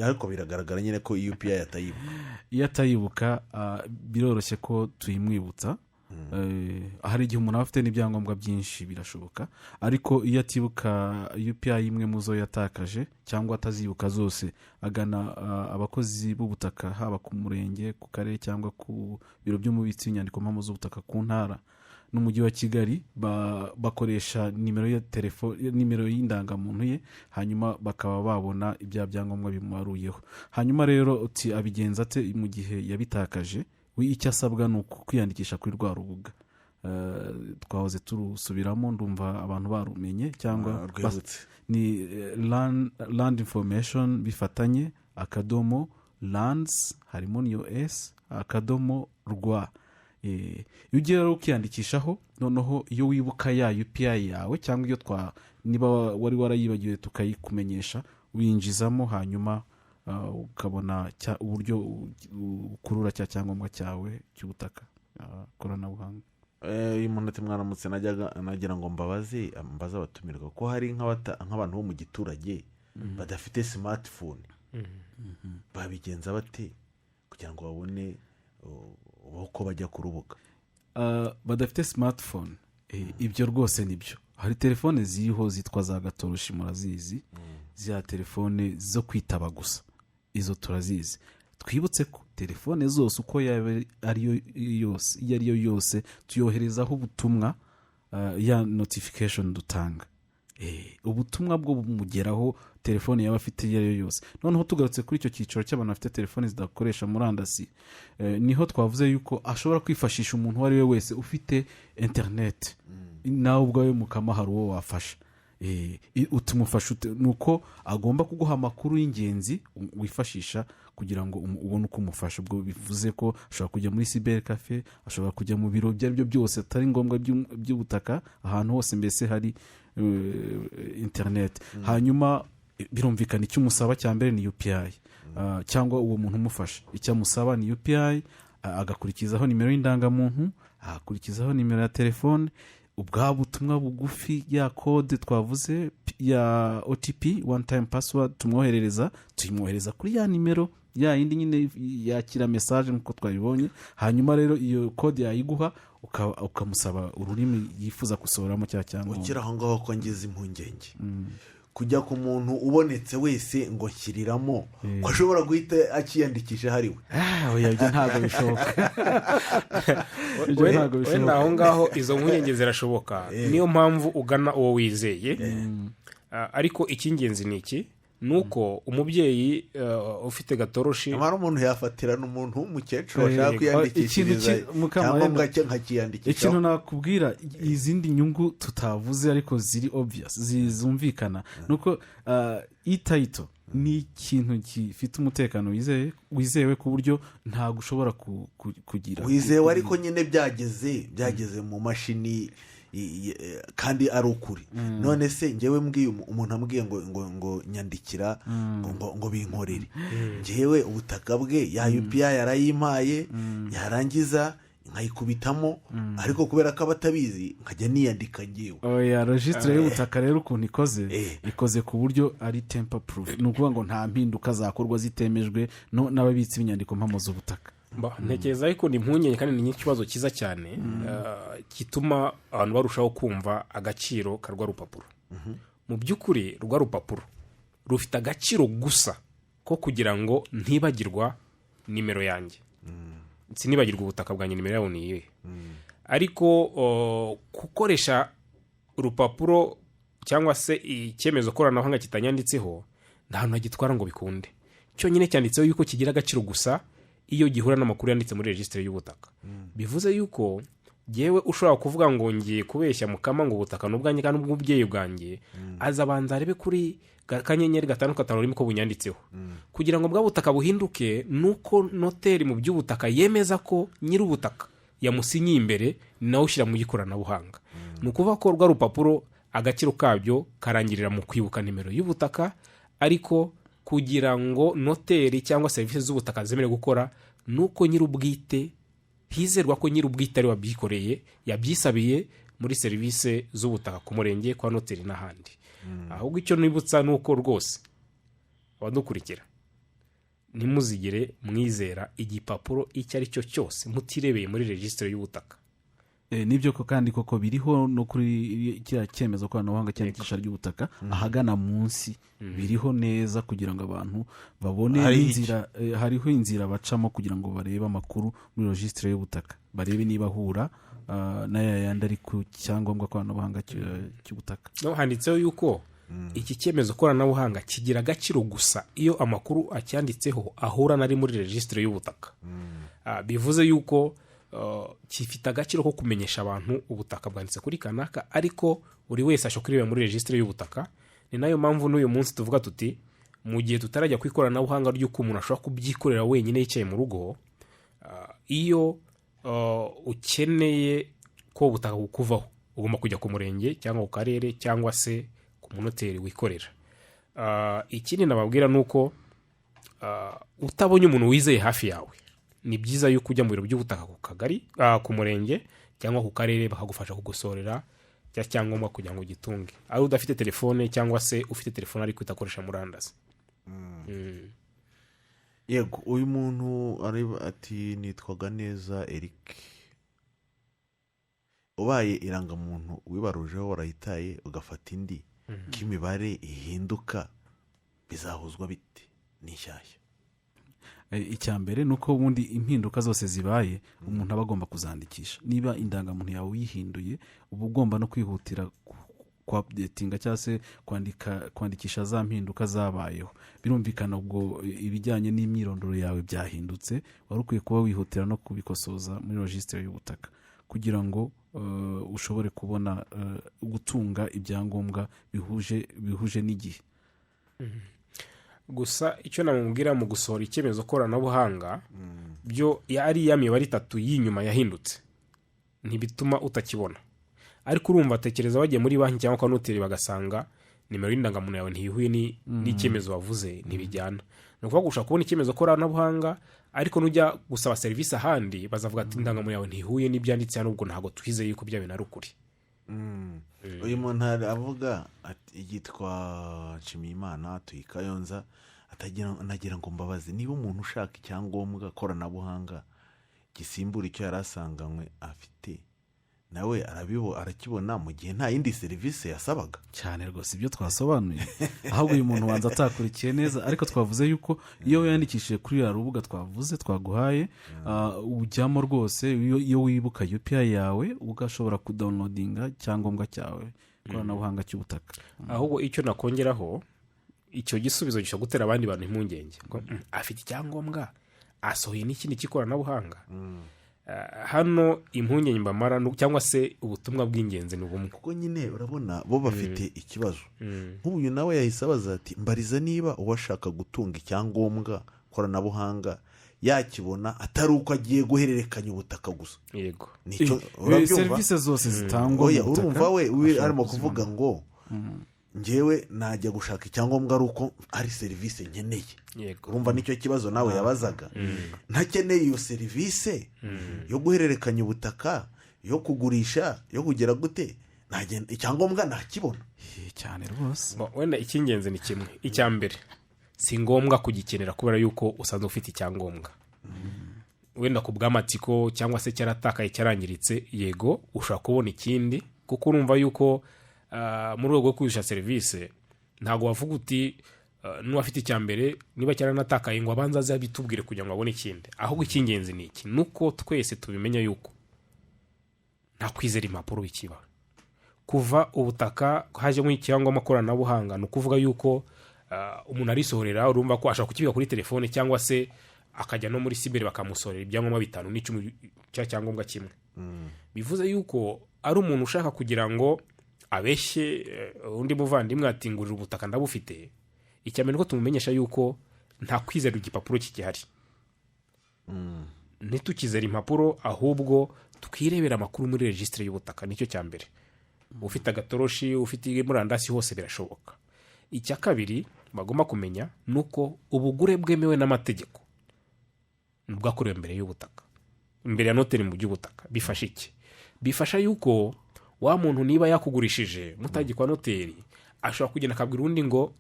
Ariko biragaragara nyine ko UPI atayibuka. Iyo atayibuka, biroroshye ko tuyimwibutsa. Hari igihe umuntu aba afite n'ibyangombwa byinshi, birashoboka. Ariko iyo atibuka UPI imwe mu zo yatakaje cyangwa atazibuka zose, agana abakozi b'ubutaka, haba ku murenge, ku karere cyangwa ku biro by'umubitsi w'inyandiko mpamo z'ubutaka ku ntara n'umujyi wa Kigali. Bakoresha nimero ya telefone, nimero y'indangamuntu ye, hanyuma bakaba babona ibya byangombwa bimubaruyeho. Hanyuma rero uti abigenza ate mu gihe yabitakaje? We icyo asabwa ni ukwiyandikisha kuri rwa rubuga. Twahoze turusubiramo, ndumva abantu barumenye cyangwa Rwibutse. Ni land information bifatanye akadomo lands, harimo niyo s, akadomo rwa. Iyo ugiye rero ukiyandikishaho, noneho iyo wibuka ya UPI yawe, cyangwa iyo twa niba wari warayibagiwe tukayikumenyesha, winjizamo, hanyuma ukabona uburyo ukurura cya cyangombwa cyawe cy'ubutaka, koranabuhanga. Uyu muntu ati: "Mwaramutse, najyaga nagira ngo mbaze abatumirwa ko hari nk'abantu bo mu giturage badafite smartphone, babigenza bate kugira ngo babone uko bajya ku rubuga?" Badafite smartphone, ibyo rwose nibyo. Hari telefone ziriho zitwa za gatoroshi, murazizi, ziriya telefone zo kwitaba gusa, izo turazizi. Twibutse ko telefone zose uko yaba ariyo yose, iyo ariyo yose, tuyoherezaho ubutumwa, ya notification dutanga. Ubutumwa bwo bumugeraho telefone yaba afite iyo ariyo yose. Noneho tugarutse kuri icyo cyiciro cy'abantu bafite telefone zidakoresha murandasi, niho twavuze yuko ashobora kwifashisha umuntu uwo ari we wese ufite interineti. Nawe ubwawe mukama hari uwo wafasha. Utumufasha ute? Ni uko agomba kuguha amakuru y'ingenzi wifashisha kugira ngo ubone uko umufasha. Ubwo bivuze ko ashobora kujya muri cyber café, ashobora kujya mu biro ibyo ari byo byose, atari ngombwa by'ubutaka, ahantu hose mbese hari interineti. Hanyuma birumvikana, icyo umusaba cya mbere ni UPI, cyangwa uwo muntu umufasha icyo amusaba ni UPI, agakurikizaho nimero y'indangamuntu, agakurikizaho nimero ya telefone, ubwa butumwa bugufi, ya kode twavuze ya OTP, one time password, tumwoherereza, tuyimwohereza kuri ya nimero ya yindi nyine yakira message nk'uko twabibonye. Hanyuma rero iyo kode yayiguha, ukamusaba ururimi yifuza gusohoramo cya cyangombwa. Ukiri aho ngaho, ko ngize impungenge kujya ku muntu ubonetse wese ngo nshyiriramo, ko ashobora guhita akiyandikisha hariwe? Oya, ibyo ntabwo bishoboka. Ibyo ntabwo Wenda bishoboka. aho ngaho izo mpungenge zirashoboka, niyo mpamvu ugana uwo wizeye. Ariko icy'ingenzi ni iki? Ni uko umubyeyi ufite gatoroshi Nyamara umuntu yafatirana umuntu w'umukecuru washaka kwiyandikishiriza Ikintu Mukama, cyangombwa rero, cye nkakiyandikishaho. Ikintu nakubwira, izindi nyungu tutavuze ariko ziri obvious, zumvikana, ni uko e-title ni ikintu gifite umutekano wizewe ku buryo ntabwo ushobora kugira Wizewe, ariko nyine byageze mu mashini kandi ari ukuri. None se ngewe mbwiye umuntu, ambwiye ngo nyandikira, ngo binkorere, ngewe ubutaka bwe ya UPI yarayimpaye, yarangiza nkayikubitamo, ariko kubera ko aba atabizi nkajya niyandika ngewe? Oya, registre y'ubutaka rero ukuntu ikoze ku buryo ari tamper proof, ni ukuvuga ngo nta mpinduka zakorwa zitemejwe n'ababitsi b'inyandiko mpamo z'ubutaka. Ntekereza ariko ni impungenge kandi ni ikibazo cyiza cyane, gituma abantu barushaho kumva agaciro ka rwa rupapuro. Mu by'ukuri rwa rupapuro rufite agaciro gusa ko kugira ngo ntibagirwa nimero yanjye, sinibagirwa ubutaka bwanjye, nimero yabo ni iyihe. Ariko gukoresha urupapuro cyangwa se icyemezo koranabuhanga kitanyanditseho, nta hantu hagitwara ngo bikunde. Cyonyine cyanditseho yuko kigira agaciro gusa iyo gihura n'amakuru yanditse muri regisitiri y'ubutaka. Bivuze yuko yewe ushobora kuvuga ngo ngiye kubeshya mukama ngo ubutaka ni ubwanjye kandi ubw'ububyeyi bwanjye, azabanza arebe kuri *555 ururimi ko bunyanditseho. Kugira ngo bwa butaka buhinduke, ni uko noteri mu by'ubutaka yemeza ko nyir'ubutaka yamusinyiye imbere, nawe ushyira mu ikoranabuhanga. Ni ukuvuga ko rwa rupapuro agaciro kabyo karangirira mu kwibuka nimero y'ubutaka, ariko kugira ngo noteri cyangwa serivisi z'ubutaka zemerewe gukora, ni uko nyir'ubwite hizerwa ko nyir'ubwite ari we wabyikoreye, yabyisabiye muri serivisi z'ubutaka ku murenge, kwa noteri n'ahandi. Ahubwo icyo nibutsa ni uko rwose abadukurikira, ntimuzigere mwizera igipapuro icyo ari cyo cyose mutirebeye muri regisitiri y'ubutaka. Nibyo ko kandi koko biriho no kuri kiriya cyemezo koranabuhanga cyandikisha ry'ubutaka, ahagana munsi biriho neza kugira ngo abantu babone Hariho inzira, hariho inzira bacamo kugira ngo barebe amakuru muri regisitire y'ubutaka, barebe niba ahura n'aya yandi ari ku cyangombwa koranabuhanga cy'ubutaka. No handitseho yuko iki cyemezo koranabuhanga kigira agaciro gusa iyo amakuru acyanditseho ahura n'ari muri regisitiri y'ubutaka. Bivuze yuko gifite agaciro ko kumenyesha abantu ubutaka bwanditse kuri kanaka, ariko buri wese ashobora kurebera muri regisitire y'ubutaka. Ni nayo mpamvu n'uyu munsi tuvuga tuti mu gihe tutarajya ku ikoranabuhanga ry'uko umuntu ashobora kubyikorera wenyine yicaye mu rugo, iyo ukeneye ko ubutaka bukuvaho ugomba kujya ku murenge cyangwa ku karere cyangwa se ku munoteri wikorera. Ikindi nababwira ni uko utabonye umuntu wizeye hafi yawe, ni byiza yuko ujya mu biro by'ubutaka ku kagari, ku murenge cyangwa ku karere, bakagufasha kugusorera cya cyangombwa kugira ngo ugitunge, ari udafite telefone cyangwa se ufite telefone ariko itakoresha murandasi. Yego, uyu muntu ati nitwaga neza Eric, ubaye irangamuntu wibarujeho warayitaye ugafata indi, k'imibare ihinduka bizahuzwa bite n'ishyashya? Icya mbere ni uko ubundi impinduka zose zibaye umuntu aba agomba kuzandikisha. Niba indangamuntu yawe uyihinduye, uba ugomba no kwihutira kwapudetinga cyangwa se kwandikisha za mpinduka zabayeho. Birumvikana ubwo ibijyanye n'imyirondoro yawe byahindutse, wari ukwiye kuba wihutira no kubikosoza muri regisitire y'ubutaka kugira ngo ushobore kubona gutunga ibyangombwa bihuje n'igihe. Gusa icyo namubwira mu gusohora icyemezo koranabuhanga, byo ari ya mibare itatu y'inyuma yahindutse ntibituma utakibona. Ariko urumva, tekereza wagiye muri banki cyangwa kwa noteri bagasanga nimero y'indangamuntu yawe ntihuye n'icyemezo wavuze, ntibijyana. Ni ukuvuga ushobora kubona icyemezo koranabuhanga, ariko nujya gusaba serivisi ahandi bazavuga ati indangamuntu yawe ntihuye n'ibyanditse hano, ubwo ntabwo twizeye yuko bya bintu ari ukuri. Uyu muntu avuga ati yitwa Nshimiyimana tuyi Kayonza, nagira ngo mbabaze niba umuntu ushaka icyangombwa koranabuhanga gisimbura icyo yari asanganywe afite nawe arakibona mu gihe nta yindi serivisi yasabaga. Cyane rwose ibyo twasobanuye, ahubwo uyu muntu wanza atakurikiye neza. Ariko twavuze yuko iyo wiyandikishije kuri ya rubuga twavuze twaguhaye, ujyamo rwose iyo wibuka UPI yawe ugashobora kudawunilodinga icyangombwa cyawe koranabuhanga cy'ubutaka. Ahubwo icyo nakongeraho, icyo gisubizo gishobora gutera abandi bantu impungenge afite icyangombwa asohoye n'ikindi cy'ikoranabuhanga. Hano impungenge mbamara cyangwa se ubutumwa bw'ingenzi ni ubumwe, kuko nyine urabona bo bafite ikibazo. Nk'uyu nawe yahise abaza ati mbariza niba uwashaka gutunga icyangombwa koranabuhanga yakibona atari uko agiye guhererekanya ubutaka gusa. Yego, serivisi zose zitangwa mu butaka. Urumva we arimo kuvuga ngo ngewe najya gushaka icyangombwa ari uko ari serivisi nkeneye. Urumva nicyo kibazo nawe yabazaga. Ntakeneye iyo serivisi yo guhererekanya ubutaka, yo kugurisha, yo kugera gute, icyangombwa nakibona cyane rwose. Wenda icy'ingenzi ni kimwe. Icya mbere, si ngombwa kugikenera kubera yuko usanzwe ufite icyangombwa. Wenda ku bw'amatsiko cyangwa se cyaratakaye cyarangiritse, yego ushobora kubona ikindi, kuko urumva yuko mu rwego rwo kwishyura serivisi ntabwo wavuga uti n'uwafite icya mbere niba cyaranatakaye ngo abanze aze abitubwire kugira ngo abone ikindi. Ahubwo icy'ingenzi ni iki, nuko twese tubimenya yuko nta kwizera impapuro bikiba. Kuva ubutaka hajemo icyangombwa koranabuhanga, ni ukuvuga yuko umuntu arisohorera, urumva ko ashobora kukibika kuri telefone cyangwa se akajya no muri siberi bakamusorera ibyangombwa 5 n'10 cya cyangombwa kimwe. Bivuze yuko ari umuntu ushaka kugira ngo abeshye undi muvandimwe ati ngurira ubutaka ndabufite, icyambere nuko tumumenyesha yuko nta kwizera igipapuro kigihari. Ntitukizera impapuro, ahubwo twirebera amakuru muri regisitire y'ubutaka, nicyo cya mbere. Ufite agatoroshi, ufite murandasi, hose birashoboka. Icya kabiri bagomba kumenya nuko ubugure bwemewe n'amategeko bwakorewe mbere y'ubutaka, mbere ya noteri mu by'ubutaka. Bifasha iki? Bifasha yuko wa muntu niba yakugurishije mutagikwa noteri ashobora kugenda akabwira undi ngo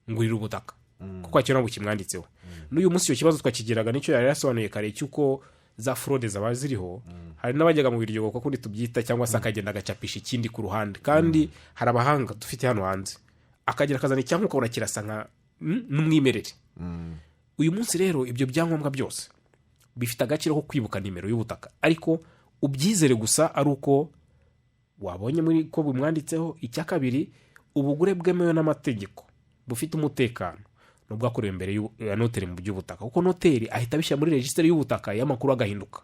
ngurira ubutaka, kuko akira ntabwo kimwanditseho. N'uyu munsi icyo kibazo twakigiraga, nicyo yari yasobanuye kare cy'uko za fraude zaba ziriho. Hari n'abajyaga mu biryogo kuko tubyita, cyangwa se akagenda agacapisha ikindi ku ruhande. Kandi hari abahanga dufite hano hanze, akagera akazana icyangombwa ukabona kirasa nka n'umwimerere. Uyu munsi rero ibyo byangombwa byose bifite agaciro ko kwibuka nimero y'ubutaka, ariko ubyizere gusa ari uko wabonye muri ko bumwanditseho. Icya kabiri, ubugure bwemewe n'amategeko bufite umutekano n'ubwakorewe mbere ya noteri mu by'ubutaka, kuko noteri ahita abishyira muri regisitiri y'ubutaka y'amakuru agahinduka.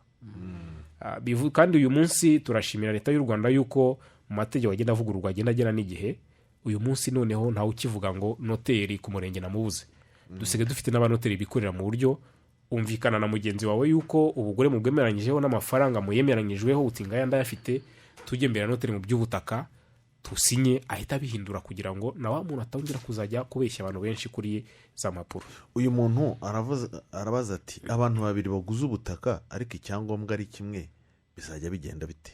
Kandi uyu munsi turashimira Leta y'u Rwanda yuko mu mategeko agenda avugururwa, agenda agera n'igihe. Uyu munsi noneho ntawe ukivuga ngo noteri ku murenge namubuze. Dusigaye dufite n'abanoteri bikorera, mu buryo umvikana na mugenzi wawe yuko ubugure mubwemeranyijeho n'amafaranga muyemeranyijweho, uti: "Ngaya ndayafite, tujye imbere ya noteri mu by'ubutaka tusinye," ahita abihindura kugira ngo na wa muntu atongera kuzajya kubeshya abantu benshi kuri za mpapuro. Uyu muntu arabaza ati: "Abantu babiri baguze ubutaka ariko icyangombwa ari kimwe, bizajya bigenda bite?"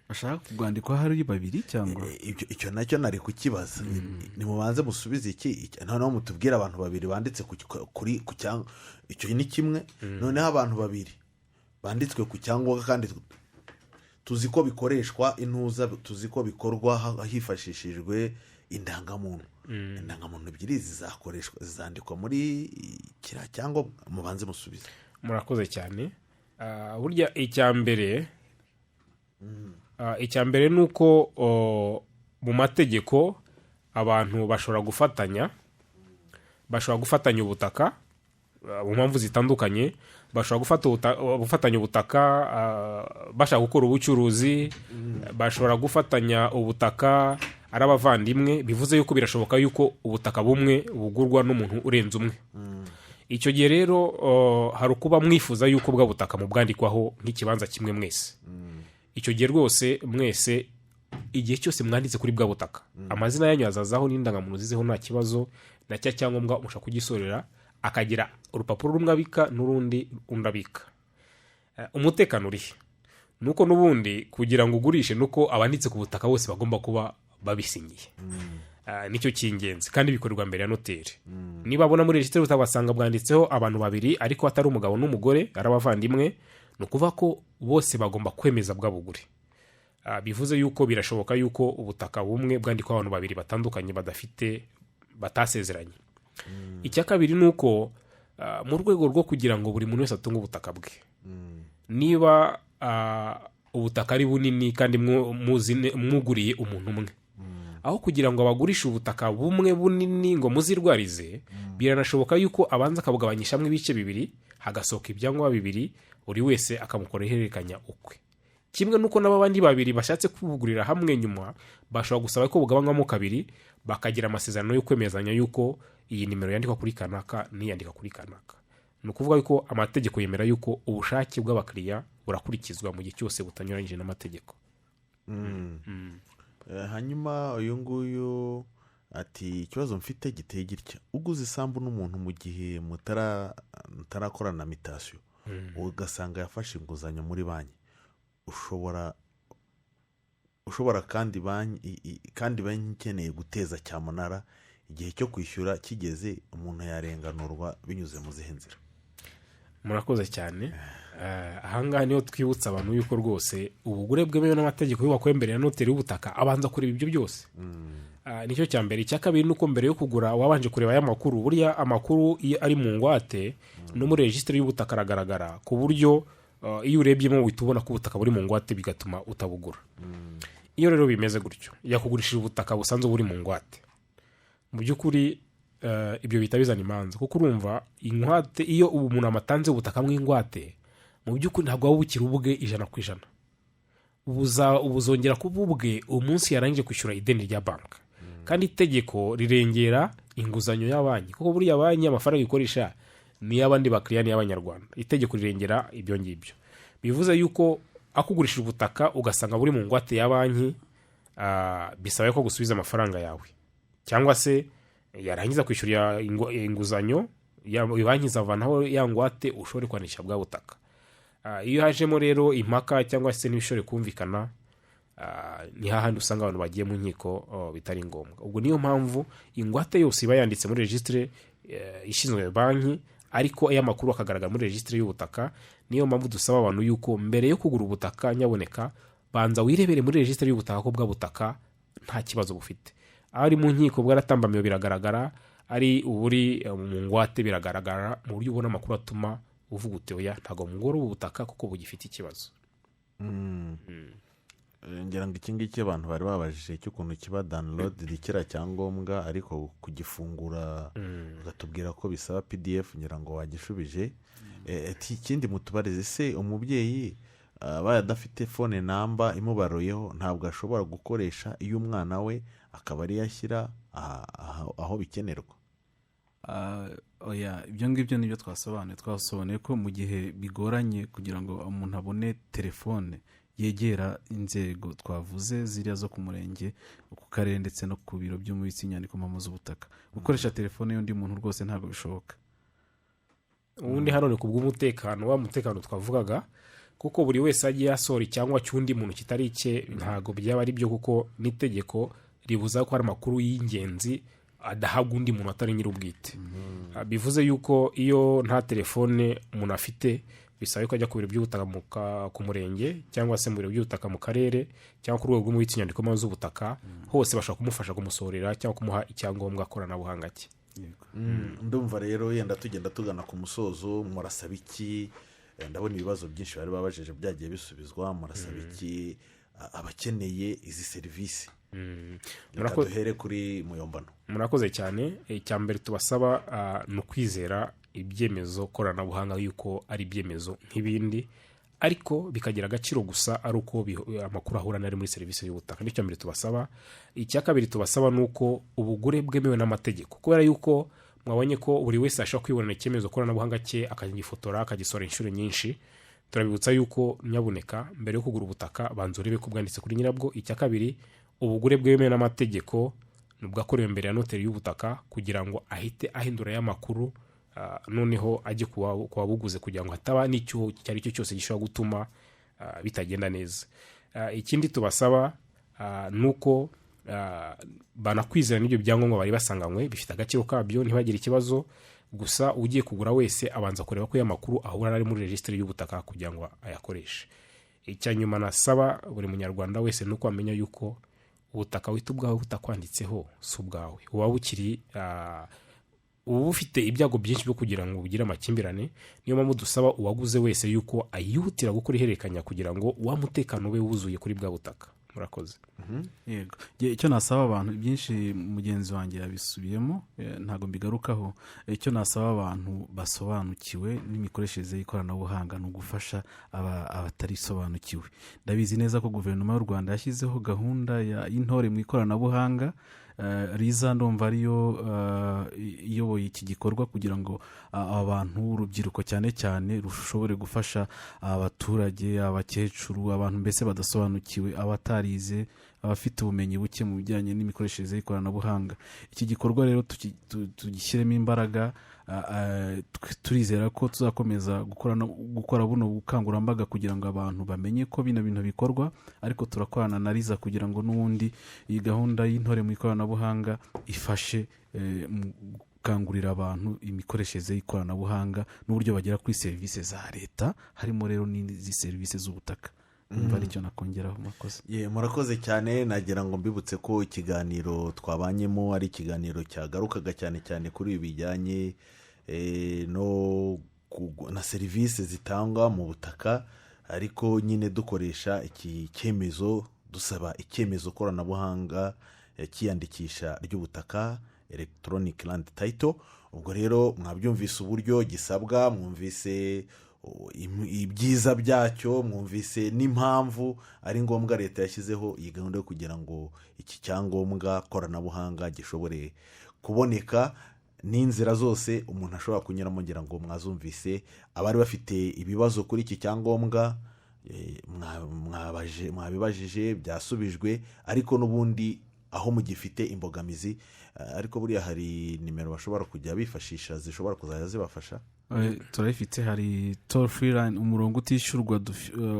Bashaka kubwandikwa hari babiri cyangwa? Icyo nacyo nari kukibaza. Nimubanze musubize iki, noneho mutubwire. Abantu babiri banditse ku cyangwa, icyo ni kimwe. Noneho abantu babiri banditswe ku cyangombwa, kandi tuzi ko bikoreshwa intuza, tuzi ko bikorwa hifashishijwe indangamuntu. Indangamuntu ebyiri zizakoreshwa, zizandikwa muri kiriya cyangombwa? Mubanze musubize. Murakoze cyane. Burya icya mbere ni uko mu mategeko abantu bashobora gufatanya ubutaka mu mpamvu zitandukanye. Bashobora gufatanya ubutaka bashaka gukora ubucuruzi, bashobora gufatanya ubutaka ari abavandimwe. Bivuze yuko birashoboka yuko ubutaka bumwe bugurwa n'umuntu urenze umwe. Icyo gihe rero hari ukuba mwifuza yuko bwa butaka mubwandikwaho nk'ikibanza kimwe mwese. Icyo gihe rwose mwese, igihe cyose mwanditse kuri bwa butaka, amazina yanyu azazaho n'indangamuntu zizeho, nta kibazo. Na cya cyangombwa mushobora kugisorera, akagira urupapuro rumwe abika n'urundi undi abika. Umutekano urihe? Ni uko n'ubundi kugira ngo ugurishe, ni uko abanditse ku butaka bose bagomba kuba babisinyiye. Nicyo cy'ingenzi, kandi bikorerwa mbere ya noteri. Niba abona muri regisitiri utabasanga bwanditseho abantu babiri, ariko atari umugabo n'umugore, ari abavandimwe, ni ukuvuga ko bose bagomba kwemeza bwa bugure. Bivuze yuko birashoboka yuko ubutaka bumwe bwandikwaho abantu babiri batandukanye, badafite, batasezeranye. Icya kabiri ni uko mu rwego rwo kugira ngo buri muntu wese atunge ubutaka bwe, niba ubutaka ari bunini kandi mwuguriye umuntu umwe, aho kugira ngo abagurishe ubutaka bumwe bunini ngo muzirwarize, biranashoboka yuko abanza akabugabanyishamo ibice bibiri, hagasohoka ibyangombwa bibiri, buri wese akamukora ihererekanya ukwe. Kimwe n'uko n'abandi babiri bashatse kubugurira hamwe nyuma bashobora gusaba ko bugabanywamo kabiri, bakagira amasezerano yo kwemezanya yuko iyi nimero yandikwa kuri kanaka n'iyandika kuri kanaka. Ni ukuvuga yuko amategeko yemera yuko ubushake bw'abakiriya burakurikizwa mu gihe cyose butanyuranyije n'amategeko. Hanyuma uyu nguyu ati: "Ikibazo mfite giteye gitya: uguze isambu n'umuntu mu gihe mutarakorana mutation, ugasanga yafashe inguzanyo muri banki, ushobora kandi banki ikeneye guteza cyamunara, igihe cyo kwishyura kigeze, umuntu yarenganurwa binyuze mu zihe nzira?" Murakoze cyane. Ahangaha niho twibutsa abantu yuko rwose ubugure bwemewe n'amategeko yubakwa mbere ya noteri w'ubutaka, abanza kureba ibyo byose. Nicyo cya mbere. Icya kabiri ni uko mbere yo kugura wabanje kureba aya makuru. Burya amakuru iyo ari mu ngwate no muri regisitiri y'ubutaka aragaragara, ku buryo iyo urebyemo uhita ubona ko ubutaka buri mu ngwate, bigatuma utabugura. Iyo rero bimeze gutyo, yakugurishije ubutaka busanzwe buri mu ngwate, mu by'ukuri ibyo bihita bizana imanza, kuko urumva ingwate, iyo umuntu amatanze ubutaka bw'ingwate, mu by'ukuri ntabwo waba bukiri ubwe 100%. Buzongera kuba ubwe umunsi yarangije kwishyura ideni rya banki. Kandi itegeko rirengera inguzanyo ya banki, kuko buriya banki amafaranga ikoresha ni iy'abandi bakiriya, ni iy'Abanyarwanda. Itegeko rirengera ibyo ngibyo. Bivuze yuko akugurishije ubutaka ugasanga buri mu ngwate ya banki, bisaba ko gusubiza amafaranga yawe, cyangwa se yarangiza kwishyura inguzanyo banki izavanaho ya ngwate, ushobore kwandikisha bwa butaka. Iyo hajemo rero impaka cyangwa se ntibishobore kumvikana, ni hahandi usanga abantu bagiye mu nkiko bitari ngombwa. Ubwo niyo mpamvu ingwate yose iba yanditse muri regisitire ishinzwe banki, ariko aya makuru akagaragara muri regisitire y'ubutaka. Niyo mpamvu dusaba abantu yuko mbere yo kugura ubutaka, nyaboneka banza wirebere muri regisitire y'ubutaka ko bwa butaka nta kibazo bufite. Ari mu nkiko bwaratambamiwe biragaragara, ari uburi mu ngwate biragaragara, mu buryo ubona amakuru atuma uvuga uti: "Oya, ntabwo mugura ubu butaka kuko bugifite ikibazo." Ngira ngo iki ngiki abantu bari babajije cy'ukuntu kiba download kiriya cyangombwa, ariko kugifungura ugatubwira ko bisaba PDF, ngira ngo wagishubije. Ati: "Ikindi mutubarize, se umubyeyi Abaye adafite phone number imubaruyeho, ntabwo ashobora gukoresha iy'umwana we akaba ariyo ashyira aho bikenerwa? Oya, ibyo ngibyo nibyo twasobanuye ko mu gihe bigoranye kugira ngo umuntu abone telefone, yegera inzego twavuze ziriya zo ku murenge, ku karere ndetse no ku biro by'umubitsi w'inyandiko mpamo z'ubutaka. Gukoresha telefone y'undi muntu rwose ntabwo bishoboka. Ubundi hano ni ku bw'umutekano, wa mutekano twavugaga, kuko buri wese agiye asohora icyangombwa cy'undi muntu kitari icye, ntabwo byaba ari byo, kuko n'itegeko ribuza ko hari amakuru y'ingenzi adahabwa undi muntu atari nyir'ubwite. Bivuze yuko iyo nta telefone umuntu afite, bisaba ko ajya ku biro by'ubutaka ku murenge, cyangwa se mu biro by'ubutaka mu karere, cyangwa ku rwego rw'umubitsi inyandiko mpamo z'ubutaka. Hose bashobora kumufasha kumusohorera cyangwa kumuha icyangombwa koranabuhanga cye. Ndumva rero yenda tugenda tugana ku musozo. Murasaba iki? Ndabona ibibazo byinshi bari babajije byagiye bisubizwa. Murasaba iki abakeneye izi serivisi? Reka duhere kuri Muyombano. Murakoze cyane. Icya mbere tubasaba ni ukwizera ibyemezo koranabuhanga yuko ari ibyemezo nk'ibindi, ariko bikagira agaciro gusa ari uko amakuru ahura n'ari muri serivisi y'ubutaka. Nicyo mbere tubasaba. Icya kabiri tubasaba ni uko ubugure bwemewe n'amategeko, kubera yuko mwabonye ko buri wese ashobora kwibonera icyemezo koranabuhanga cye, akagifotora, akagisora inshuro nyinshi. Turabibutsa yuko nyabuneka mbere yo kugura ubutaka, banza urebe ko bwanditse kuri nyirabwo. Icya kabiri, ubugure bwemewe n'amategeko ni ubwakorewe mbere ya noteri y'ubutaka, kugira ngo ahite ahindura ya makuru, noneho ajye ku wabuguze, kugira ngo hataba n'icyuho icyo ari cyo cyose gishobora gutuma bitagenda neza. Ikindi tubasaba ni uko banakwizera n'ibyo byangombwa bari basanganywe bifite agaciro kabyo, ntibagire ikibazo. Gusa ugiye kugura wese abanza kureba ko ya makuru ahura n'ari muri regisitiri y'ubutaka kugira ngo ayakoreshe. Icya nyuma nasaba buri munyarwanda wese ni uko amenya yuko ubutaka wita ubwawe butakwanditseho si ubwawe, uba bukiri uba bufite ibyago byinshi byo kugira ngo bugire amakimbirane. Niyo mpamvu dusaba uwaguze wese yuko ayihutira gukora ihererekanya kugira ngo wa mutekano ube wuzuye kuri bwa butaka. Murakoze. Yego. Icyo nasaba abantu, byinshi mugenzi wanjye yabisubiyemo, ntabwo mbigarukaho. Icyo nasaba abantu basobanukiwe n'imikoreshereze y'ikoranabuhanga ni ugufasha abatarisobanukiwe. Ndabizi neza ko guverinoma y'u Rwanda yashyizeho gahunda y'intore mu ikoranabuhanga. RISA ndumva ariyo iyoboye iki gikorwa, kugira ngo abantu, urubyiruko cyane cyane, rushobore gufasha abaturage, abakecuru, abantu mbese badasobanukiwe, abatarize, abafite ubumenyi buke mu bijyanye n'imikoreshereze y'ikoranabuhanga. Iki gikorwa rero tugishyiremo imbaraga. Turizera ko tuzakomeza gukora buno bukangurambaga kugira ngo abantu bamenye ko bino bintu bikorwa, ariko turakorana na RISA kugira ngo n'ubundi iyi gahunda y'intore mu ikoranabuhanga ifashe mu gukangurira abantu imikoreshereze y'ikoranabuhanga n'uburyo bagera kuri serivisi za leta, harimo rero n'izi serivisi z'ubutaka. Umva, aricyo nakongeraho. Murakoze. Ye, murakoze cyane. Nagira ngo mbibutse ko ikiganiro twabanyemo ari ikiganiro cyagarukaga cyane cyane kuri ibi bijyanye no na serivisi zitangwa mu butaka, ariko nyine dukoresha iki cyemezo, dusaba icyemezo koranabuhanga cy'iyandikisha ry'ubutaka, electronic land title. Ubwo rero mwabyumvise uburyo gisabwa, mwumvise ibyiza byacyo, mwumvise n'impamvu ari ngombwa leta yashyizeho iyi gahunda yo kugira ngo iki cyangombwa koranabuhanga gishobore kuboneka, n'inzira zose umuntu ashobora kunyuramo, ngira ngo mwazumvise. Abari bafite ibibazo kuri iki cyangombwa mwabibajije, byasubijwe, ariko n'ubundi aho mugifite imbogamizi, ariko buriya hari nimero bashobora kujya bifashisha zishobora kuzajya zibafasha? Turayifite. Hari toll free line, umurongo utishyurwa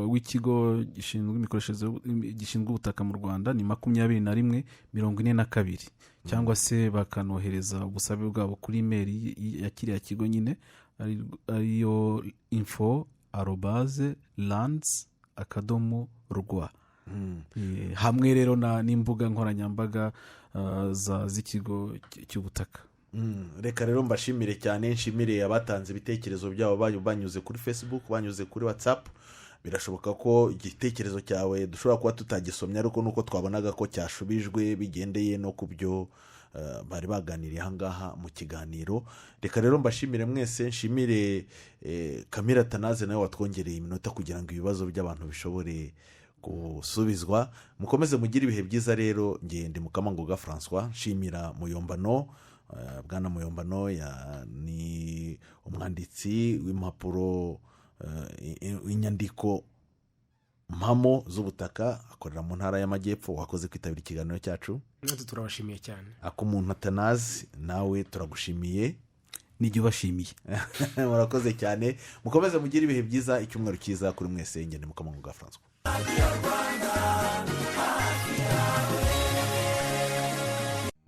w'ikigo gishinzwe imikoreshereze gishinzwe ubutaka mu Rwanda, ni 21 42, cyangwa se bakanohereza ubusabe bwabo kuri imeri ya kiriya kigo nyine, ariyo info@lands.rw. Hamwe rero n'imbuga nkoranyambaga z'ikigo cy'ubutaka. Reka rero mbashimire cyane, nshimire abatanze ibitekerezo byabo banyuze kuri Facebook, banyuze kuri WhatsApp. Birashoboka ko igitekerezo cyawe dushobora kuba tutagisomye, ariko nuko twabonaga ko cyashubijwe bigendeye no ku byo bari baganiriye ahangaha mu kiganiro. Reka rero mbashimire mwese, nshimire Kamira Tanaze nawe watwongereye iminota kugira ngo ibibazo by'abantu bishobore gusubizwa. Mukomeze mugire ibihe byiza rero. Ngende Mukamangoga Francois, nshimira Muyombano, bwana Muyombano ni umwanditsi w'impapuro, inyandiko mpamo z'ubutaka, akorera mu Ntara y'Amajyepfo, wakoze kwitabira ikiganiro cyacu. Natwe turabashimiye cyane. Akumuntu Atanazi, nawe turagushimiye. Nijye ubashimiye. Murakoze cyane, mukomeze mugire ibihe byiza, icyumweru cyiza kuri mwese. Ngende Mukamangoga Francois. Rwanda.